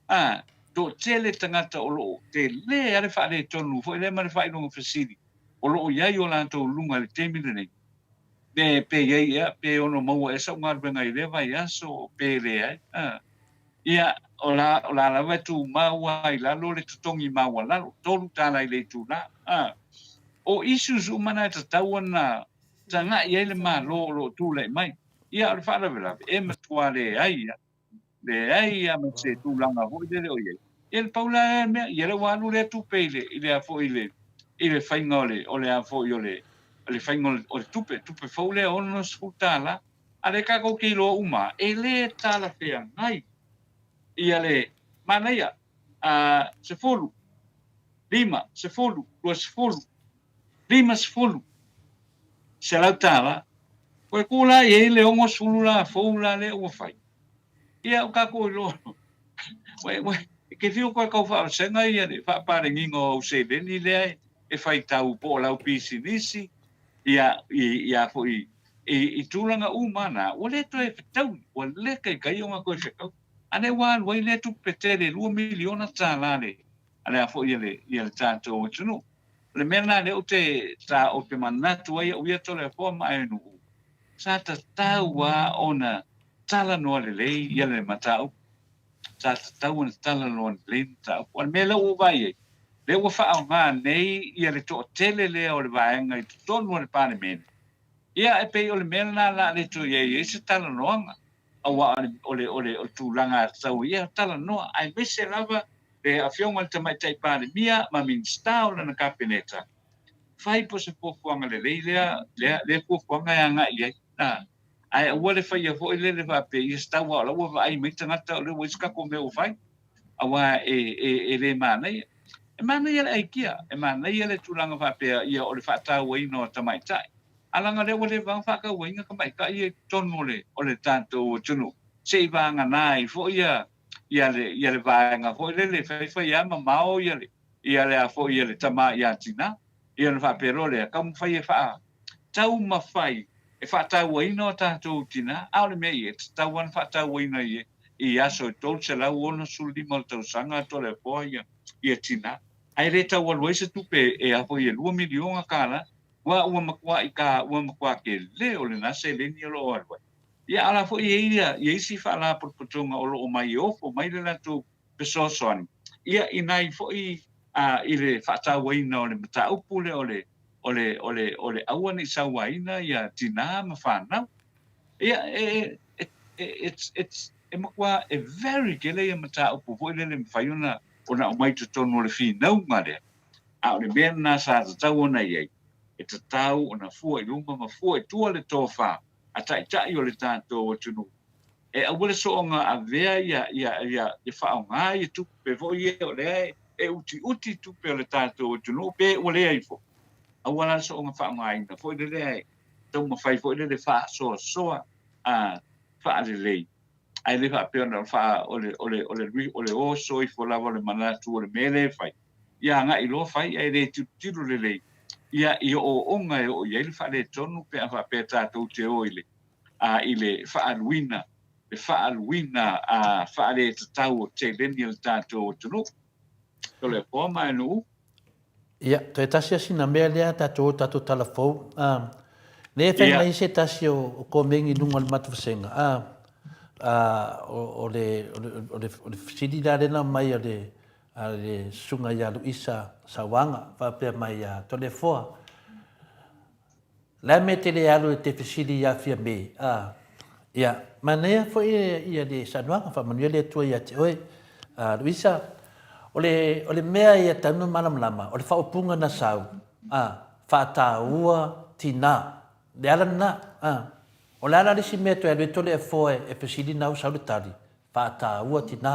a, toatele tagata o lo o tele lava le faaletonu foi lea ma le faailoga fesili o lo o i ai o latou luga i le taimi lenei, pe, pe i ai ea, pe ono maua ea sau galuega i lea vaiaso, pe leai. A, ia, o la, o la lava e tumau lava i lalo le totogi maualalo, $3 i le itula. A, o issues uma na e tatau ona tagai i ai le Malo o lo o tulai mai. Ia, o le faalavelave, e matua leai lava. Leai lava ma se tulaga foi lele o i ai. Ia, na pau la lea mea, ia lea ua alu lea tupe i le, i le a foi i le, i le faiga o le, o le a foi o le, o le faiga o le tupe, tupe fou lea $60, a lea tatou te iloa uma e le talafeagai ia le manaia, a, 10, 5, 10, 20, 50, $100, koe ku la i ai le 60 la fou la lea ua fai. Ia o tatou iloa, e te fiu koe tau faavasega ia le faapalegiga o au seleni lea e faitau po o lau pisinisi, ia, ia foi i tulaga uma na, ua le toe fetaui, ua le taitai ona toe fetaui. A lea ua alu ai lea tupe tele $2 miliona le a le a foi ia le tatou atunuu. O le mea lena lea ou te sa ou te manatu ai au ia Toleafoa ma Aenu'u, sa tatau lava ona talanoa lelei ia le mataupu. Sa tatau ona talanoa lelei le mataupu. O le mea lea ua ou vaai ai, lea ua faaaoga nei ia le toatele lea o le vaega i totonu o le Palemene, ia e pei o le mea lena o le a le toe i ai se talanoaga, aua o le tulaga e tatau ai, ia talanoa, aemaise lava le Afioga i le Tamaitai Palemia ma Minisita o lana Kapeneta, fai po o se fuafuaga lelei lea, lea, lea fuafuaga e agai i ai. A, ae aua le faia foi lele faapea, ia se tau lava o la ua vaai mai tagata o lea ua i ai se tatou mea ua fai, aua e, e, e le manaia. E manaia le aikia, e manaia le tulaga faapea ia o le faatauaina o tamaitai. A leaga o lea ua leva ona faatauaina tamaitai ia i totonu o le, o le tatou atunuu, se i vagana ai foi ia, ia le, ia le vaega foi lele e faifai lava mamao ia le, ia le a foi ia le tama ia tinā. Ia ona faapea loa lea, taumafai e faa, taumafai e faatauaina o tatou tinā, a o le mea ia, e tatau lava ona faatauaina i, i aso e 365 o le tausaga Toleafoa ia, ia tinā. Ae le tau alu ai se tupe e a foi e $2 miliona, aua ua matuai ka, ua matua tele o lena seleni o lo o alu ai. Ia a o la foi e i ai ia isi faalapotopotoga o lo o mai e ofo mai le latou fesoasoani ia i nai foi a i le faatauaina o le mataupu lea o le o le o le o le aua ne i sauaina ia tinā ma fanau. Ia e e it's it's e matua e very tele ia mataupu foi lele e mafai ona ona aumai i totonu o le finauga lea. A o le mea lena sa tatau ona i ai, e tatau ona fua i luma ma fua i tua le tofa a taitai o le tatou atunuu, e aua le soona avea ia, ia, ia, ia faaaoga ia tupe foi ia o lea e utiuti tupe o le tatou atunuu pe ua leai foi. Aua la le soona faaaogaina foi lea e taumafai foi lele faasoasoa a faalelei, ae le faapea ona faa, o le, o le, o le, o le oso ifo lava o le manatu o le mea lea e fai, ia agai loa fai ae le tilotilo lelei ia i ooooga e oo i ai le faaletonu pe a faapea tatou te o i le a i le faaaluina le faaaluina a faaletatau o seleni a le tatou atunuu. Toleafoa ma Aenuu. Ia, toe tasi lava sina mea lea tatou o tatou tala fou. A, lea e fai mai se tasi o komeni i luga o le matou vasega. A, a, o, o le, o le, o le, o le fesili la lea na aumai a le, a le Susuga ia Luisa Sauaga, faapea mai ia Toleafoa, Le a mea e te le alu e te fesili ia Fiame, a? Ia, manaia foi ia le saunoaga, faamanuia le Atua ia te oe, a Luisa. O le, o le mea ia tau na malamalama, o le faaupuga na sau, a, faataua tinā. Le ala lena, a. O le a la le isi mea toe alu ai Toleafoa e fesili na ua sau le tali, Faataua tinā.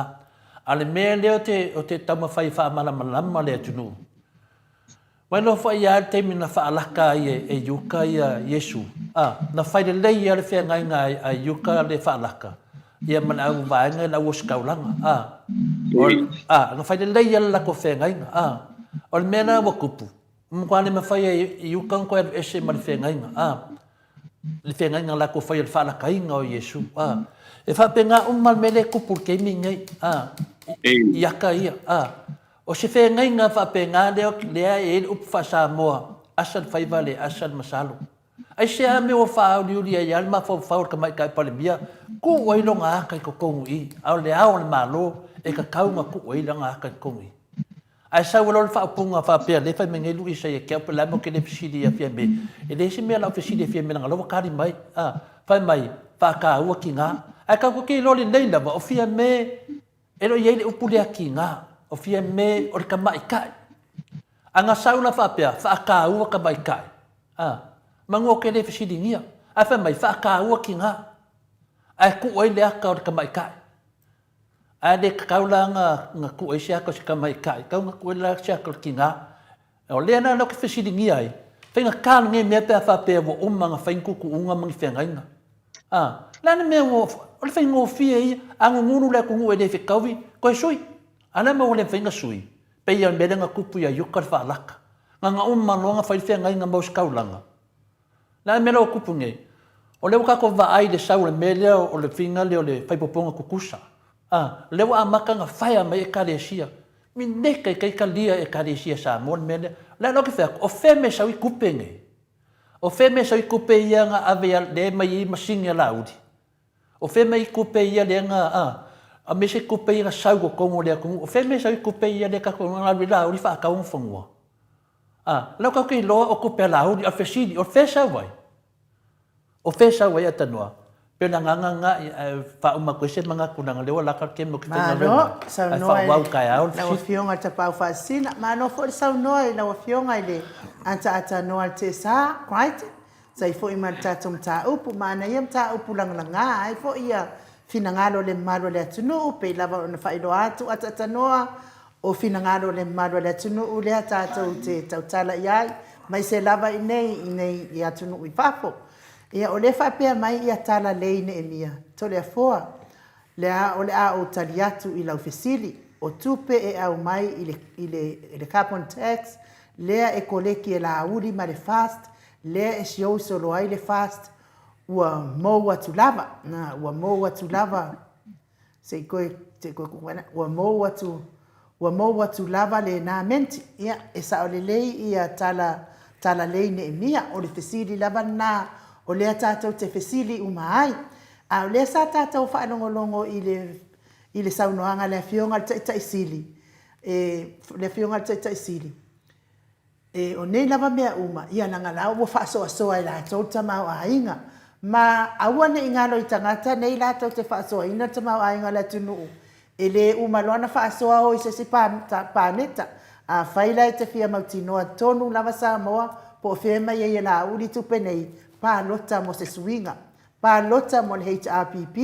A o le mea lea o te, o te taumafai e faamalamalama le atunuu, Ua iloa foi ia le taimi na faalaka ai e Iuka ia Iesu, a, na fai lelei ia le feagaiga a Iuka le faalaka, ia ma le au vaega i le au ositaulaga, a, o, a, na fai lelei ia le latou feagaiga, a. O le mea la ua tupu, ua matua le mafai e Iuka ona toe alu ese ma le feagaiga, a. le feagaiga latou faia i le faalakaina o Iesu. A, e faapena uma le mea lea e tupu i le taimi lenei, a, i aka ia. A, o se feagaiga faapena lea, lea e i ai le upu faa-Samoa, asa le faiva le asa le masalo. Aisea mea ua faauliuli ai lava le mafaufau o le Tamaitai Palemia, tuu ai lona aka i totonu i i, a o le ao o le Malo e tatau ona tuu ai lana aka i totonu i i. Ae sau loa le faaupuga faapea, lea e fai mai nei Luisa ia te au, pe o le a le mea ou te le fesili ia Fiame. E leai se mea o lau fesili ia Fiame leaga o la ua tali mai. A, fai mai, faataua tiga. Ae tatou te iloa lelei lava, o Fiame, e le o i ai le upu lea tiga. O Fiame o le tamaitai. A nga sau la faapea, faataua tamaitai, a, manu ou te le fesiligia. Ae fai mai, faataua tina, ae tuu ai le ata o le tamaitai. Ae le tatau la na tuu ai se ata o se tamaitai, tatau na tuu ai la se ata o le tina. O lea la ou te fesiligia ai, faigata lenei mea pe a faapea ua uma ona fai ni tuutuuga ma ni feagaiga. A, o le a le mea ua, o le faigofie ia, a gugulu le atunuu e le fetaui, toe sui. A o le a le mea ua le mafai ona sui? Pei lava o le mea lea na tupu ia Iuka le faalaka. Na ona uma loa ona fai le feagaiga ma ositaulaga. O le a le mea lea ua tupu nei? O lea ua tatou vaai i le sau o le mea lea o le faiga lea o le faipopoga tutusa. A, o lea ua amata ona fire mai Ekalesia. Mineka i tai talia e Ekalesia Samoa le mea lea. O le a la ou te fai atu, o fea mea e sau ai tupe nei? O fea mea e sau ai tupe ia na ave lea e aumai ai masini a Laauli? O fea mea i tupe ia lea na, a, aemaise tupe ia na sau i totonu o le atunuu, o fea mea e sau ai tupe ia lea tatou na alu ai Laauli faatau ona fanua? A, o lea tatou te iloa o tupe a Laauli, a o le fesili, o fea e sau ai? O fea e sau ai Atanoa? Pei o le agaga lena, ae faauma atu ai se manatu leaga o lea ua lata le taimi ou te faigaluega Malo ai, ae saunoa i faaauau taeao le lau fesili. Afioga i le Tapaau Faasisina. Malo foi le saunoa i lau Afioga i le Ataatanoa i le TSA, Crichton. Sai foi ma le tatou mataupu. Manaia mataupu lagalaga ai foi ia finagalo o le mamalu o le atunuu, pei lava ona faailoa atu ataatanoa o finagalo o le mamalu o le atunuu lea tatou te tautala i ai, maise lava i nei i nei i atunuu i fafo. Ia o lea faapea mai ia tala lei Neemia, Toleafoa, lea o le a ou tali atu i lau fesili, o tupe e aumai i le i le i le carbon tax lea e koleki e Laauli ma le fast lea e siou solo ai le fast ua mou atu lava na ua mou atu lava se i koe se i koe ua mou atu ua mou atu lava lena menti ia e sao lelei ia tala tala lei Neemia o le fesili lava lena o lea tatou te fesili uma ai a o lea sa tatou faalogologo i le i le saunoaga a le afioga i le Taitai Sili e le afioga i le Taitai Sili E, o nei lava mea uma, ia leaga la ua faasoasoa e latou le tamaoaiga. Ma aua ne i galo i tagata nei latou te faasoaina le tamaoaiga o le atunuu, e le uma loa ona faasoa o i se isi paneta. Afai la e te fia mautinoa tonu lava Samoa po o fea mai ai e Laauli tupe nei, palota mo se suiga. Palota mo le HRPP,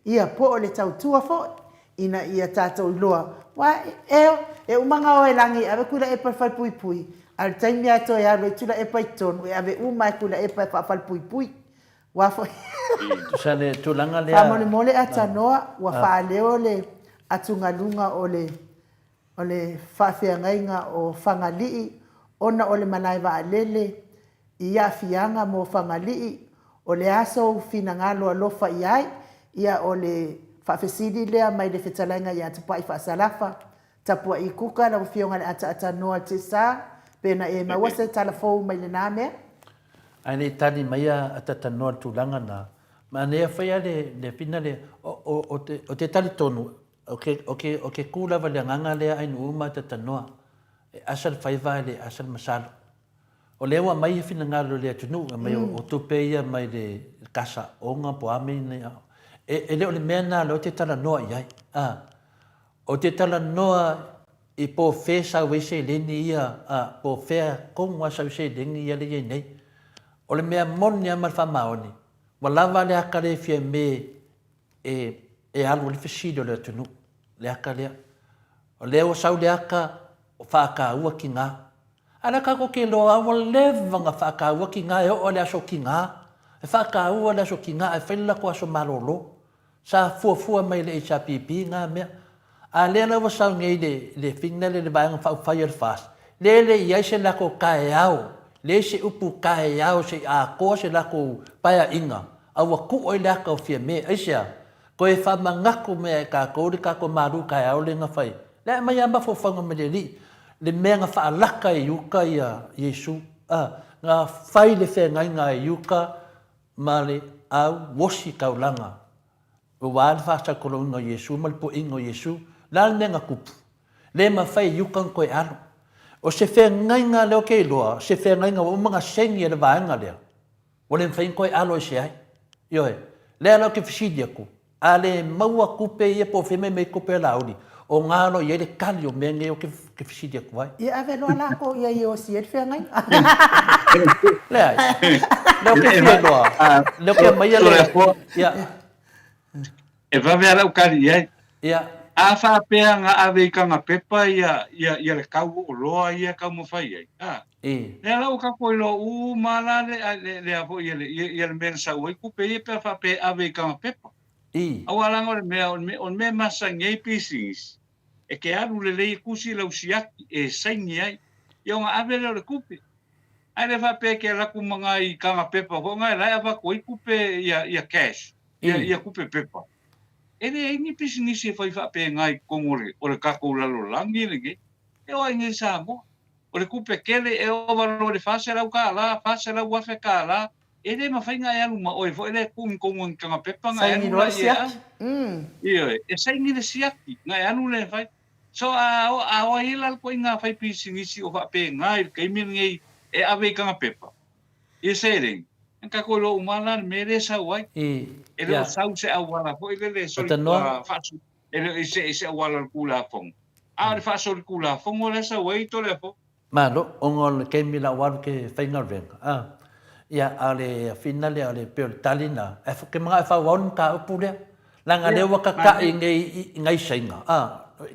ia po o le tautua foi. ina ia tatou iloa, aua e, e uma ona o e lagi e ave Tuilaepa i le falepuipui, a o le taimi lava e toe alu ai Tuilaepa i totonu, e ave uma lava e Tuilaepa e faafalepuipui. Aua foi Tusa le tulaga lea. Faamolemole Atanoa, ua faaleo le atugaluga o le o le faafeagaiga o Fagalii ona o le malae vaalele i aafiaga mo Fagalii, o le a sou finagalo alofa i ai? Ia o le faafesili lea mai le fetalaiga ia Tupai Faasalafa, Tapua'i Kuka, lau Afioga i le Ataatanoa Tesa, pe na e maua se tala fou mai lena mea? Ae le i tali mai a Ataatanoa i le tulaga lena, manaia foi a le fina lea, o te talitonu, ou te tu lava i le agaga lea Ainuu ma Ataatanoa, e asa le faiva ae le asa le masalo. O lea ua aumai finagalo i le atunuu, aumai o tupe ia mai le kasa oga po o a mea nei. E le o le mea lena lea ou te talanoa i ai. Ou te talanoa i po o fea e sau ai seleni ia, po o fea tonu lava e sau ai seleni ia lea e i ai nei. O le mea moni lava ma le faamaoni, ua lava le ata lea e fia me e alu ai le fesili o le atunuu, le ata lea. O lea ua sau le ata, o faataua tina. A lea tatou te iloa ua leva ona faataua tina e oo lava i le aso tina. E faataua le aso tina ae fai le latou aso malolo. Sa fuafua mai e le HRPP na mea. A lea la ua sau nei le le thing lea le Vaega Faaupufai o le FAST, lea e le i ai se latou taeao, leai se upu taeao se i atoa se latou paeaiga, a ua tuu ai le ata o Fiame. Aisea? Toe faamanatu mai ia i tatou le tatou malu taeao lea na fai. Lea e aumai lava mafaufauga mai le Alii, le mea na faalaka e Iuta ia Iesu, a, na fai le feagaiga a Iuta ma le au ositaulaga, aua le faasakoloina o Iesu ma le puaiga o Iesu. O le a le mea na tupu? Le mafai e Iuta ona toe alo. O se feagaiga lea ou te iloa, o se feagaiga ua uma ona saini e le vaega lea, Ua le mafai ona toe alo ese ai. Ioe. Lea la ou te fesili atu, a le maua tupe ia po o fea mai mai tupe a Laauli, O ngā lo i ai le tali o mea nei ou te fesili atu ai. Ia ave loa latou i ai e osi ai le feagaiga. Leai. Lea ou te fia iloa. Lea ou te aumaia le... Ia. E vave lava lau tali i ai. Ia. A faapea na ave i kana pepa ia, ia, ia le tau o oloa ia e taumafai ai, a? I. Lea la ua tatou iloa uma la le, le, le a foi ia le, ia le mea na sau ai tupe ia pe a faapea e ave i kana pepa. I. Aua leaga o le mea, o le mea, o le mea e masani ai pisinisi, e te alu lelei e tusi lau siaki e saini ai, ia ona ave lea o le tupe. Ae le faapea e te alu atu ma nai kana pepa foi na la e avatu ai tupe ia, ia cash, ia, ia tupe pepa. E leai ni pisinisi e fai faapena i totonu o le, o le tatou lalolagi lenei, e oo lava i nei Samoa. O le tupe tele e ova loa i le $400, $400,000, e le mafai ona e alu ma oe foi lea e tuu i totonu o ni kana pepa ona e Saini alu loa le laia e siaki. ave. Ioe, e saini le siaki ona e alu lea e fai. So a o a o ai la le ituaiga faipisinisi o faapena i le taimi lenei e ave i kana pepa? Ia seleni, na tatou iloa uma la le mea lea e sau ai. I, E le o ia. sau se auala foi lele e soli, Talanoa. faasu, e le o se, se auala o le Tulafono, a o le faasolitulafono lea e sau ai Toleafoa. Malo, ona o le taimi la ua alu ke faigaluega, a. Ia, a o le afina lea, o le, pei o le tali na, ae ke manao e faaauau le mataupu lea. Leaga lea ua kakaʻi nei i nai Saina, a.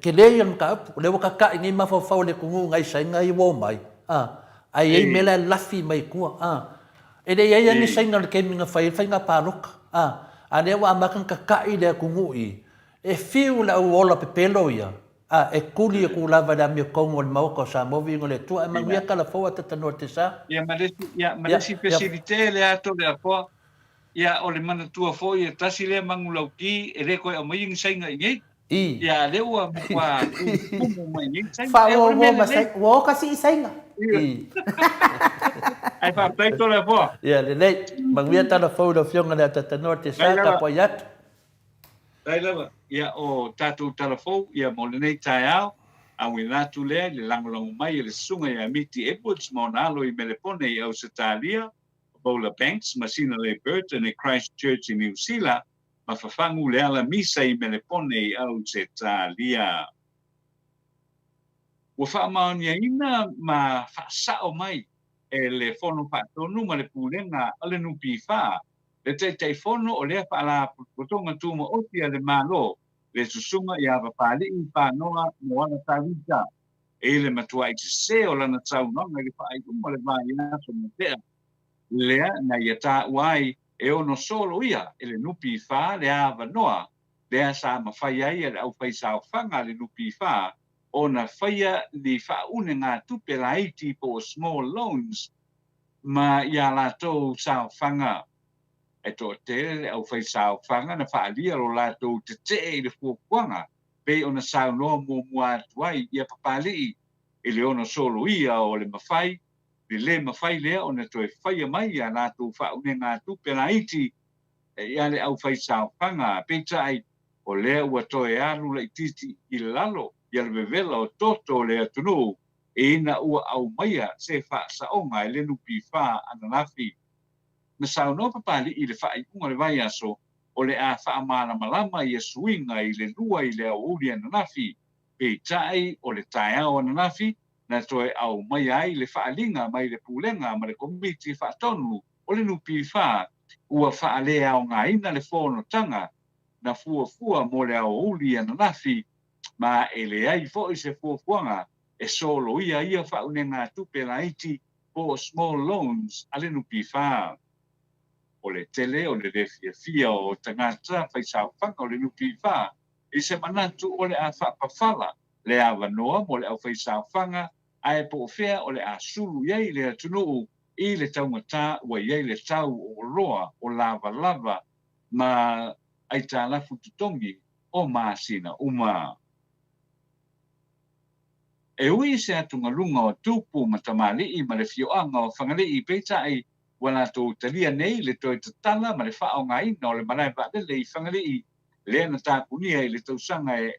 Tele ia o le mataupu, o lea ua kakaʻi nei mafaufau o le atunuu i nai Saina ia ua omai, a. Ae i ai mea la e lafi mai tua, a. E le i ai lava ni Saina i le taimi na fai ai le faiga palota, a. A lea ua amata ona kakaʻi le atunuu i, e fiu le au ola pepelo ia, A, e tuli atu lava i le amiotonu o le Maota o Samoa, viiga o le Atua, ae manuia tala fou a Tatanoa te sa. Ia, ma le isi, ia, ma le isi fesili tele atu le Afoa, ia, o le manatua foi e tasi lea manulauti e le toe aumaia ni Saina i inei. I. Ia, lea ua matua tumutumu mai nei Saina. Ia, o le Faamuamua mea ma lelei. Saina. Ua oka sii Saina. I. Ae faafetai to le Afoa. Ia, lelei. Manuia tala fou i lau Afioga i le Atatanoa te sa, Mai lava. tapuai atu. Faafetai lava. Ia, o tatou tala fou, ia, mo lenei taeao, auina atu lea i le lagolago mai e le Susuga ia Miti Edwards ma ona alo i Melepone i Ausetalia, Bola Banks ma Sinalei Burton i Christchurch i Niu Sila, ma Fafagu Leala Misa i Melepone i Ausetalia. Ua faamaoniaina ma faasao mai e le Fono Faatonu ma le Pulega a le NPF le Taitaifono o lea Faalapotopotoga Tumaoti a le Malo, le Susuga ia Papali'i Panoa Moana Tavita, i le matuai sese o lana saunoaga i le faaiuga o le vaiaso na tea, lea na ia taua ai e ono solo ia e le NPF le avanoa lea sa mafai ai e le aufaisaofaga a le NPF ona faia ni faaunegatupe laiti po o small loans ma i a latou saofaga. E toatele le aufaisaofaga na faaalia lo latou tetee i le fuafuaga pei ona saunoa muamua atu ai ia Papali'i i le ono soloia o le mafai, le le mafai lea ona toe faia mai i a latou faaunegatupe laiti ia le aufaisaofaga. Peitai, o lea ua toe alu laitiiti i lalo ia le vevela o toto o le atunuu ina ua aumaia se faasaoga e le NPF ananafi. Na saunoa Papali'i i le faaiuga o le vaiaso o le a faamalamalama ia suiga i le lua i le aoauli ananafi, peitai o le taeao ananafi na toe aumaia ai le faaaliga mai le Pulega ma le Komiti Faatonu o le NPF ua faaleaogaina le fonotaga na fuafua mo le aoauli ananafi ma e leai foi se fuafuaga e soloia ia faaunegatupe laiti po o small loans a le NPF. O le tele o le le fiafia o tagata faisaofaga o le NPF i se manatu o le a faapafala le avanoa mo le aufaisaofaga ae po o fea o le a sulu i ai le atunuu i le taugata ua i ai le tau o oloa o lavalava ma aitalafu totogi o masina uma. E ui i se atugaluga o Tupu ma Tamalii ma le fioaga o Fagalii, peitai, ua latou talia nei le toe tatala ma le faaaogaina o le malae vaalele i Fagalii lea na tapunia i le tausaga e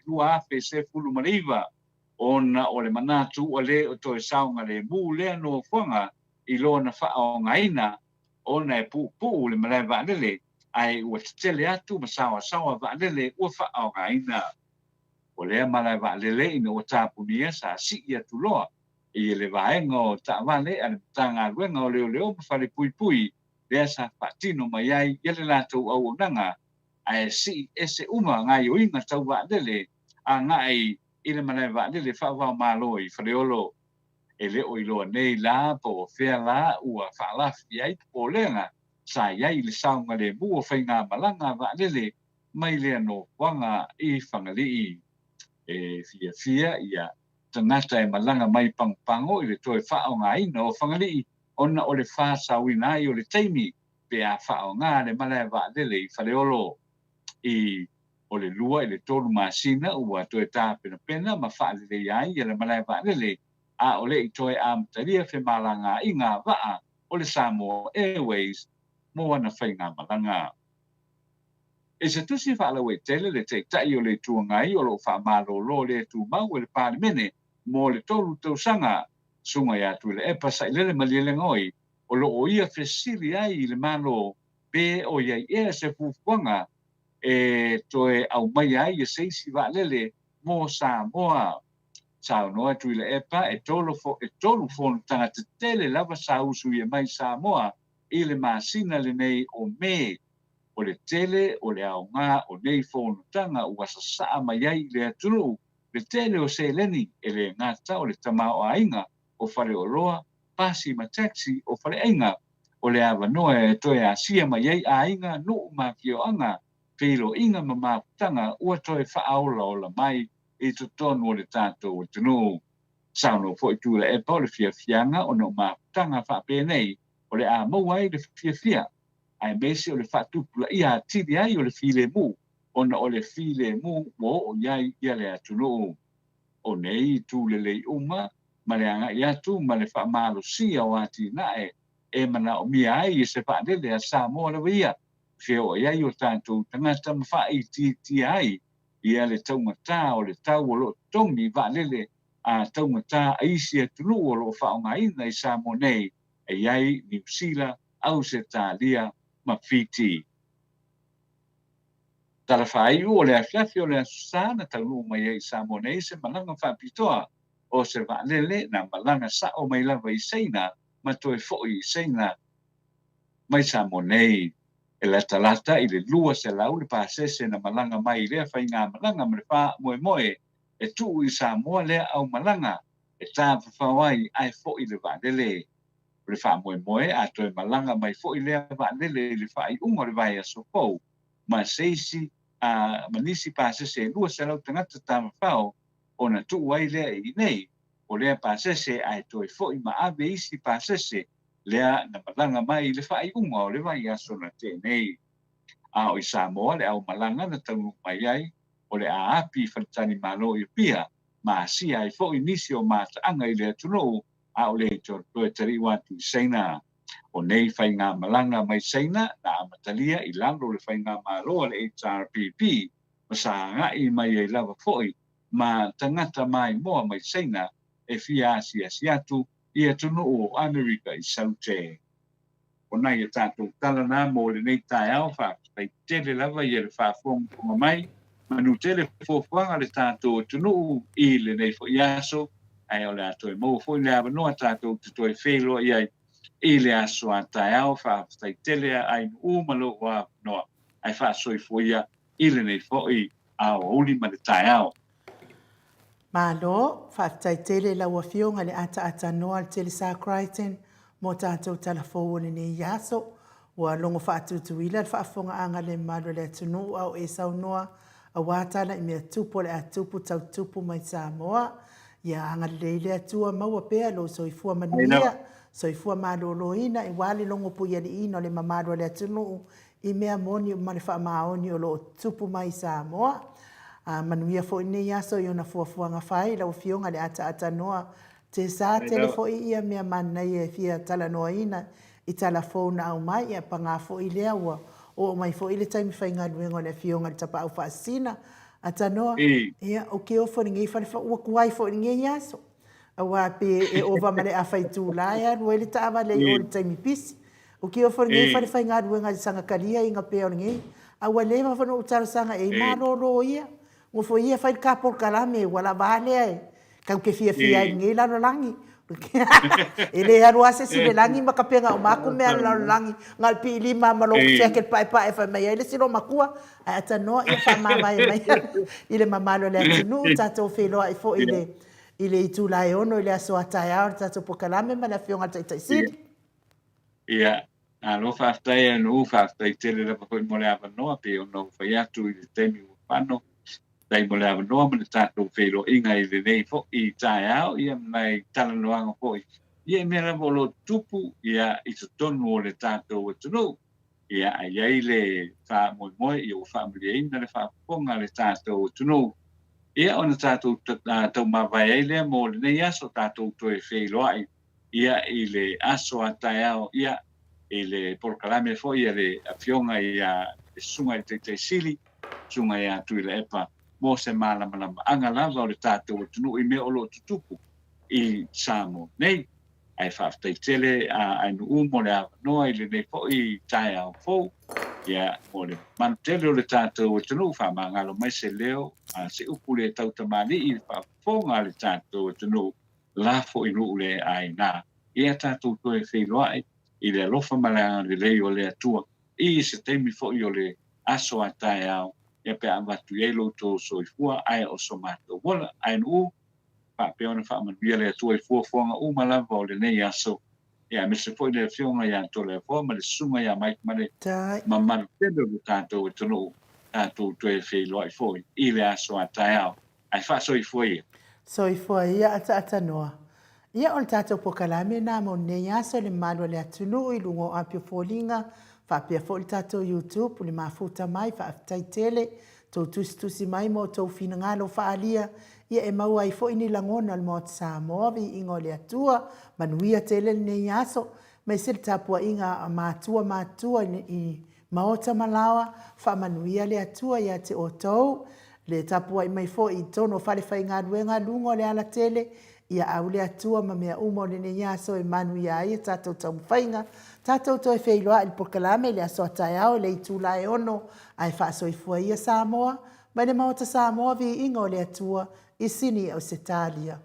2019 ona o le manatu ua le o toe saogalemu lea nofoaga i lona faaaogaina ona e puupuu le malae vaalele ae ua tetele atu ma saoasaoa vaalele ua faaaogaina. O lea malae vaalele ina ua tapunia sa sii atu loa i le vaega o taavale a le Matagaluega o Leoleo ma Falepuipui lea sa faatino mai ai ia le latou auaunaga ae sii ese uma gaioiga tau vaalele agai i le malae vaalele faava-o-Malo i Faleolo. E le o iloa nei la po o fea la ua faalafi ai popolega sa i ai i le saogalemu o faigamalaga a vaalele mai lea nofoaga i Fagalii. E fiafia ia tagata e malaga mai Pagopago i le toe faaaogaina o Fagalii ona o le faasaoina ai o le taimi pe a faaaoga le malae vaalele i Faleolo. I o le 2 i le 3 masina ua toe tapenapena ma faaleleia ai le malae vaalele, a o le i toe amatalia femalagaaiga a vaa o le Samoa Airways mo ana faigamalaga. I se tusi faalauaitele le Taitai o le Itu Agai o lo o faamalolo le tumau e le Palemene mo le 3 tausaga, Susuga ia Tuilaepa Sailele Malielegaoi, o lo o ia fesili ai i le Malo pe o i ai ea se fuafuaga e toe aumaia ai se isi vaalele mo Samoa. Saunoa Tuilaepa e tolu fonotaga tetele lava sa usuia mai Samoa i le masina lenei o Me. O le tele o le aoga o nei fonotaga ua sasaa mai ai i le atunuu le tele o seleni e le gata o le tamaoaiga o faleoloa, pasi ma taxi o faleaiga, o le avanoa e toe asia mai ai aiga, nuu ma afioaga, feiloaiga ma mafutaga ua toe faaolaola mai i totonu o le tatou atunuu. Saunoa foi Tuilaepa o le fiafiaga ona o mafutaga faapenei o le a maua ai le fiafia aemaise o le faatupulaia atili ai o le filemu ona o le filemu ua oo i ai ia le atunuu. O nei itu lelei uma ma le agai atu ma le faamalosia o atinae e manaomia ai e se vaalele a Samoa lava ia, feoai ai o tatou tagata ma faaitiitia ai ia le taugata o le tau o lo o totogi i vaalele a taugata a isi atunuu o lo o faaaogaina i Samoa nei, e i ai Niu Sila, Ausetalia ma Fiti. Tala faaiu o le afiafi o le Aso Sa na taunuu mai ai i Samoa nei se malaga faapitoa o se vaalele na malaga sao mai lava i Saina ma toe foi i Saina mai Samoa nei. E latalata i le 200 le pasese na malaga mai i lea faigamalaga ma le faamoemoe e tuu i Samoa lea aumalaga e tafafao ai ae foi le vaalele. O le faamoemoe a toe malaga mai foi lea vaalele i le faaiuga o le vaiaso fou ma se isi ma nisi pasese e 200 tagata tafafao ona tuu ai lea i inei o lea pasese ae toe foi ma ave isi pasese lea na malaga mai i le faaiuga o le vaiaso na tea nei. A o i Samoa le aumalaga na taunuu mai ai, o le a api i faletalimalo i Apia ma asia ai foi nisi o mataaga i le atunuu a o le toe taliu atu i Saina. O nei faigamalaga mai Saina na amatalia i lalo o le faigamalo a le HRPP ma sa agai mai ai lava foi ma tagata maimoa mai Saina e fia asiasi atu i atunuu o Amerika i Saute. O nai a tatou tala na mo lenei taeao, faafetai tele lava ia le faafogafoga mai, manu tele fuafuaga a le tatou atunuu i lenei foi aso, ae o le a toe maua foi le avanoa tatou te toe feiloai ai i le aso a taeao. Faafetai tele a Ainuu ma lou avanoa, ae faasoifua ia i lenei foi aoauli ma le taeao. Malo, faafetai tele i lau Afioga i le ataata noa le Telesa Crichton mo tatou tala fou o lenei aso. Ua logo faatutuila le faafofogaaga a le mamalu o le atunuu a o e saunoa aua tala i mea tupu o le a tupu tau tupu mai Samoa. Ia agalelei le Atua maua pea lou soifua manuia, soifua maloloina aua le logo puialiiina o le mamalu o le atunuu i mea moni ma le faamaoni o lo o tupu mai i Samoa. A manuia foi lenei aso i ona fuafuaga fai, lau Afioga i le ataata noa Tesa tele foi ia mea manaia e fia talanoaina i tala fou na aumai, ia paga foi lea ua oo mai foi le taimi faigaluega o le Afioga i le Tapaau Faasisina. Atanoa, ia, o ke ofo i lenei fale, ua tuai foi i lenei aso. Aua pe e ova ma le afa itula e alu ai le taavale i o i le taimi pisi. O ke ofo i lenei fale faigaluega i le saga kalia inga pea o lenei. A ua leva foi ona ou talosaga e i malolo ia. Nofoia fai le ta polokalame ua lava a lea e tau te fiafia ai i lenei lalolagi. E le alu lava se isi i le lagi ma tapena uma atu mea a le lalolagi, na o le piilima lava ma lou siaki i le paepae e fai mai ai le isi loomatua. Ae atanoa ia faamavae mai i le mamalu o le atunuu, tatou feiloai foi i le itula e 6 i le aso a taeao i le tatou polokalame ma le Afioga i le Taitai Sili. Ia, malo faafetai e Nuu, faafetai tele lava foi mo le avanoa, pei ona ou fai atu i le taimi ua fano, faafetai mo le avanoa ma le tatou feiloaiga i lenei foi taeao, ia ma nai talanoaga foi, ia i mea lava o lo o tutupu, ia, i totonu o le tatou atunuu. Ia, a i ai le faamoemoe, ia ua faamalieina le faafofoga a le tatou atunuu, ia ona tatou taumavae ai lea mo lenei aso, tatou toe feiloai ia i le aso a taeao, ia i le polokalame foi a le Afioga ia le Susuga i le Taitai Sili, Susuga ia Tuilaepa, mo se malamalamaaga lava o le tatou atunuu i mea o lo o tutupu i Samoa nei. Ae faafetai tele a Ainuu mo le avanoa i lenei foi taeao fou, ia mo le mamalu tele o le tatou atunuu, faamagalo mai se leo a se upu le tautamalii i le faafofoga a le tatou atunuu lafo i nuu le aina. Ia tatou toe feiloai i le alofa ma le agalelei o le Atua i se taimi foi o le aso a taeao, ia pe a avatu i ai lo outou soifua ae o so matou ola. Ae nuu, faapea ona faamanuia le Atua i fuafuaga uma lava o lenei aso, ia aemaise foi le Afioga ia Toleafoa ma le Susuga ia Mike ma le mamalu tele o le tatou atunuu, tatou toe feiloai foi i le aso a taeao. Ae faasoifua ia. Soifua ia ataatanoa. Ia o le tatou pokalame na mo lenei aso le mamalu o le atunuu i luga o api o foliga faapea foi le tatou youtube le mafuta mai faafetai tele tou tusitusi mai mo tou finagalo faaalia ia e maua ai foi ni lagona o le Maota Samoa viiga o le Atua manuia tele lenei aso maise le tapuaiga a matua matua i Maota ma laoa, faamanuia le Atua ia te outou, le tapuai mai foi i totonu o falefaigaluega luga o le alatele, ia au le Atua ma mea uma o lenei aso e manuia ai a tatou taumafaiga. Tatou toe feiloai i le polokalame i le aso a taeao i le itula e 6, ae faasoifua ia Samoa, mai le Maota Samoa viiga o le Atua i Sini Ausetalia.